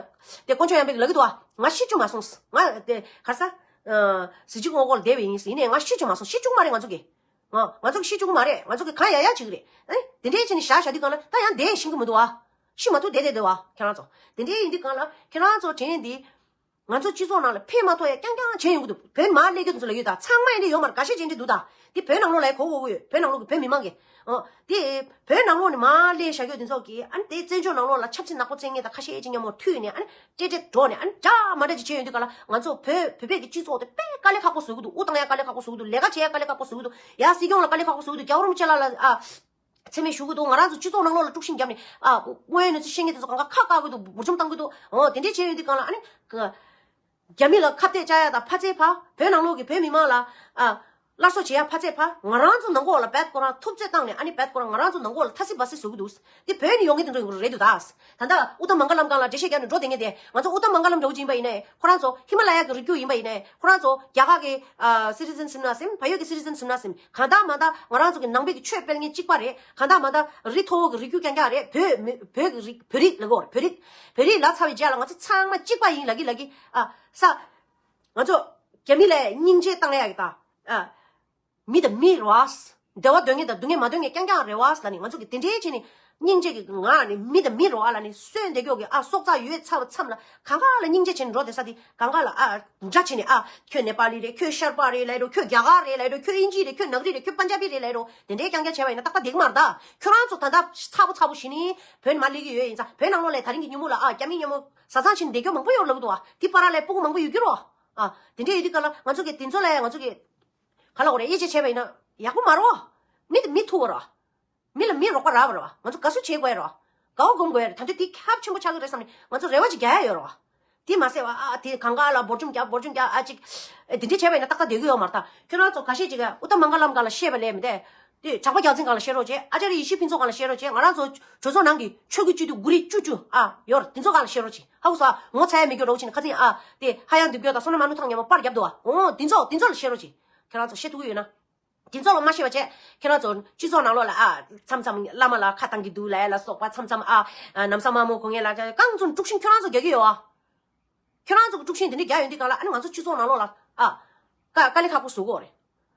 དེ་དཀོན་མཆོག་ཡང་པས་ལབ་ཀྱི་འདུག་བ། ང་ཤི་བཅུག་མ་སོང་། ང་དེ་ག་རེ་ཟ། གཟི་བརྗིད་སྔོན་འགོག་ལ་བསྡད་པ་ཡིན་ཟེར། ཡིན་ནའི་ང་ཤི་བཅུག་མ་སོང་། ཤི་བཅུག་མ་རེད་ང་ཚོ་གི། ང་ང་ཚོ་གི་ཤི་བཅུག་མ་རེད། ང་ཚོ་གི་གང་ཡག་ཡག་བྱེད་ཀྱི་རེད། ཨེ། དེ་འདྲའི་བྱས་ནས་བཞག་བཞག་དུས་སྒང་ལ་ད་ཡང་བསྡད་ཤེས་ཀྱི་མི་འདུག་བ། ཤི་མ་ཐུབ་བསྡད་བསྡད་བསྡད་བ་ཁྱེད་རང་ཚོ། དེ་འདྲའི་ཡིན་དུས་སྒང་ལ་ཁྱེད་རང་ཚོ་དྲན་འདི། ང་ཚོ་སྤྱི་ཚོགས་ནང་ལ་ཕན་མ་ཐོགས་ཡ་རྐྱང་རྐྱང་བྱས་ཡོང་གི་འདུག་བོད་མར་སླེབས་རྒྱུ་དེ་ཚོ་ལ་ཡོད་ད། ཚང་མ་ཡིན་དེ་ཡོད་མ་རེད། འགའ་ཤས་ཅིག་འདྲ་འདུག་ད། དེ་བོད་ནང་ལོགས་ལ་གོ་གོ་གི་ཡོད། བོད་ནང་ལོགས་ཀྱི་བོད་མི་མང་གིས། ཨོ། དེ་བོད་ནང་ལོགས་ནས་མར་སླེབས་བཞག་རྒྱུ་དེ་ཚོ་གིས། ཨ་ནི་དེ་བཙན་བྱོལ་ནང་ལོགས་ལ་ཆབ་སྲིད་ནག་པོ་རྩེད་མཁན་དང་ཁ་ཤས་ཅིག་མཉམ་པོ་མཐུད་ནས། ཨ་ནི་སྤྲེལ་སྤྲེལ་འགྲོ་ནས། ཨ་ནི་འདྲ་མ་འདྲ་ཅིག་བྱས་ཡོང་དུས་སྒང་ལ་ང་ཚོ་བོད་བོད་པའི་གི་སྤྱི་ཚོགས་དེ་དཔེ་དཀའ་ལས་ཁག་པོ་བཟོ་གི་འདུག་དབུགས་བཏང་ཡ་དཀའ་ལས་ཁག་པོ་བཟོ་གི་འདུག་ལས་ཀ་བྱེད་ཡ་དཀའ་ལས་ཁག་པོ་བཟོ་གི་འདུག་ཡ་སྲིད་སྐྱོང་ལ་དཀའ་ལས་ཁག་པོ་བཟོ་གི་འདུག་རྒྱལ་བ་རིན་པོ་ཆེ་ལགས་ལ། ཨ། མཚན་སྨད་ཞུ་གི་འདུག་ང་རང་ཚོ་སྤྱི་ཚོགས་ནང་ལོགས་ལ་དཀྲུག་ཤིང་བརྒྱབ་ནས། ཨ། དངོས་ཡོད་གནས་ཚུལ་བཤད་མཁན་དེ་ཚོ་གང་ག་ཁག་བཀག་གི་འདུག་འབུར་འཇོམས་བཏང་གི་འདུག་འོ་དེ་འདྲས་བྱས་ཡོང་དུས་སྒང་ལ། ཨ་ནི་ག་རྒྱ་མི་ལ་ཁ་གཏད་བཅག་ཡ་དང་ཕར་ཚད་ཕར། བོད་ནང་ལོགས་ཀྱི་བོད་མི་མང་ལ། ཨ། སླར་གསོ་བྱེད་ཡ་ཕར་ཚད་ཕར། ང་རང་ཚོ་ནང་ལོགས་ལ་བད་ཁོ་རང་ཐུབ་ཚོད་བཏང་ནས། ཨ་ནི་བད་ཁོ་རང་ང་རང་ཚོ་ནང་ལོགས་ལ་ཐ་སི་བ་སི་བཟོ་གི་འདུག་དེ་བོད་ནས་ཡོང་མཁན་དེ་ཚོ་ཡོང་གི་རེད་འདུག་ད། ད་ལྟ་དབུ་ཐང་མང་ག་ལམ་སྒང་ལ་འགྲེལ་བཤད་རྒྱག་ནས་འགྲོ་བསྡད་མཁན་དེ། ང་ཚོ་དབུ་ཐང་མང་ག་ལམ་འདྲ་བོ་ཅིག་ཡིན་པ་ཡིན་ནའི། ཁོ་རང་ཚོ་ཧི་མ་ལ་ཡ་གི་རི་རྒྱུད་ཡིན་པ་ཡིན་ནའི། ཁོ་རང་ཚོ་རྒྱ་གར་གི། ཨ། སི་ཊི་ཛེན་ཡིན་ན་སེམས། བལ་ཡུལ་གི་སི་ཊི་ཛེན་ཡིན་ན་སེམས། གང་ལྟར་མ་ལྟར་ང་རང་ཚོ་གི་ནང་པའི་གི་ཆོས་སྤེལ་མཁན་གཅིག་པ་རེད། གང་ལྟར་མ་ལྟར་རི་མཐོ་བོ་གི་རི་རྒྱུད་རྐྱང་རྐྱང་རེད། བོད་མི་བོད་གི་རིགས། བོད་རིགས་ལབ་དགོས་རེད། བོད་རིགས། བོད་རིགས་ལབ་ཚར་བའི་རྗེས་ལ་ང་ཚོ་ཚང་མ་གཅིག་པ་ཡིན་ལབ་ཀྱི་ལབ་ཀྱི། ཨ། ས། ང་ཚོ་རྒྱ་མི་ལ་སྙིང་རྗེ་བཏང་ཡ་གི་ད། ཨ། མི་དང་མི་རེད་བ། བདེ་བ་འདོད་མཁན་དང་སྡུག་བསྔལ་མ་འདོད་མཁན་རྐྱང་རྐྱང་རེད་བ་ལབ་ནས། ང་ཚོ་གི་དེ་འདྲའི་བྱས་ནས་སྙིང་རྗེ་གི་ངང་ནས་མི་དང་མི་རེད་བ་ལབ་ནས་གསོན་བསྡད་རྒྱུ་གི། ཨ། སྲོག་རྩ་ཡོད་ཚར་བ་མཚམས་ལ་གང་ག་ལ་སྙིང་རྗེ་བྱས་ནས་འགྲོ་བསྡད་ས་དེ། གང་ག་ལ། ཨ། འདྲ་བྱས་ནས། ཨ། ཁྱོད་ནེ་པ་ལི་རེད། ཁྱོད་ཤར་པ་རེད་ལབ་རོ། ཁྱོད་རྒྱ་གར་རེད་ལབ་རོ། ཁྱོད་དབྱིན་ཇི་རེད། ཁྱོད་ནག་རི་རེད། ཁྱོད་པན་ཇ་བི་རེད་ལབ་རོ། དེ་འདྲའི་རྐྱང་རྐྱང་བྱས་པ་ཡིན་ན་ཏག་ཏག་བསྡད་ཀྱི་མ་རེད་ད། ཁྱོད་རང་ཚོ་ད་ལྟ་ཚ་པོ་ཚ་པོ་བྱས་ནས་བོད་ནས་མར་སླེབས་ཀྱི་ཡོད་ཡིན་ཙང་། བོད་ནང་ལོགས་ལ་ད་རིང་གི་ཉིན་མོ་ལ། ཨ། རྒྱ་མི་མཉམ་པོ་བཟའ་ཚང་བྱས་ནས་བསྡད་རྒྱུ་མང་པོ་ཡོད་ལབ་ཀྱི་འདུག་བ། དེ་བར་ལ་སྤུ་གུ་མང་པོ་ཡོད་ཀྱི་རེད་བ། ཨ། དེ་འདྲ་ཡོད་དུས་ག་ལ་ང་ཚོ་གི་དེ་ཚོ་ལ་ང་ཚོ་གི་ག་ལ་འོ་རེད། དབྱེ་འབྱེད་བྱས་པ་ཡིན་ན་ཡག་པོ་མ་རེད་བ། མི་དེ་མི་ཐུག་པ་རེད་བ། མི་ལ་མི་རོགས་པ་རག་པ་རེད་བ། ང་ཚོ་དགའ་བསུ་བྱེད་དགོས་རེད་བ། དགའ་བ་སྒོམ་དགོས་རེད། ད་དུང་དེ་ཁྱབ་ཆེན་པོ་ཆགས་ཀྱི་རེད་བསམ་ནས་ང་ཚོ་རེ་བ་ཅིག་རྒྱག་ཡ་ཡོད་རེད་བ། དེ་མ་ཟད་བ། ཨ། དེ་གང་ག་ལ་འབོར་འཇོམས་རྒྱབ། འབོར་འཇོམས་རྒྱབ། ཨ། ཅིག་ཨེ། དེ་འདྲས་བྱས་པ་ཡིན་ན་ཏག་ཏག་བསྡད་ཀྱི་ཡོད་མ་རེད་ད། ཁྱོད་རང་ཚོ་ཁ་ཤས་ཅིག་གིས་ཨུ་ཏམ་མང་ག་ལམ་སྒང་ལ་བཤད་པ་ལས་མི་འདས། དེ་ཇག་པ་རྒྱལ་མཚན་སྒང་ལ་བཤད་རོགས་བྱེད། ཨ་ཙརྱ་ཡེ་ཤེས་ཕུན་ཚོགས་སྒང་ལ་བཤད་རོགས་བྱེད། ང་རང་ཚོ་གྲོས་ཚོགས་ནང་གི་ཆོལ་ཁའི་སྤྱི་འཐུས་དགུ་རེ་བཅུ་བཅུ། ཨ། ཡོད་རེད། དེ་ཚོ་སྒང་ལ་བཤད་རོགས་བྱེད། ཧ་གོ་སོང་། ཨ། ངོ་ཚ་ཡ་མེད་རྒྱུ་རོགས་བྱེད་ནས་ཁ་སང་། ཨ། དེ་ཧ་ཡང་འདུག་རྒྱུ་དང་བསོད་ནམས་ཨ་ལུ་ཐང་མཉམ་པོ་པར་བརྒྱབ་འདུག་བ། འོ། དེ་ཚོ་དེ་ཚོ་ལ་བཤད་རོགས་བྱེད། ཁྱེད་རང་ཚོ་བཤད་ཐུབ་ཀྱི་ཡོད་ན། དེ་ཚོ་ལ་མ་བཤད་པ་བྱས། ཁྱེད་རང་ཚོ་སྤྱི་ཚོགས་ནང་ལོགས་ལ། ཨ། མཚམས་མཚམས་བླ་མ་ལ་ཁ་བཏང་གི་འདུག་ལབ་ཡ་ལ་སོགས་པ། མཚམས་མཚམས། ཨ། ཨ། ལམ་སང་དམར་མོ་གོན་མཁན་ལ་རྐང་བཙུགས་དཀྲུག་ཤིང་ཁྱོད་རང་ཚོ་རྒྱག་གི་ཡོད་ཨ། ཁྱོད་རང་ཚོ་གི་དཀྲུག་ཤིང་དེ་འདྲ་རྒྱག་ཡོང་དུས་སྒང་ལ། ཨ་ནི་ང་ཚོ་སྤྱི་ཚོགས་ནང་ལོགས་ལ། ཨ། དཀའ་དཀའ་ལས་ཁག་པོ་བཟོ་གི་ཡོད་རེད།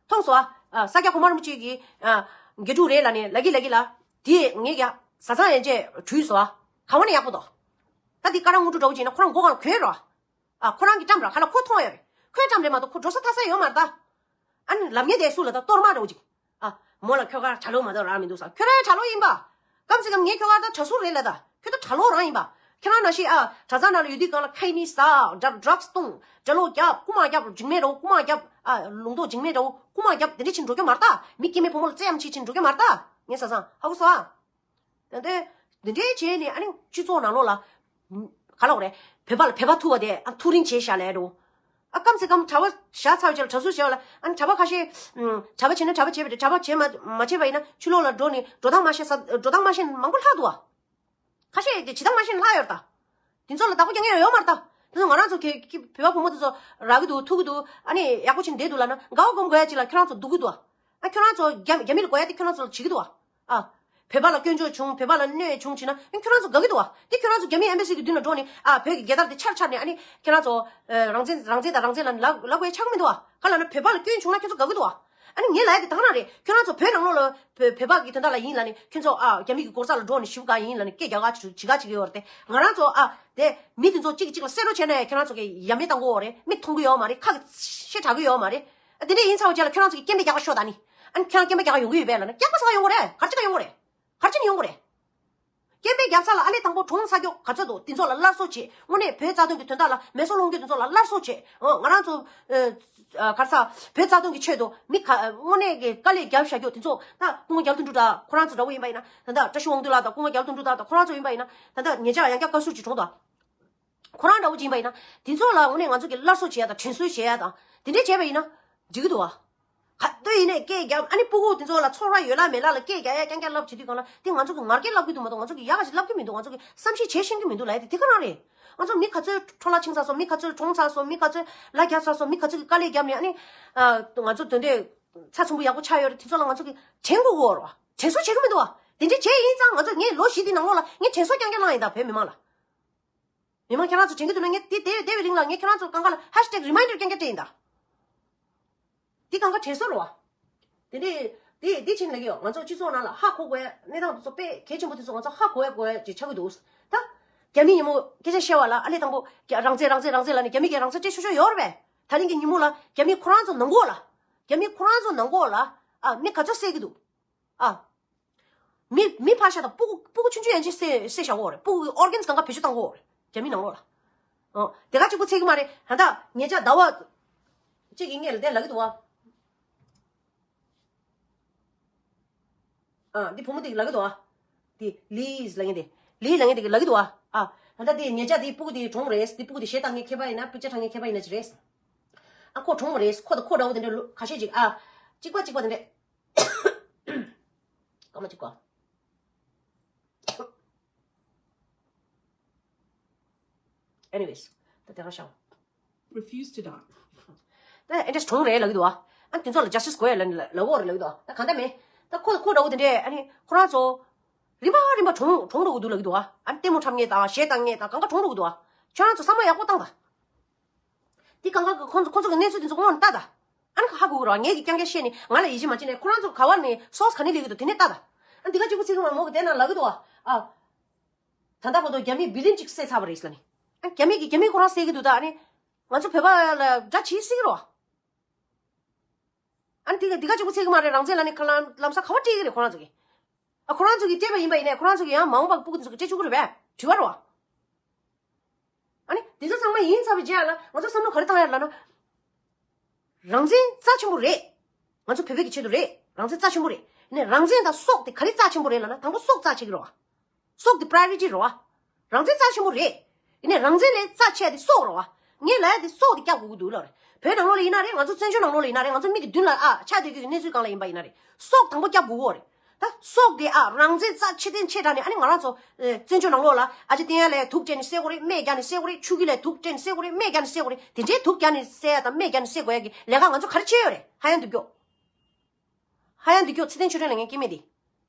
མཐོང་སོང་ཨ། ཨ། ས་སྐྱ་གོང་མ་རིན་པོ་ཆེ་གི། ཨ། དགེ་ཕྲུག་རེད་ལབ་ནས་ལབ་ཀྱི་ལབ་ཀྱི་ལ། དེ་ངས་ཀྱང་བཟའ་ཚང་ཡན་ཆད་བྲོས་སོང་ཨ། གང་བ་ནས་ཡག་པོ་འདུག་ད་དེ་ཀ་ར་དངོས་གྲུབ་འདྲ་བོ་བྱས་ན་ཁོ་རང་མགོ་སྒང་ལ་གོན་རོགས། ཨ། ཁོ་རང་གི་བཀྲམ་ར་ཁ་ལ་ཁོ་མཐོང་ཡོད་རེད། ཁོའི་བཀྲམ་རེད་མ་གཏོགས་ཁོ་འགྲོ་ས་ཐར་ས་ཡོད་མ་རེད་ད། ཨ་ནི་ལབ་མཁན་དེ་སུ་ལ་ད་གཏོར་མ་འདྲ་བོ་ཅིག་ཨ། མོ་ལ་ཁྱོད་ག་གྲྭ་ལོག་མ་གཏོགས་རག་མི་འདུག་ཟེར། ཁྱོད་རང་གྲྭ་ལོག་ཡིན་པ། གམ་སེ་གམ་ངས་ཁྱོད་ག་ད་གྲྭ་ཟུར་རེད་ལབ་ད། ཁྱོད་ད་གྲྭ་ལོག་རང་ཡིན་པ། ཁྱེད་རང་ནང་བཞིན། ཨ། གྲྭ་ཚང་ནང་ལ་ཡོད་དུས་སྒང་ལ་ཁ་ཉིན་ཟ། ཌ་ཌག་སི་བཏུང་། གྲྭ་ལོག་རྒྱབ། རྐུ་མ་རྒྱབ། འཇིགས་མེད་འདྲ་བོ་རྐུ་མ་རྒྱབ། ཨ། ལུང་རྟོགས་འཇིགས་མེད་འདྲ་བོ་རྐུ་མ་རྒྱབ། དེ་འདྲ་བྱས་འགྲོ་རྒྱུ་མ་རེད་ད། མི་སྐྱེ་དམན་ཕོ་མོ་ལ་བཙན་གཡེམ་བྱས་བྱས་འགྲོ་རྒྱུ་མ་རེད་ད། ངས་བཟའ་ཚང་ཧ་གོ་སོང་ཨ། ད་ལྟ་འདི་འདྲའི་བྱས་ནས། ཨ་ནི་སྤྱི་ཚོགས་ནང་ལོགས་ལ་ག་ལབ་དགོས་རེད། བོད་པ་ལ་བོད་པ་ཐུག་པ་དེ། ཨ། ཐུགས་རིང་བྱས་བཞག་ལབ་འགྲོ། ཨ། གམ་སེ་གམ་གྲྭ་པ་བཞག་ཚར་བའི་རྗེས་ལ་གྲྭ་ཟུར་བྱས་པ་ལ། ཨ་ནི་གྲྭ་པ་ཁ་ཤས། ཨམ། གྲྭ་པ་བྱས་ན་གྲྭ་པ་བྱས་པ་རེད། གྲྭ་པ་བྱས་མ་མ་བྱས་པ་ཡིན་ན་ཕྱི་ལོགས་ལ་འགྲོ་ནས་འགྲོ་སྟངས་མ་ཤེས་ས། འགྲོ་སྟངས་མ་ཤེས་མང་པོ་ལྷག་འདུག་བ། ཁ་ཤས་དེ་བྱེད་སྟངས་མ་ཤེས་ལྷག་ཡོད་རེད་ད། དེ་ཚོ་ལ་བདག་པོ་རྒྱག་མཁན་ཡོད་མ་རེད་ད། དེ་ཚོ་ང་རང་ཚོ་གི་གི་བོད་པ་བུ་མོ་དེ་ཚོ་རག་གི་འདུག་ཐུག་གི་འདུག་ཨ་ནི་ཡག་པོ་བྱས་ནས་བསྡད་འདུག་ལབ་ན། དགའ་བ་སྒོམ་དགོས་ཡ་ཅིག་ལ་ཁྱོད་རང་ཚོ་སྡུག་གི་འདུག་ཨ། ཁྱོད་རང་ཚོ་རྒྱ་རྒྱ་མི་ལ་དགོས་ཡ་དེ་ཁྱོད་རང་ཚོ་ལ་བྱེད་ཀྱི་འདུག་ཨ། བོད་པ་ལ་སྐྱོན་བརྗོད་བྱུང་། བོད་པ་ལ་གནོད་བྱུང་བྱས་ན། ཨ། ཁྱོད་རང་ཚོ་དགའ་གི་འདུག་ཨ། དེ་ཁྱོད་རང་ཚོ་རྒྱ་མི་ཨེམ་བྷ་སི་གི་མདུན་ལ་འགྲོ་ནས། ཨ། བོད་ཀྱི་རྒྱལ་དར་དེ་འཕྱར་འཕྱར་ནས། ཨ་ནི་ཁྱོད་རང་ཚོ། ཨ། རང་བཙན་རང་བཙན་དང་རང་བཙན་ལབ་ལབ་དགོས་ཡ་ཆགས་ཀྱི་མི་འདུག་ཨ། ག་ལབ་ན་བོད་པ་ལ་སྐྱོན་བྱུང་ན་ཁྱོད་ཚོ་དགའ་གི་འདུག་ཨ། ཨ་ནི་ངས་ལབ་ཡ་དེ་ད་ག་རང་རེད། ཁྱོད་རང་ཚོ་བོད་ནང་ལོགས་ལ་བོད་བོད་པ་གི་དོན་དག་ལ་ཡིན་ལབ་ནས། ཁྱོད་ཚོ། ཨ། རྒྱ་མི་གི་སྒོ་རྩ་ལ་འགྲོ་ནས་ཞེ་པོ་དགའ་ཡིན་ལབ་ནས་སྐད་རྒྱག་ག་བྱེད་ག་བྱེད་ཀྱི་ཡོད་རེད་དེ། ང་རང་ཚོ། ཨ། དེ་མི་དེ་ཚོ་གཅིག་གིས་གཅིག་ལ་བསད་རོགས་བྱས་ན་ཡང་ཁྱོད་རང་ཚོ་གི་ཡ་མེད་བཏང་གི་ཡོད་རེད། མིག་མཐོང་གི་ཡོད་མ་རེད། ཁ་གིས་ཤེས་དྲག་གི་ཡོད་མ་རེད། ཨ། དེ་འདྲ་ཡིན་ཚར་བའི་རྗེས་ལ་ཁྱོད་རང་ཚོ་གིས་སྐད་འབོད་རྒྱག་ག་ཤོག་ད་ནི། ཨ་ནི་ཁྱོད་རང་སྐད་འབོད་རྒྱག་ག་ཡོང་གི་ཡོད་པས་ལབ་ན། རྒྱག་པ་ཟེར་ག་ཡོང་གི་རེད། ག་རེ་བྱེད་ག་ཡོང་གི་རེད། ག་རེ་བྱེད་ནས་ཡོང་གི་རེད། སྐད་འབོད་རྒྱབ་ཚར་ལ་ཨ་ལས་དང་པོ་གྲོངས་ཚར་རྒྱུ་ག་ཚོད་འདུག་དེ་ཚོ་ལ་སླར་གསོ་བྱེད། དངོས་གནས་བོད་རྩ་དོན་གྱི་དོན་དག་ལ་མེ་སོར་སློང་རྒྱུ་དེ་ཚོ་ལ་སླར་གསོ་བྱེད། འོ། ང་རང་ཚོ། ཨ། ག་རེ་ཟ། བོད་རྩ་དོན་གྱི་ཆེད་དུ་མི་ག་དངོས་གནས་ཀྱི་དཀའ་ལས་རྒྱབ་བཞག་རྒྱུ་དེ་ཚོ། ད་སྐུ་ངོ་རྒྱ་ལོ་དོན་གྲུབ་དང་ཁོ་རང་ཚོ་འདྲ་བོ་ཡིན་པ་ཡིན་ན། ད་ལྟ་བཀྲ་ཤིས་དབང་འདུས་ལགས་དང་སྐུ་ངོ་རྒྱ་ལོ་དོན་གྲུབ་དང་ཁོ་རང་ཚོ་ཡིན་པ་ཡིན་ན། ད་ལྟ་ཉེ་ཆར་ཡང་བསྐྱར་བཀའ་ཟུར་ཅིག་གྲོངས་འདུག་ཁོ་རང་འདྲ་བོ་ཅིག་ཡིན་པ་ཡིན་ན། དེ་ཚོ་ལ་དངོས་གནས་ང་ཚོ་གིས་སླར་གསོ་བྱེད་ཡ་དང་། དྲིན་གསོ་བྱེད་ཡ་དང་། དེ་འདྲས་བྱས་པ་ཡིན་ན་འགྲིག་གི་འདུག་བ། ག་དུས་ཡིན་ནའི་སྐད་རྒྱབ། ཨ་ནི་སྤུ་གུ་དེ་ཚོ་ལ་ཚོར་བ་ཡོད་ལ་མེད་ལ་ལ་སྐད་རྒྱག་ཡ་རྐྱང་རྐྱང་ལབ་བྱེད་དུས་སྒང་ལ། དེ་ང་ཚོ་གིས་ངར་སྐད་ལབ་ཀྱི་འདུག་མ་གཏོགས། ང་ཚོ་གིས་ཡག་ག་ཞིག་ལབ་ཀྱི་མི་འདུག་ང་ཚོ་གིས་བསམ་ཤེས་བྱེད་ཤེས་ཀྱི་མི་འདུག་ལབ་ཡ་དེ་དེ་ག་རང་རེད། ང་ཚོ་མི་ག་ཚོད་འཕྲོ་བརླག་ཕྱིན་ཚར་སོང་། མི་ག་ཚོད་གྲོངས་ཚར་སོང་། མི་ག་ཚོད་ལ་རྒྱབ་ཚར་སོང་། མི་ག་ཚོད་ཀྱིས་དཀའ་ལས་བརྒྱབ་ནས། ཨ་ནི། ཨ། ང་ཚོ་དེ་འདྲས་ཚ་ཚོམ་པོ་ཡག་པོ་ཆགས་ཡོད་རེད། དེ་ཚོ་ལ་ང་ཚོ་གིས་དྲན་དགོས་ཀྱི་ཡོད་རེད་བ། དྲན་གསོ་བྱེད་ཀྱི་མི་འདུག་བ། དེ་འདྲས་བྱས་ཡིན་ཙང་ང་ཚོ། ངས་ལོ་བཞི་དེའི་ནང་ལོགས་ལ་ངས་དྲན་གསོ་རྐྱང་རྐྱང་བླངས་ཡིན་ད། བོད་མི་མང་ལ། མི་མང་ཁྱེད་རང་ཚོ་དྲན་གྱི་འདུག་ན། ངས་དེ་དེ་དེ་བའི་རིང་ལ་ངས་ཁྱེད་རང་ཚོ་སྒང་ག་ལ་ཧེ་ཤི་ཊེག་རི་མའིན་ཌར་རྐྱང་རྐྱང་སྤྲད་ཡིན་ད། དེ་སྒང་ག་དྲན་གསོ་རེད་བ། དེ་འདྲས་དེ་དེ་བྱས་ནས་ལབ་ཀྱི་ཡོད། ང་ཚོ་སྤྱི་ཚོགས་ནང་ལ་ཧ་གོ་དགོས་ཡ་གནས་སྟངས་དེ་ཚོ་དཔེ་གལ་ཆེན་པོ་དེ་ཚོ་ང་ཚོ་ཧ་གོ་ཡ་དགོས་ཡ་ཅིག་ཆགས་ཀྱི་འདུག་ད་རྒྱ་མི་ཉིན་མོ་སྐད་ཆ་བཤད་པ་ལ་ཨ་ལས་དང་པོ་རང་བཙན་རང་བཙན་རང་བཙན་ལབ་ནས་རྒྱ་མི་གིས་རང་བཙན་སྤྲད་ཆོག་ཆོག་ཡོད་རེད་པས། ད་རིང་གི་ཉིན་མོ་ལ་རྒྱ་མི་ཁོ་རང་ཚོ་ནང་ཁོག་ལ། རྒྱ་མི་ཁོ་རང་ཚོ་ནང་ཁོག་ལ། ཨ། མི་ག་ཚོད་བསད་ཀྱི་འདུག་ཨ། མི་མི་ཕར་བཞག་དང་། སྤུ་གུ་སྤུ་གུ་ཆུང་ཆུང་ཡན་ཆད་བསད་བསད་བཞག་གོ་རེད། སྤུ་གུ་གི་ཨོར་གན་སི་གང་ག་བེད་སྤྱོད་བཏང་གོ་རེད། རྒྱ་མི་ནང་ལོགས་ལ། ཨོ། དེ་ག་གཅིག་པོ་ཚད་ཀྱི་མ་རེད། ད་ལྟ་ཉེ་ཆར་ཟླ་བ་གཅིག་གི་སྔོན་ལ་དེ་ལབ་ཀྱི་འདུག་ཨ། ཨ། འདི་བུ་མོ་དེ་གིས་ལབ་ཀྱི་འདུག་ཨ། དེ་ལིས་ལབ་མཁན་དེ། ལིས་ལབ་མཁན་དེ་གིས་ལབ་ཀྱི་འདུག་ཨ། ཨ། ད་ལྟ་དེ་ཉེ་ཆར་དེ་སྤུ་གུ་དེ་གྲོངས་རེད། དེ་སྤུ་གུ་དེ་གཞས་བཏང་མཁན་མཁས་པ་ཡིན་ན། པིག་ཅར་འཁྲབ་མཁན་མཁས་པ་ཡིན་ན་ཅིག་རེད། ཨ། ཁོ་གྲོངས་པ་རེད། ཁོ་དང་ཁོ་འདྲ་བོ་དེ་འདྲ་ལོ་ཁ་ཤས་ཅིག་ཨ། གཅིག་པ་གཅིག་པ་དེ་འདྲ། སྐར་མ་གཅིག་གོ། Anyways, ད་དེ་ག་ཤོག Refuse to die. ད་ཨེ་འདྲས་གྲོངས་རེད་ལབ་ཀྱི་འདུག་ཨ། ཨ་ནི་དེ་ཚོ་ལ་ཇ་སི་ཊིས་དགོས་ལབ་ལབ་ཡོད་རེད་ལབ་ཀྱི་འདུག་ཨ། ད་གང་ལྟར་མེད། ད་ཁོ་ཁོ་འདྲ་བོ་དེ་འདྲས། ཨ་ནི་ཁོ་རང་ཚོ་རིམ་པ་རིམ་པ་གྲོངས་གྲོངས་འགྲོ་གི་འདུག་ལབ་ཀྱི་འདུག་ཨ། ཨ་ནི་ལྟད་མོ་འཁྲབ་མཁན་དང་གཞས་བཏང་མཁན་དང་གང་ག་གྲོངས་འགྲོ་གི་འདུག་ཨ། ཁྱོད་རང་ཚོ་བསམ་བློ་ཡག་པོ་བཏང་དང་། དེ་གང་ག་གི་ཁོ་ཚོ་ཁོ་ཚོ་གི་གནས་ཚུལ་དེ་ཚོ་དངོས་གནས་ལྟ་དང་། ཨ་ནི་ཧ་གོ་གི་རེད་བ། ངས་ཀྱི་རྐྱང་རྐྱང་བཤད་ནས་ང་ལ་ཡིད་ཆེས་མ་བྱེད་ནས་ཁོ་རང་ཚོ་ག་བ་ནས་སོགས་ག་ནས་ལས་གི་འདུག་དེ་ནས་ལྟ་ད། ཨ་འདི་ག་གཅིག་པུ་ཚིག་གི་མ་མོ་གི་དེ་ན་ལབ་གི་འདུག་བ། ཨ། ད་ལྟ་བར་དུ་རྒྱ་མི་བི་ལིན་གཅིག་བསད་ཚར་བ་རེད་ལབ་ནི། ཨ་རྒྱ་མི་གི་རྒྱ་མི་ཁོ་རང་བསད་གི་འདུག་ད་ཨ་ནི། ང་ཚོ་བོད་པ་ལ་དགྲ་བྱེད་སྲིད་གི་རེད་བ། ཨ་ནི་འདི་ག་འདི་ག་གཅིག་པུ་ཚིག་གི་མ་རེད། རང་བཙན་ལབ་ནི་ཁ་ལམ་ལམ་སང་ག་བ་སྤྲད་གི་རེད་ཁོ་རང་ཚོ་གི། ཨ་ཁོ་རང་ཚོ་གི་སྤྲད་པ་ཡིན་པ་ཡིན་ནའི་ཁོ་རང་ཚོ་གི་ཡང་མ་འོངས་པ་སྤུ་གུ་དེ་ཚོ་གི་སྤྲད་ཆོག་གི་རེད་པས། དྲི་བ་རེད་བ། ཨ་ནི་དེ་ཚོ་ཚང་མ་ཡིན་ཚར་བའི་རྗེས་ལ་ང་ཚོ་བསམ་བློ་ག་རེ་བཏང་ཡ་ལབ་ན། རང་བཙན་རྩ་ཆེན་པོ་རེད། ང་ཚོ་བོད་པའི་གི་ཆེད་དུ་རེད། རང་བཙན་རྩ་ཆེན་པོ་རེད། ཡིན་ནའི་རང་བཙན་དང་སྲོག་དེ་ག་རེ་རྩ་ཆེན་པོ་རེད་ལབ་ན་དང་པོ་སྲོག་རྩ་ཆེ་གི་རེད་བ། སྲོག་དེ་པྲ་ཡོ་རི་ཊི་རེད་བ། རང་བཙན་རྩ་ཆེན་པོ་རེད། ཡིན་ནའི་རང་བཙན་ལས་རྩ་ཆེ་དེ་སྲོག་རེད་བ། ངས་ལབ་ཡ་དེ་སྲོག་དེ་སྐྱབས་དགོས་ཀྱི་འདུག་ལབ་རེད། བོད་ནང་ལོགས་ལ་ཡིན་ན་རེད། ང་ཚོ་བཙན་བྱོལ་ནང་ལོགས་ལ་ཡིན་ན་རེད། ང་ཚོ་མི་གི་མདུན་ལ་ཨ་ཆགས་བསྡད་རྒྱུ་གི་གནས་ཚུལ་སྒང་ལ་ཡིན་པ་ཡིན་ན་རེད། སྲོག་དང་པོ་སྐྱབས་དགོས་ཀྱི་ཡོད་རེད། ད་སྲོག་དེ་ཨ་རང་བཙན་རྩ་ཆེ་ལྡན་ཆེ་དྲགས་ནས་ཨ་ནི་ང་རང་ཚོ་ཨེ་བཙན་བྱོལ་ནང་ལོགས་ལ་ཨ་ཅེ་བསྟན་ཡ་ལས་དུག་སྤྲད་ནས་བསད་དགོས་རེད། སྨན་རྒྱག་ནས་བསད་དགོས་རེད། ཆུ་གི་ལས་དུག་སྤྲད་ནས་བསད་དགོས་རེད། སྨན་རྒྱག་ནས་བསད་དགོས་རེད། དེ་འདྲའི་དུག་རྒྱག་ནས་བསད་ཡ་དང་སྨན་རྒྱག་ནས་བསད་དགོས་ཡ་གི་ལས་ཀ་ང་ཚོ་ག་རེ་བྱས་ཡོད་རེད། ཧ་ཡང་སྡུག་གྱོ། ཧ་ཡང་འདི་སྐྱོ་ཚེ་བརྟན་ཆོས་སྒྲོན་ལ་ངས་སྐྱེ་དམན་དེ།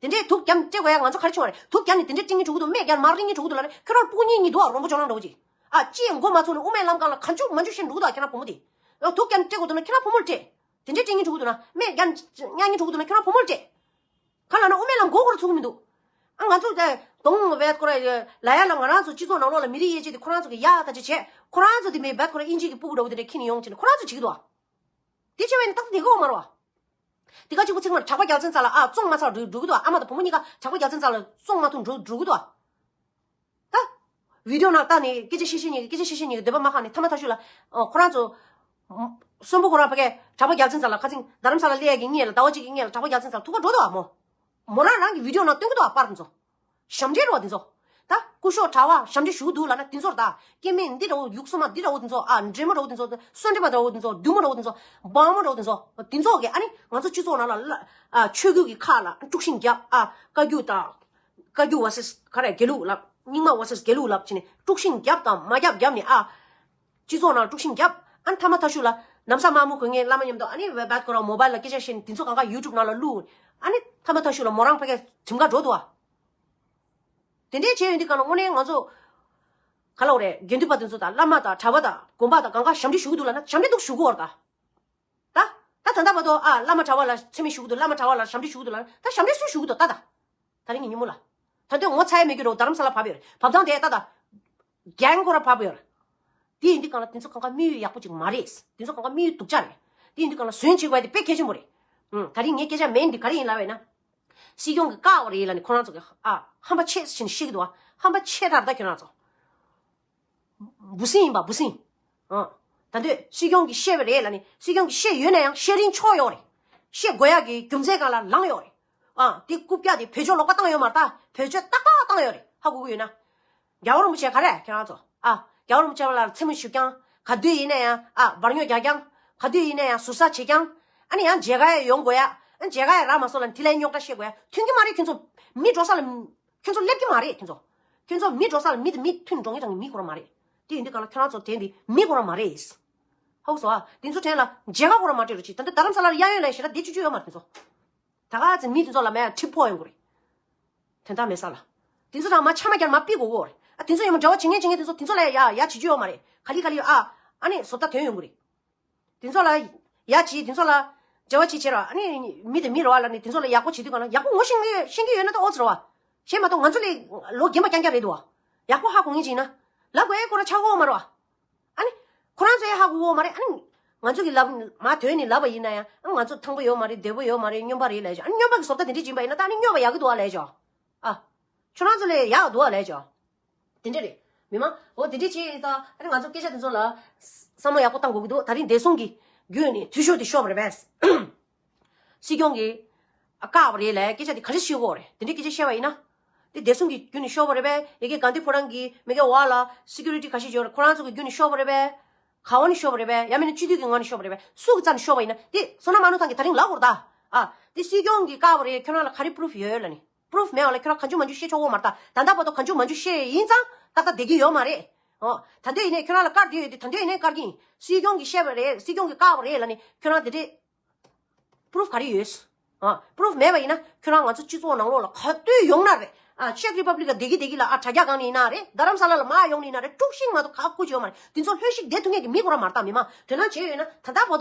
དེ་འདྲའི་དུག་རྒྱབ་སྤྲད་དགོས་ཡ་ང་ཚོ་ག་རེ་བྱུང་བ་རེད། དུག་རྒྱབ་ནས་དེ་འདྲའི་སྤྲད་སྙིང་བྲོ་གི་འདུག་སྨན་རྒྱབ་མར་སྤྲད་སྙིང་བྲོ་གི་འདུག་ལབ་ནས་ཁྱོད་རང་སྤུ་གུ་གཉིས་གཉིས་འདུག་ཨ། རོང་པོ་ཇོ་ནང་འདྲ་བོ་ཅིག་ཨ། ཅི་ཡང་མགོ་མ་ཚོས་ནས་དབུ་མའི་ལམ་སྒང་ལ་ག་འཇུག་མ་འཇུག་བཤད་འགྲོ་གི་འདུག་ཨ། ཁྱོད་རང་བུ་མོ་དེ། ཨ། དུག་རྒྱབ་ནས་སྤྲད་དགོས་འདུག་ན་ཁྱོད་རང་བུ་མོ་ལ་སྤྲད། དེ་འདྲའི་སྤྲད་སྙིང་བྲོ་གི་འདུག་ན་སྨན་རྒྱབ་མྱག་སྙིང་བྲོ་གི་འདུག་ན་ཁྱོད་རང་བུ་མོ་ལ་སྤྲད། ག་ལབ་ན་དབུ་མའི་ལམ་མགོ་སྐོར་ཚུགས་མི་འདུག་ཨ། ང་ཚོ་དེ་གདོང་བས་ཁོ་ར་ལ་ཡ་ལ་ང་རང་ཚོ་སྤྱི་ཚོགས་ནང་ལོགས་ལ་མི་རིགས་དབྱེ་འབྱེད་དེ་ཁོ་རང་ཚོ་གི་ཡག་ད་ཅི་བྱས་ཁོ་རང་ཚོ་དེ་མི་བས་ཁོ་ར་དབྱིན་ཇི་གི་སྤུ་གུ་འདྲ་བོ་དེ་འདྲ་ཁྱེར་ནས་ཡོང་བྱས་ནས་ཁོ་རང་ཚོ་བྱེད་ཀྱི་འདུག་ཨ། དེ་བྱས་པ་ཡིན་ན་ཏག་ཏག་དེ་གོ་མ་རེད་བ། དེ་ག་གཅིག་པུ་ཚིག་མར་གྲགས་པ་རྒྱལ་མཚན་རྩ་ལ་ཨ་བཙོང་མ་ཚར་འགྲོ་འགྲོ་གི་འདུག་ཨ། ཨ་མ་དང་བུ་མོ་གཉིས་ཀ་གྲགས་པ་རྒྱལ་མཚན་རྩ་ལ་བཙོང་མ་ཐུབ་འགྲོ་འགྲོ་གི་འདུག་ཨ། ད། བི་ཌིའོ་ནང་བལྟས་ནས་སྐད་ཆ་བཤད་བཤད་ཉེས་ཀྱི་སྐད་ཆ་བཤད་བཤད་ཉེས་ཀྱི་འདོད་པ་མ་ཁེངས་ནས་ཐ་མ་ཐ་ཤུ་ལ། ཨོ་ཁོ་རང་ཚོ། གསོན་པོ་ཁོ་རང་ཕ་གའི་གྲགས་པ་རྒྱལ་མཚན་རྩ་ལ་ཁ་སང་རྡ་རམ་ས་ལ་སླེབས་ཡ་གི་སྔོན་ལ་ཟླ་བ་གཅིག་གི་སྔོན་ལ་གྲགས་པ་རྒྱལ་མཚན་རྩ་ལ་ཐུག་ག་འགྲོ་འདུག་ཨ་མོ། མོ་རང་རང་གི་བི་ཌིའོ་ནང་སྟོན་གི་འདུག་ཨ། པར་དེ་ཚོ། ཞབས་འདྲེན་རེད་བ་དེ་ཚོ། ད་སྐུ་ཞབས་གྲྭ་པ་ཞབས་འདྲེན་ཞུ་གི་འདུག་ལབ་ན་དེ་ཚོར་ད། སྐྱེ་དམན་འདི་འདྲ་བོ་ཡུགས་སོ་མ་འདི་འདྲ་བོ་དེ་ཚོ་ཨ། འདྲེ་མོ་འདྲ་བོ་དེ་ཚོ་སོན་འདྲེ་མ་འདྲ་བོ་དེ་ཚོ་བདུད་མོ་འདྲ་བོ་དེ་ཚོ་སྦང་མོ་འདྲ་བོ་དེ་ཚོ་དེ་ཚོ་གི་ཨ་ནི་ང་ཚོ་སྤྱི་ཚོགས་ནང་ལ་ལ་ཨ། ཆོས་བརྒྱུད་ཀྱི་ཁག་ལ་དཀྲུག་ཤིང་རྒྱབ་ཨ། བཀའ་བརྒྱུད་དང་། བཀའ་བརྒྱུད་བར་སེས་ག་རེ་དགེ་ལུགས་ལབ་རྙིང་མ་བར་སེས་དགེ་ལུགས་ལབ་བྱས་ནས་དཀྲུག་ཤིང་རྒྱབ་དང་མ་རྒྱབ་རྒྱབ་ནས་ཨ། སྤྱི་ཚོགས་ནང་དཀྲུག་ཤིང་རྒྱབ་ཨ་ནི་ཐ་མ་ཐ་ཤུ་ལ་ནམ་ས་དམར་མོ་གོན་ངེས་བླ་མ་མཉམ་དུ་ཨ་ནི་བད་ཁོ་རང་མོ་བཱལ་ལ་སྐད་ཆ་བཤད་ནས་དེ་ཚོ་གང་ག་ཡུ་ཊུབ་ནང་ལ་བླུགས། ཨ་ནི་ཐ་མ་ཐ་ཤུ་ལ་མོ་རང་ཕ་གའི་གྲིམ་ཁ་འགྲོ་འདུག་ཨ། དེ་འདྲའི་བྱས་ཡོང་དུས་གང་ལ་དངོས་གནས་ང་ཚོ། ག་ལ་འོ་རེད་དགེ་འདུན་པ་དེ་ཚོ་དང་བླ་མ་དང་གྲྭ་པ་དང་དགོན་པ་དང་གང་ག་ཞབས་འདྲེན་ཞུ་གི་འདུག་ལབ་ན་ཞབས་འདྲེན་འདུག་ཞུ་གི་འོར་ད། ད། ད་ད་ལྟ་བར་དུ་ཨ་བླ་མ་གྲྭ་པ་ལ་མཚན་སྨད་ཞུ་གི་འདུག་བླ་མ་གྲྭ་པ་ལ་ཞབས་འདྲེན་ཞུ་གི་འདུག་ལབ་ན་ད་ཞབས་འདྲེན་སུས་ཞུ་གི་འདུག་ད་ད། ད་རིང་གི་ཉིན་མོ་ལ། ད་དུང་ངོ་ཚ་ཡ་མེད་ཀྱི་རོ་རྡ་རམ་ས་ལ་བབས་ཡོད་རེད་བབས་སྟངས་དེ་ད་ད། རྒྱན་ཁོ་ར་བབས་ཡོད་རེད། དེ་ཡིན་དུས་གང་ལ་དེ་ཚོ་གང་ག་དམིགས་ཡུལ་ཡག་པོ་ཅིག་མ་རེད། དེ་ཚོ་གང་ག་དམིགས་ཡུལ་སྡུག་ཅག་རེད། དེ་ཡིན་དུས་གང་ལ་ཟོན་བྱེད་དགོས་ཡ་དེ་དཔེ་གལ་ཆེན་པོ་རེད། ཨུམ་ད་རིང་ངའི་སྐད་ཆ་མེན་འདི་ག་རེ་ཡིན་ལབ་པ་ཡིན་ན། སྲིད་སྐྱོང་གིས་བཀག་པ་རེད་ལབ་ནས་ཁོ་རང་ཚོ་གི་ཨ་ཧམ་པ་ཆེ་ཕྱིན་ཤེས་ཀྱི་འདུག་ཨ། ཧམ་པ་ཆེ་དྲགས་ད་ཁྱོད་རང་ཚོ། འབུ་སྲིན་ཡིན་པ་འབུ་སྲིན། ཨ། ད་དུས་སྲིད་སྐྱོང་གིས་བཤད་པ་རེད་ལབ་ནས་སྲིད་སྐྱོང་གིས་བཤད་ཡོད་ན་ཡང་བཤད་རིན་ཆོག་ཡོད་རེད། བཤད་དགོས་ཡ་གི་རྒྱུ་མཚན་སྒང་ལ་ལངས་ཡོད་རེད། ཨ། དེ་རྐུབ་བཀྱག་དེ་བེད་སྤྱོད་ལོག་པ་བཏང་ཡོད་མ་རེད་ད། བེད་སྤྱོད་ཏག་ཏག་བཏང་ཡོད་རེད། ཧ་གོ་གི་ཡོད་ན། རྒྱལ་བ་རིན་པོ་ཆེ་ག་རེ་ཁྱེད་རང་ཚོ། ཨ། རྒྱལ་བ་རིན་པོ་ཆེ་ལ་མཚན་སྨད་ཞུ་རྐྱང་། ག་དུས་ཡིན་ན་ཡང་ཨ་འབར་ཉོག་རྒྱག་རྐྱང་། ག་དུས་ཡིན་ན་ཡང་ཟུར་ཟ་བྱེད་རྐྱང་། ཨ་ནི་ཡང་མཇལ་ཁ་ཡང་ཡོང་དགོས་ཡ། ཨ་མཇལ་ཁ་ཡང་རག་མ་སོང་ལ་འདི་ལ་རྙོག་དྲ་བཤད་དགོས་ཡ་མཐུན་གྱི་མ་རེད་ཁྱོད་ཚོ། མི་འགྲོ་ས་ལ། ཁྱོད་ཚོ་སླེབས་ཀྱི་མ་རེད་ཁྱོད་ཚོ། ཁྱོད་ཚོ་མི་འགྲོ་ས་ལ་མི་དང་མི་མཐུན་འགྲོ་ངེས་དང་མི་ཁོ་རང་མ་རེད། དེ་ཡིན་དུས་གང་ལ་ཁྱོད་རང་ཚོ་དྲན་དེ་མི་ཁོ་རང་མ་རེད། ཧ་གོ་སོང་ཨ། དེ་ཚོ་དྲན་ལ་མཇལ་ཁ་ཁོ་རང་མ་སྤྲད་རོགས་གྱིས། ད་ལྟ་རྡ་རམ་ས་ལ་ལ་གཡས་གཡོན་ལ་ཞེ་དྲག་བསྡད་བཅུག་རྒྱུ་ཡོད་མ་རེད་དེ་ཚོ། ད་ག་ཚེ་མི་དེ་ཚོ་ལ་མེད་ཁྲི་ཕོག་ཡོང་གི་རེད། དོན་དག་མེད་ས་ལ། དེ་ཚོ་དང་མ་ཆ་མ་རྒྱག་མ་ཕིག་གོ་གོ་རེད། ཨ་དེ་ཚོ་ཡང་མ་འབྲེལ་བ་བྱེད་མཁན་བྱེད་མཁན་དེ་ཚོ་དེ་ཚོ་ལ་ཡ་ཡ་བྱེད་རྒྱུ་ཡོད་མ་རེད། ག་ལི་ག་ལི་ཨ། ཨ་ནི་བཟོ་ལྟ་དོན་ཡོང་གི་རེད། དེ་ཚོ་ལ་ཡ་བྱེད་དེ་ཚོ་ལ་འབྲེལ་བ་བྱེད་བྱེད་ར་ཨ་ནི་མི་དེ་མི་རེད་བ་ལ་ནི་དེ་ཚོ་ལ་ཡག་པོ་བྱེད་དུས་ག་ན་ཡག་པོ་ངོ་ཤེས་ཀྱི་ཤེས་ཀྱི་ཡོད་ན་ད་ཨོ་ཙི་རེད་བ། ཤེས་མ་གཏོགས་ང་ཚོ་ལས་ལོ་རྒན་པ་རྐྱང་རྐྱང་རེད་འདུག་བ། ཡག་པོ་ཧ་གོ་ངེས་བྱེད་ན། ལབ་དགོས་ཨེ་ཁོ་ར་ཆགས་གོ་མ་རེད་བ། ཨ་ནི། ཁོ་རང་ཚོ་ཡང་ཧ་གོ་གོ་མ་རེད། ཨ་ནི། ང་ཚོ་གི་ལབ་མ་དོན་ནི་ལབ་པ་ཡིན་ན་ཡང་ཨ་ང་ཚོ་ཐང་པོ་ཡོད་མ་རེད། བདེ་པོ་ཡོད་མ་རེད། སྨྱོན་པ་རེད་ལབ་ཅོ། ཨ་ནི་སྨྱོན་པ་གི་བཟོ་ལྟ་དེ་འདྲས་བྱིན་པ་ཡིན་ན་ད་ཨ་ནི་སྨྱོན་པ་ཡག་གི་འདུག་ཨ་ལབ་ཅོ། ཨ། ཁྱོད་རང་ཚོ་ལས་ཡག་འདུག་ཨ་ལབ་ཅོ། དེ་འདྲས་རེད། མི་མང་འོ་དེ་འདྲས་བྱེད་ཡིན་ད་ཨ་ནི་ང་ཚོ་སྐད་ཆ་དེ་ཚོ་ལ་བསམ་བློ་ཡག་པོ་བཏང་དགོས་ཀྱི་འདུག་ད་རིང་བདེ་སྲུང་གི་བརྒྱུད་ནས་འཐུས་ཤོར་དེ་ཤོར་བ་རེད་པས། སྲིད་སྐྱོང་གིས་བཀག་པ་རེད་ལབ་སྐད་ཆ་དེ་ག་རེ་བཤད་ཀྱི་ཡོད་རེད། དེ་འདྲའི་སྐད་ཆ་བཤད་པ་ཡིན་ན། དེ་བདེ་སྲུང་གི་བརྒྱུད་ནས་ཤོར་བ་རེད་པས། ཡ་གི་གྷན་དྷི་ཕོ་རང་གི་མི་གའི་འོག་ལ་སི་ཀུ་རི་ཊི་ག་ཤེད་ཡོད་རེད། ཁོ་རང་ཚོ་གི་བརྒྱུད་ནས་ཤོར་བ་རེད་པས། ག་བ་ནས་ཤོར་བ་རེད་པས། ཡང་མིན་ན་སྤྱི་འཐུས་ཀྱི་ངོས་ནས་ཤོར་བ་རེད་པས། སུ་གི་རྩ་ནས་ཤོར་བ་ཡིན་ན་དེ་བསོད་ནམས་དམར་ནག་ཐང་གིས་ད་རིང་ལབ་དགོས་རེད་ད། ཨ། དེ་སྲིད་སྐྱོང་གིས་བཀག་པ་རེད། ཁྱོད་རང་ལ་ག་རེ་པུ་རུཕ་ཡོད་ལབ་ནས། པུ་རུཕ་མེད་པ་ལ་ཁྱོད་རང་གང་བྱུང་མང་བྱུང་བཤད་ཆོག་གོ་མ་རེད་ད། ད་ལྟ་བར་དུ་གང་བྱུང་མང་བྱུང་བཤད་ཡིན་ཙང་ཏག་ཏག་བསྡད་ཀྱི་ཡོད་མ་རེད། ཨོ། ད་འདོད་ཡིན་ནའི་ཁྱོད་རང་ལ་བཀག་བསྡད་ཡོད་དུས་ད་འདོད་ཡིན་ནའི་བཀག་གི་ཡིན། སྲིད་སྐྱོང་གིས་བཤད་པ་རེད། སྲིད་སྐྱོང་གིས་བཀག་པ་རེད་ལབ་ནས་ཁྱོད་རང་དེ་འདྲས། པུ་རུཕ་ག་རེ་ཡོད། ཨ། པུ་རུཕ་མེད་པ་ཡིན་ན་ཁྱོད་རང་ང་ཚོ་སྤྱི་ཚོགས་ནང་ལོགས་ལ་ག་དུས་ཡོང་ན་རེད། ཨ་ཅེཀ་རི་པབ་ལིག་ལ་བསྡད་ཀྱི་བསྡད་ཀྱི་ལ། ཨ་དྲ་རྒྱ་སྒང་ནས་ཡིན་ན་རེད། རྡ་རམ་ས་ལ་ལ་མར་ཡོང་ནས་ཡིན་ན་རེད། དཀྲུག་ཤིང་མ་གཏོགས་ག་ཁུ་ཅི་ཡོད་མ་རེད། དེ་ཚོ་ལྷོད་ཞིག་བསྡད་ཐུབ་མཁན་གྱི་མི་ཁོ་རང་མ་རེད་ད། མི་མང་དོན་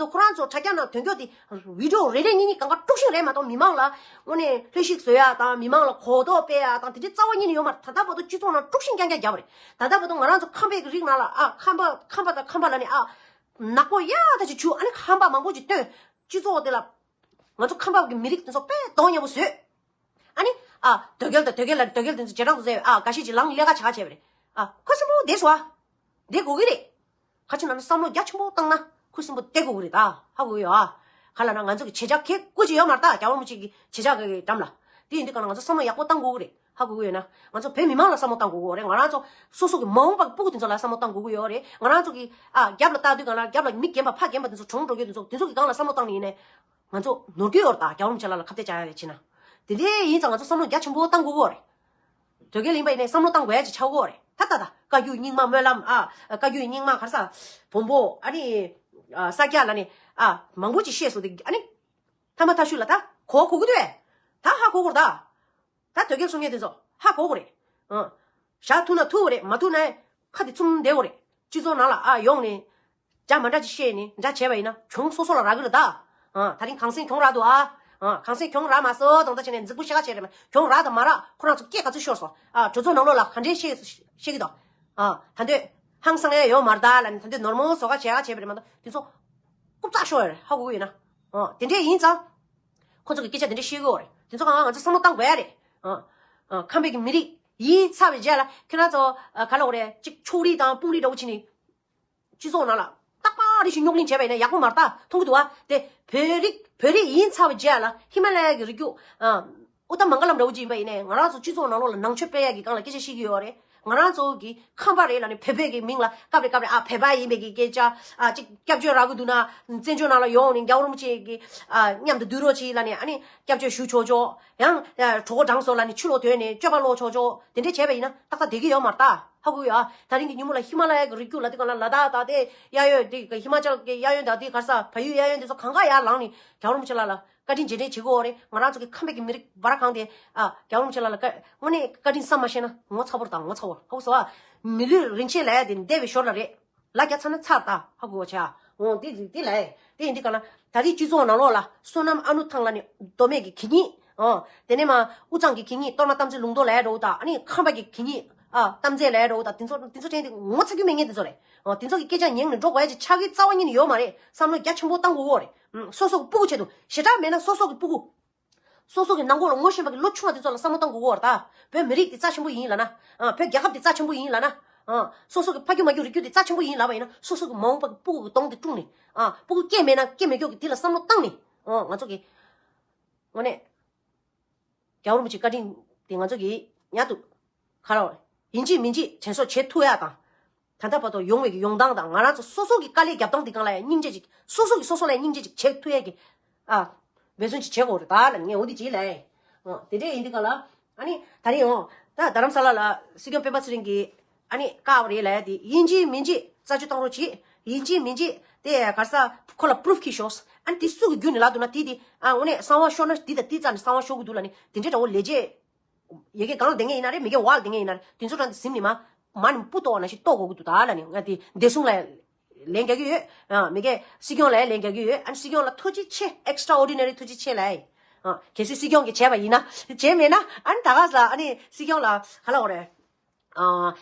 གྱོ་དེ་བི་ཌི་ཡོ་རེ་རེ་གཉིས་གཉིས་གང་ག་དཀྲུག་ཤིང་རེད་མ་གཏོགས། མི་མང་ལ་དངོས་གནས་ལྷོད་ཞིག་བཟོ་ཡ་དང་མི་མང་ལ་གོ་རྟོགས་སྤེལ་ཡ་དང་དེ་འདྲའི་རྩ་བ་ཉིད་ནས་ཡོད་མ་རེད། ད་ལྟ་བར་དུ་སྤྱི་ཚོགས་ནང་དཀྲུག་ཤིང་རྐྱང་རྐྱང་བརྒྱབ་པ་རེད། ད་ལྟ་བར་དུ་ང་རང་ཚོ་ཁམས་པའི་རིགས་ནང་ལ་ཨ་ཁམས་པ་ཁམས་པ་དང་ཁམས་པ་ལ་ནི་ཨ་ནག་པོ་ཡ་ད་ཅིག་བྱུག་ཨ་ནི་ཁམས་པ་མང་པོ་ཅིག་བཏོན། སྤྱི་ཚོགས་དེ་ལ་ང་ཚོ་ཁམས་པ་གི་མི་རིགས་དེ་ཚོ་དཔེ་གདོང་ཉེ་པོ་བཟོས། ཨ་ནི། ཨ། དོལ་རྒྱལ་དང་དོལ་རྒྱལ་ལ་དོལ་རྒྱལ་དེ་ཚོ་རྗེས་འབྲང་དུ་ཟེར། ཨ། འགའ་ཤས་ཀྱིས་ལངས་ལས་ཀ་བྱ་བྱས་པ་རེད། ཨ། ཁུ་སིམ་པོ་བསྡད་སོང་ཨ། བསྡད་དགོས་ཀྱི་རེད། ག་ཅི་ན་ནི་བསམ་བློ་རྒྱ་ཆེན་པོ་བཏང་ན་ཁུ་སིམ་པོ་བསྡད་དགོས་ཀྱི་རེད་ད། ཧ་གོ་གི་ཡོད་ཨ། ག་ལ་ན་ང་ཚོ་གི་བྱེད་བྱ་གེ་སྐུ་ཅི་ཡོད་མ་རེད་ད། རྒྱལ་བ་རིན་པོ་ཆེ་གི་བྱེད་བྱ་གི་འགྲམ་ལ། དེ་ཡིན་དུས་ག་ན་ང་ཚོ་བསམ་བློ་ཡག་པོ་བཏང་དགོས་ཀྱི་རེད། ཧ་གོ་གི་ཡོད་ན། ང་ཚོ་བོད་མི་མང་ལ་བསམ་བློ་བཏང་དགོས་ཀྱི་ཡོད་རེད། ང་རང་ཚོ་སོ་སོ་གི་མ་འོངས་པ་གི་སྤུ་གུ་དེ་ཚོ་ལ་བསམ་བློ་བཏང་དགོས་ཀྱི་ཡོད་རེད། ང་རང་ཚོ་གི་ཨ་རྒྱབ་ལ་ལྟ་དུས་ག་ན་རྒྱབ་ལ་མི་རྒན་པ་ཕ་རྒན་པ་དེ་ཚོ་གྲོངས་འགྲོ་གི་དེ་ཚོ་དེ་ཚོ་གི་སྒང་ལ་བསམ་བློ་བཏང་ནི་ཡིན་ནའི། ང་ཚོ་ནོར་གྱི་ཡོད་རེད་ད། རྒྱལ་བ་རིན་པོ་ཆེ་ལགས་ལ་ཁ་གཏད་བཅག་ཡ་རེད་བྱས་ན། དེ་འདྲའི་ཡིན་ཙང་ང་ཚོ་བསམ་བློ་རྒྱ་ཆེན་པོ་བཏང་དགོས་ཀྱི་ཡོད་རེད། དོལ་རྒྱལ་ཡིན་པ་ཡིན་ནའི་བསམ་བློ་བཏང་དགོས་ཡ་ཅིག་ཆགས་ཀྱི་ཡོད་རེད་ད། ད་ད་བཀའ་བརྒྱུད་རྙིང་མ་སྨོན་ལམ་ཨ། བཀའ་བརྒྱུད་རྙིང་མ་ག་རེ་ཟ། བོན་པོ་ཨ་ནི། ཨ། ས་སྐྱ་ལ་ནི་ཨ་མང་པོ་ཅིག་བཤད་སོང་དེ་ཨ་ནི། ཐ་མ་ཐ་ཤུ་ལ་ད་གོ་གོ་གི་འདུག་ཨེ། ད་ཧ་གོ་གོ་རེད་ད། ད་དོལ་རྒྱལ་གསུང་མཁན་དེ་ཚོ་ཧ་གོ་གོ་རེད། ཨང་། བཞག་ཐུབ་ན་ཐུབ་རེད། མ་ཐུབ་ན་ཁ་དེ་བཙུམ་བསྡད་གོ་རེད། སྤྱི་ཚོགས་ནང་ལ་ཨ་ཡོང་ནས་འཇའ་མ་འདྲ་ཅིག་བཤད་ནས་འདྲ་བྱས་པ་ཡིན་ན་གྱོང་སོ་སོ་ལ་རག་གི་རེད་ད། ཨང་། ད་རིང་གངས་སེང་གྱོང་རག་འདུག་ཨ། ཨང་། གངས་སེང་གྱོང་རག་མ་སོང་དང་ད་བྱས་ནས་འཛིག་པོ་ཤ་ཁ་བྱས་རེད་མ། གྱོང་རག་དང་མ་རག་ཁོ་རང་ཚོ་སྐད་ག་ཚོད་ཤོར་སོང་། ཨ། གྲོས་ཚོགས་ནང་ལོགས་ལ་ག་འདྲས་བཤད་བཤད་ཀྱི་འདུག་ཨ། ད་འདོད་ཧང་སང་ཡ་ཡོད་མ་རེད་ད་ལ་ནི་ད་འདོད་ནོར་མོ་བཟོ་ཁ་བྱས་ཁ་བྱས་པ་རེད་མ་གཏོགས་དེ་ཚོ་རྐུབ་ཙག་ཤོར་ཡ་རེད། ཧ་གོ་གི་ཡོད་ན། ཨང་། དེ་འདྲས་ཡིན་ཙང་། ཁོ་ཚོ་གི་སྐད་ཆ་དེ་འདྲས་བཤད་གི་ཡོད་རེད། དེ་ཚོ་གང་ང་ཚོ་བསམ་བློ་བཏང་དགོས་ཡ་རེད། ཨ། ཨ། ཁམས་པའི་གི་མི་རིགས་ཡིན་ཚར་བའི་རྗེས་ལ་ཁྱོད་རང་ཚོ་ཨ་ག་ལ་འོ་རེད་ཅིག་ཕྱོགས་རིས་དང་དཔུང་རིས་འདྲ་བོ་བྱས་ནས། སྤྱི་ཚོགས་ནང་ལ་རྟག་པར་རེ་བཞིན་རྙོག་གླེང་བྱས་པ་ཡིན་ན་ཡག་པོ་མ་རེད་ད། མཐོང་གི་འདུག་བ། དེ་བོད་རིགས་བོད་རིགས་ཡིན་ཚར་བའི་རྗེས་ལ་ཧི་མ་ལ་ཡ་གི་རི་རྒྱུད་ཨ། ཨུ་ཏམ་མང་ག་ལམ་འདྲ་བོ་ཅིག་ཡིན་པ་ཡིན་ནའི་ང་རང་ཚོ་སྤྱི་ཚོགས་ནང་ལོགས་ལ་ནང་ཆོས་སྤེལ་ཡག་གི་སྒང་ལ་སྐད་ཆ་བཤད་ཀྱི་ཡོད་རེད། ང་རང་ཚོ་གི་ཁམས་པ་རེད་ལབ་ནས་བོད་པའི་གི་མིང་ལ་སྐབས་རེ་སྐབས་རེ་ཨ་བོད་པ་ཡིན་པའི་གི་སྐད་ཆ་ཨ་ཅིག་སྐྱབས་བཅོལ་རག་གི་འདུག་ན་བཙན་བྱོལ་ནང་ལ་ཡོང་ནས་རྒྱལ་བ་རིན་པོ་ཆེ་གི་ཨ་མཉམ་དུ་འདུས་རོགས་བྱེད་ལབ་ནས་ཨ་ནི་སྐྱབས་བཅོལ་ཞུ་ཆོག་ཆོག་ཡང་ཨ་གྲོད་ཁོག་གྲང་སོང་ལབ་ནས་ཆུ་ལོག་དོན་ནས་སྤྱོད་པ་ལོག་ཆོག་ཆོག་དེ་འདྲས་བྱས་པ་ཡིན་ན་ཏག་ཏག་བསྡད་ཀྱི་ཡོད་མ་རེད་ད། ཧ་གོ་ཡ། ད་རིང་གི་ཉིན་མོ་ལ་ཧི་མ་ལ་ཡ་གི་རི་རྒྱུད་ལ་དེ་ག་ལ་ལ་དྭགས་དང་དེ་གཡས་གཡོན་དེ་ཧི་མ་ཅལ་གི་གཡས་གཡོན་དང་དེ་ག་ས་བལ་ཡུལ་གཡས་གཡོན་དེ་ཚོ་གང་ག་ཡར་ལངས་ནས་རྒྱལ་བ་རིན་པོ་ཆེ་ལགས་ལ་བཀའ་དྲིན་རྗེས་དྲན་བྱེད་དགོས་རེད། ང་རང་ཚོ་གི་ཁམས་པའི་གི་མི་རིགས་བར་གང་དེ་ཨ་རྒྱལ་བ་རིན་པོ་ཆེ་ལགས་ལ་བཀའ་དངོས་གནས་བཀའ་དྲིན་བསམ་མ་ཤེས་ན་ངོ་ཚ་པོ་དང་ངོ་ཚ་པོ་ཧ་གོ་སོང་ཨ། མི་ལུས་རིན་ཆེན་ལ་ཡ་དེ་འདས་པའི་ཞོར་ལ་རེད། ལ་རྒྱ་ཚ་ན་ཚར་ད་ཧ་གོ་བྱ། འོང་དེ་དེ་ལ་དེ་ཡིན་དུས་ག་ལ་ད་རེས་སྤྱི་ཚོགས་ནང་ལོགས་ལ་བསོད་ནམས་ཨ་ནུ་ཐང་ལ་ནི་མདོ་སྨད་ཀྱི་གད་སྙིགས། ཨོ། དེ་ནས་མ་དབུས་གཙང་གི་གད་སྙིགས་གཏོར་མ་གཏམ་ཚེ་ལུང་རྟོགས་ལ་ཡ་འགྲོ་ད་ཨ་ནི་ཁམས་པ་གི་གད་སྙིགས་ཨ་གཏམ་ཚེ་ལ་ཡ་འགྲོ་ད་དེ་ཚོ་དེ་ཚོ་དྲན་དེ་ངོ་ཚ་རྒྱུ་མེད་ངེས་དེ་ཚོ་རེད། ཨོ། དེ་ཚོ་གི་སྐད་ཆ་ཉན་ནས་འགྲོ་དགོས་ཡ་ཅིག་ཆགས་ཀྱི་རྩ་བ་ཉིད་ནས་ཡོད་མ་རེད། བསམ་བློ་རྒྱ་ཆེན་པོ་བཏང་དགོས་ཀྱི་རེད། སོ་སོ་གི་སྤུ་གུ་ཆེད་དུ་ཞེ་དྲག་མེད་ན་སོ་སོ་གི་སྤུ་གུ། སོ་སོ་གི་ནང་ཁོག་ལ་ངོ་ཤེས་པ་གི་ལོ་ཆུང་བ་དེ་ཚོ་ལ་བསམ་བློ་བཏང་དགོས་ཀྱི་ཡོད་རེད་ད། བོད་མི་རིགས་དེ་རྩ་ཆེན་པོ་ཡིན་ལབ་ན། ཨ། བོད་རྒྱལ་ཁབ་དེ་རྩ་ཆེན་པོ་ཡིན་ལབ་ན། ཨ། སོ་སོ་གི་ཕ་རྒྱུད་མ་རྒྱུད་རིགས་རྒྱུད་དེ་རྩ་ཆེན་པོ་ཡིན་ལབ་པ་ཡིན་ན་སོ་སོ་གི་མ་འོངས་པ་གི་སྤུ་གུ་གི་གདོང་དེ་བཀྲུས་ནས། ཨ། སྤུ་གུ་སྐྱེ་མེད་ན་སྐྱེ་མེད་མགྱོགས་ཀྱི་དེ་ལ་བསམ་བློ་བཏང་ནས། ཨ། ང་ཚོ་གི་དངོས་གནས་རྒྱལ་བ་རིན་པོ་ཆེ་བཀའ་དྲིན་དེ་ང་ཚོ་གི་ཡག་ཏུ་ག་རེ་ཡིན་གཅིག་མིན་གཅིག་དྲན་གསོ་བྱེད་ཐུབ་ཡ་དང་། ད་ལྟ་བར་དུ་ཡོང་བའི་གི་ཡོང་སྟངས་དང་ང་རང་ཚོ་སོ་སོ་གི་དཀའ་ལས་རྒྱབ་སྟངས་འདི་སྒང་ལ་ཡང་སྙིང་རྗེ་ཅིག་སོ་སོ་གི་སོ་སོ་ལ་ཡང་སྙིང་རྗེ་ཅིག་བྱེད་ཐུབ་ཡས་ཀྱི་ཨ་འབད་བརྩོན་ཅིག་བྱེད་དགོས་རེད་ད་ལ་ངས་འོ་འདི་ཅིག་ལས། ཨ། དེ་འདྲས་ཡིན་འདི་སྒང་ལ་ཨ་ནི་ད་རེས་འོ་ད་རྡ་རམ་ས་ལ་ལ་སྲིད་སྐྱོང་སྤེན་པ་ཚེ་རིང་གིས་ཨ་ནི་བཀའ་ཕབ་རེད་ལབ་ཡ་དེ་ཡིན་གཅིག་མིན་གཅིག་རྩད་གཅོད་བཏང་རོགས་གྱིས། ཡིན་གཅིག་མིན་གཅིག་དེ་ག་རེ་ཟ་ཁོ་ལ་པུ་རུབ་ཁྱེར་ཤོག་ཨ་ནི་དེ་སུ་གི་རྒྱུ་ནས་ལབ་འདུག་ན་དེ་དེ་ཨ་དངོས་གནས་གསང་བ་ཤོར་ན་འདི་དང་འདི་རྩ་ནས་གསང་བ་ཤོར་གི་འདུག་ལབ་ནི་དེ་འདྲས་འདྲ་བོ་ལས་བྱེད། ཡ་གི་སྒང་ལ་བསྡད་མཁན་ཡིན་ན་རེད། མི་གི་བར་ལ་བསྡད་མཁན་ཡིན་ན་རེད། དེ་ཚོ་རང་དེ་ཟིན་ནས་མ་མ་ནི་སྤུ་ཏོག་ནང་བཞིན་གཏོར་དགོས་ཀྱི་འདུག་ད་ལབ་ནས་ང་དེ་བདེ་སྲུང་ལ་ལན་རྒྱག་གི་ཡོད། ཨ། མི་གི་སྲིད་སྐྱོང་ལ་ལན་རྒྱག་གི་ཡོད། ཨ་ནི་སྲིད་སྐྱོང་ལ་ཐུགས་རྗེ་ཆེ། ཨེག་སི་ཊ་ཨོར་ཌི་ན་རི་ཐུགས་རྗེ་ཆེ་ལབ་ཡ། ཨ། གལ་སྲིད་སྲིད་སྐྱོང་གིས་བྱས་པ་ཡིན་ན། བྱས་མེད་ན་ཨ་ནི་ད་ག་ས་ཨ་ནི་སྲིད་སྐྱོང་ལ་ག་ལབ་དགོས་རེད། ཨ།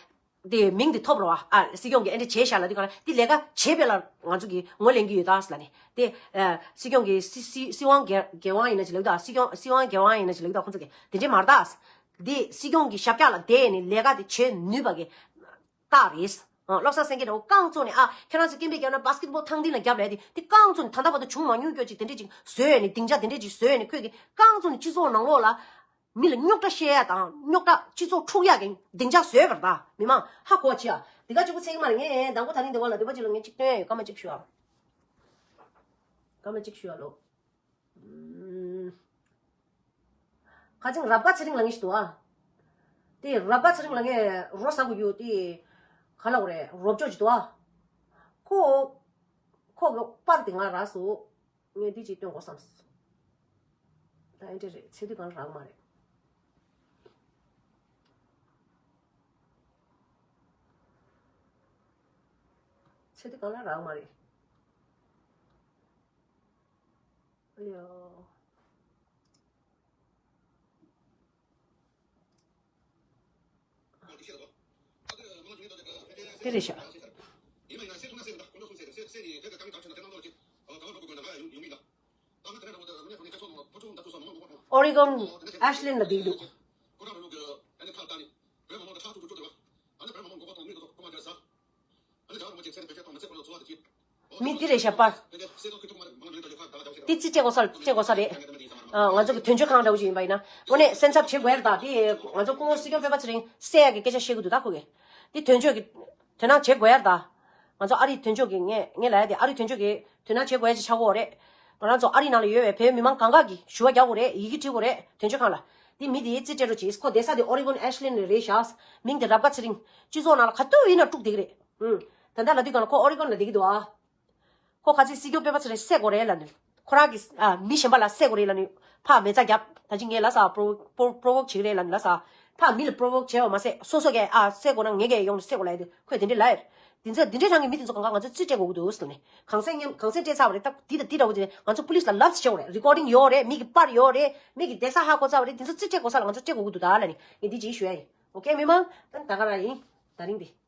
དེ་མིང་དེ་ཐོབ་རོགས་ཨ། སྲིད་སྐྱོང་གིས་ཨེ་འདྲ་བྱས་ཤག་ལབ་དུས་ག་ལ་དེ་ལས་ཀ་བྱས་པས་ལ་ང་ཚོ་གིས་ངོས་ལེན་གྱི་ཡོད་ད་ཟེར་ལབ་ནས་དེ། ཨ། སྲིད་སྐྱོང་གིས་སྲི་སྲི་སྲིད་དབང་སྒེར་སྒེར་དབང་ཡིན་ན་ཅིག་ལབ་ཀྱི་འདུག་སྲིད་སྐྱོང་སྲིད་དབང་སྒེར་དབང་ཡིན་ན་ཅིག་ལབ་ཀྱི་འདུག་ཁོང་ཚོ་གིས་དེ་འདྲས་མ་རེད་ད། དེ་སྲིད་སྐྱོང་གི་ཞབས་བཀྱག་ལ་བསྡད་ནས་ལས་ཀ་དེ་བྱེད་ནུས་པ་གི་རྟགས་རེད། ཨ། བློ་བཟང་སེང་གེ་འདྲ་བོ་རྐང་བཙུགས་ནས་ཨ་ཁྱེད་རང་ཚོ་སྐད་འབོད་རྒྱབ་ན་བྷ་སི་ཀེ་ཊི་བྷོལ་ཐང་སྟེང་ལ་རྒྱབ་ལབ་དེ་དེ་རྐང་བཙུགས་ནས་ད་ལྟ་བར་དུ་བྱུང་མ་མྱོང་སྐྱོ་ཅིག་དེ་འདྲས་ཅིག་བཟོས་ནས་སྡིངས་ཆ་དེ་འདྲས་ཅིག་བཟོས་ནས་ཁོས་གི་རྐང་བཙུགས་ནས་སྤྱི་ཚོགས་ནང་ལོགས་ལ། མི་ལ་རྙོག་དྲ་བཤད་ཡ་དང་རྙོག་དྲ་སྤྱི་ཚོགས་འཁྲུག་ཡ་གི་སྡིངས་ཆ་བཟོས་པ་རེད་ད། མི་མང་ཧ་གོ་བ་བྱེད་ཡ། འདི་ག་གཅིག་པུ་ཚད་ཀྱི་མ་རེད། ངས་དང་པོ་ད་རིང་འདི་བ་ལ་འདི་པ་གཅིག་ལ་ངས་གཅིག་སྟོན་ཡ་ཡོད། སྐར་མ་གཅིག་ཞུ་ཡ། སྐར་མ་གཅིག་ཞུ་ཡ་ལོ། ཁ་ཅིག་རབ་དགའ་ཚེ་རིང་ལབ་མཁན་ཞིག་འདུག་ཨ། དེ་རབ་དགའ་ཚེ་རིང་ལབ་མཁན་རོ་ཟ་དགོས་རྒྱུ་དེ་ག་ལབ་དགོས་རེད། རོབ་ཅོ་ཞིག་འདུག་ཨ། ཁོ་ཁོ་གི་པར་དེ་ང་རག་སོང་། ངས་འདི་གཅིག་སྟོན་དགོས་བསམས། ད་ཨེ་འདྲ་རེད། ཚེ་དུས་གང་རག་མ་རེད། ཚེ་འདི་གང་ལ་རག་མ་རེད། ཨ་ཡོ། དེ་རེད་ཤག Oregon Ashland ལ་བསྡད་འདུག་མི་འདི་རེད་ཤག་པར། འདི་རྩིས་སྤྲད་དགོས་ས་སྤྲད་དགོས་ས་རེད། ང་ཚོ་གི་དོན་གཅོད་ཁང་འདྲ་བོ་ཞིག་ཡིན་པ་ཡིན་ན། དངོས་གནས་སེམས་འཚབ་བྱེད་དགོས་ཡ་རེད་ད། དེ་ང་ཚོ་སྐུ་ངོ་སྲིད་སྐྱོང་སྤེན་པ་ཚེ་རིང་བསད་ཡ་གི་སྐད་ཆ་བཤད་གི་འདུག་ད་ཁོ་གིས། འདི་དོན་གཅོད་ཀྱི་དོན་དག་བྱེད་དགོས་ཡ་རེད་ད། ང་ཚོ་ཨ་རིའི་དོན་གཅོད་ཀྱི་ངས་ངས་ལབ་ཡ་དེ་ཨ་རིའི་དོན་གཅོད་ཀྱི་དོན་དག་བྱེད་དགོས་ཡ་ཅིག་ཆགས་ཀྱི་ཡོད་རེད། ང་རང་ཚོ་ཨ་རིའི་ནང་ལ་ཡོད་པའི་བོད་མི་མང་གང་ག་གིས་ཞུ་བ་རྒྱག་དགོས་རེད། ཡི་གེ་བྲིས་དགོས་རེད་དོན་གཅོད་ཁང་ལ། འདི་མི་དེ་རྩིས་སྤྲད་རོགས་གྱིས། ཁོ་བསྡད་ས་དེ་Oregon Ashland ལ་རེད་ཤག་མིང་དེ་རབ་དགའ་ཚེ་རིང་། སྤྱི་ཚོགས་ནང་ལ་ག་དུས་ཡིན་ན་དཀྲུག་བསྡད་ཀྱི་རེད། ཨུམ། ད་ལྟ་ལབ་དུས་གང་ལ་ཁོ་Oregon ལ་བསྡད་ཀྱི་འདུག་ཨ། ཁོ་ཁ་ཚིག་སྲིད་སྐྱོང་སྤེན་པ་ཚེ་རིང་བསད་དགོས་རེད་ལབ་ནས། ཁོ་རང་གིས་ཨ་མི་གཞན་པ་ལ་བསད་དགོས་རེད་ལབ་ནས་ཕར་མེ་བཙའ་བརྒྱབ། ད་ཅི་ངས་ལབ་ས་པོ་པོ་པོ་བོག་བྱེད་ཀྱི་རེད་ལབ་ནས་ལབ་ས། ཕར་མི་ལ་པོ་བོག་བྱས་པ་མ་ཟད་སོ་སོ་གས་ཨ་བསད་དགོས་ན་ངས་གས་ཡོང་ནས་བསད་དགོས་ལབ་ཡ་དེ་ཁོས་དེ་འདྲས་ལབ་ཡ་རེད། དེ་ཚོ་དེ་འདྲས་རང་གི་མི་དེ་ཚོ་གང་ག་ང་ཚོ་རྩིས་སྤྲད་དགོས་ཀྱི་འདུག་ཟེར་ནས་གང་ཟག་མཉམ་གང་ཟག་སྤྲད་ཚར་བ་རེད། ད་འདི་དང་འདི་འདྲ་བོ་དེ་ང་ཚོ་པུ་ལིས་ལ་ལབ་བྱེད་དགོས་རེད། རི་ཀོར་ཌིང་ཡོད་རེད། མི་གི་པར་ཡོད་རེད། མི་གི་བསྡད་ས་ཧ་གོ་ཚར་བ་རེད། དེ་ཚོ་རྩིས་སྤྲད་དགོས་ས་ལ་ང་ཚོ་སྤྲད་དགོས་ཀྱི་འདུག་ད་ལབ་ནས་ངས་འདི་ཅིག་ཞུ་ཡ་ཡིན། ཨོ་ཁེ་མི་མང་ད་ད་ག་རང་ཡིན། ད་རིང་འདི།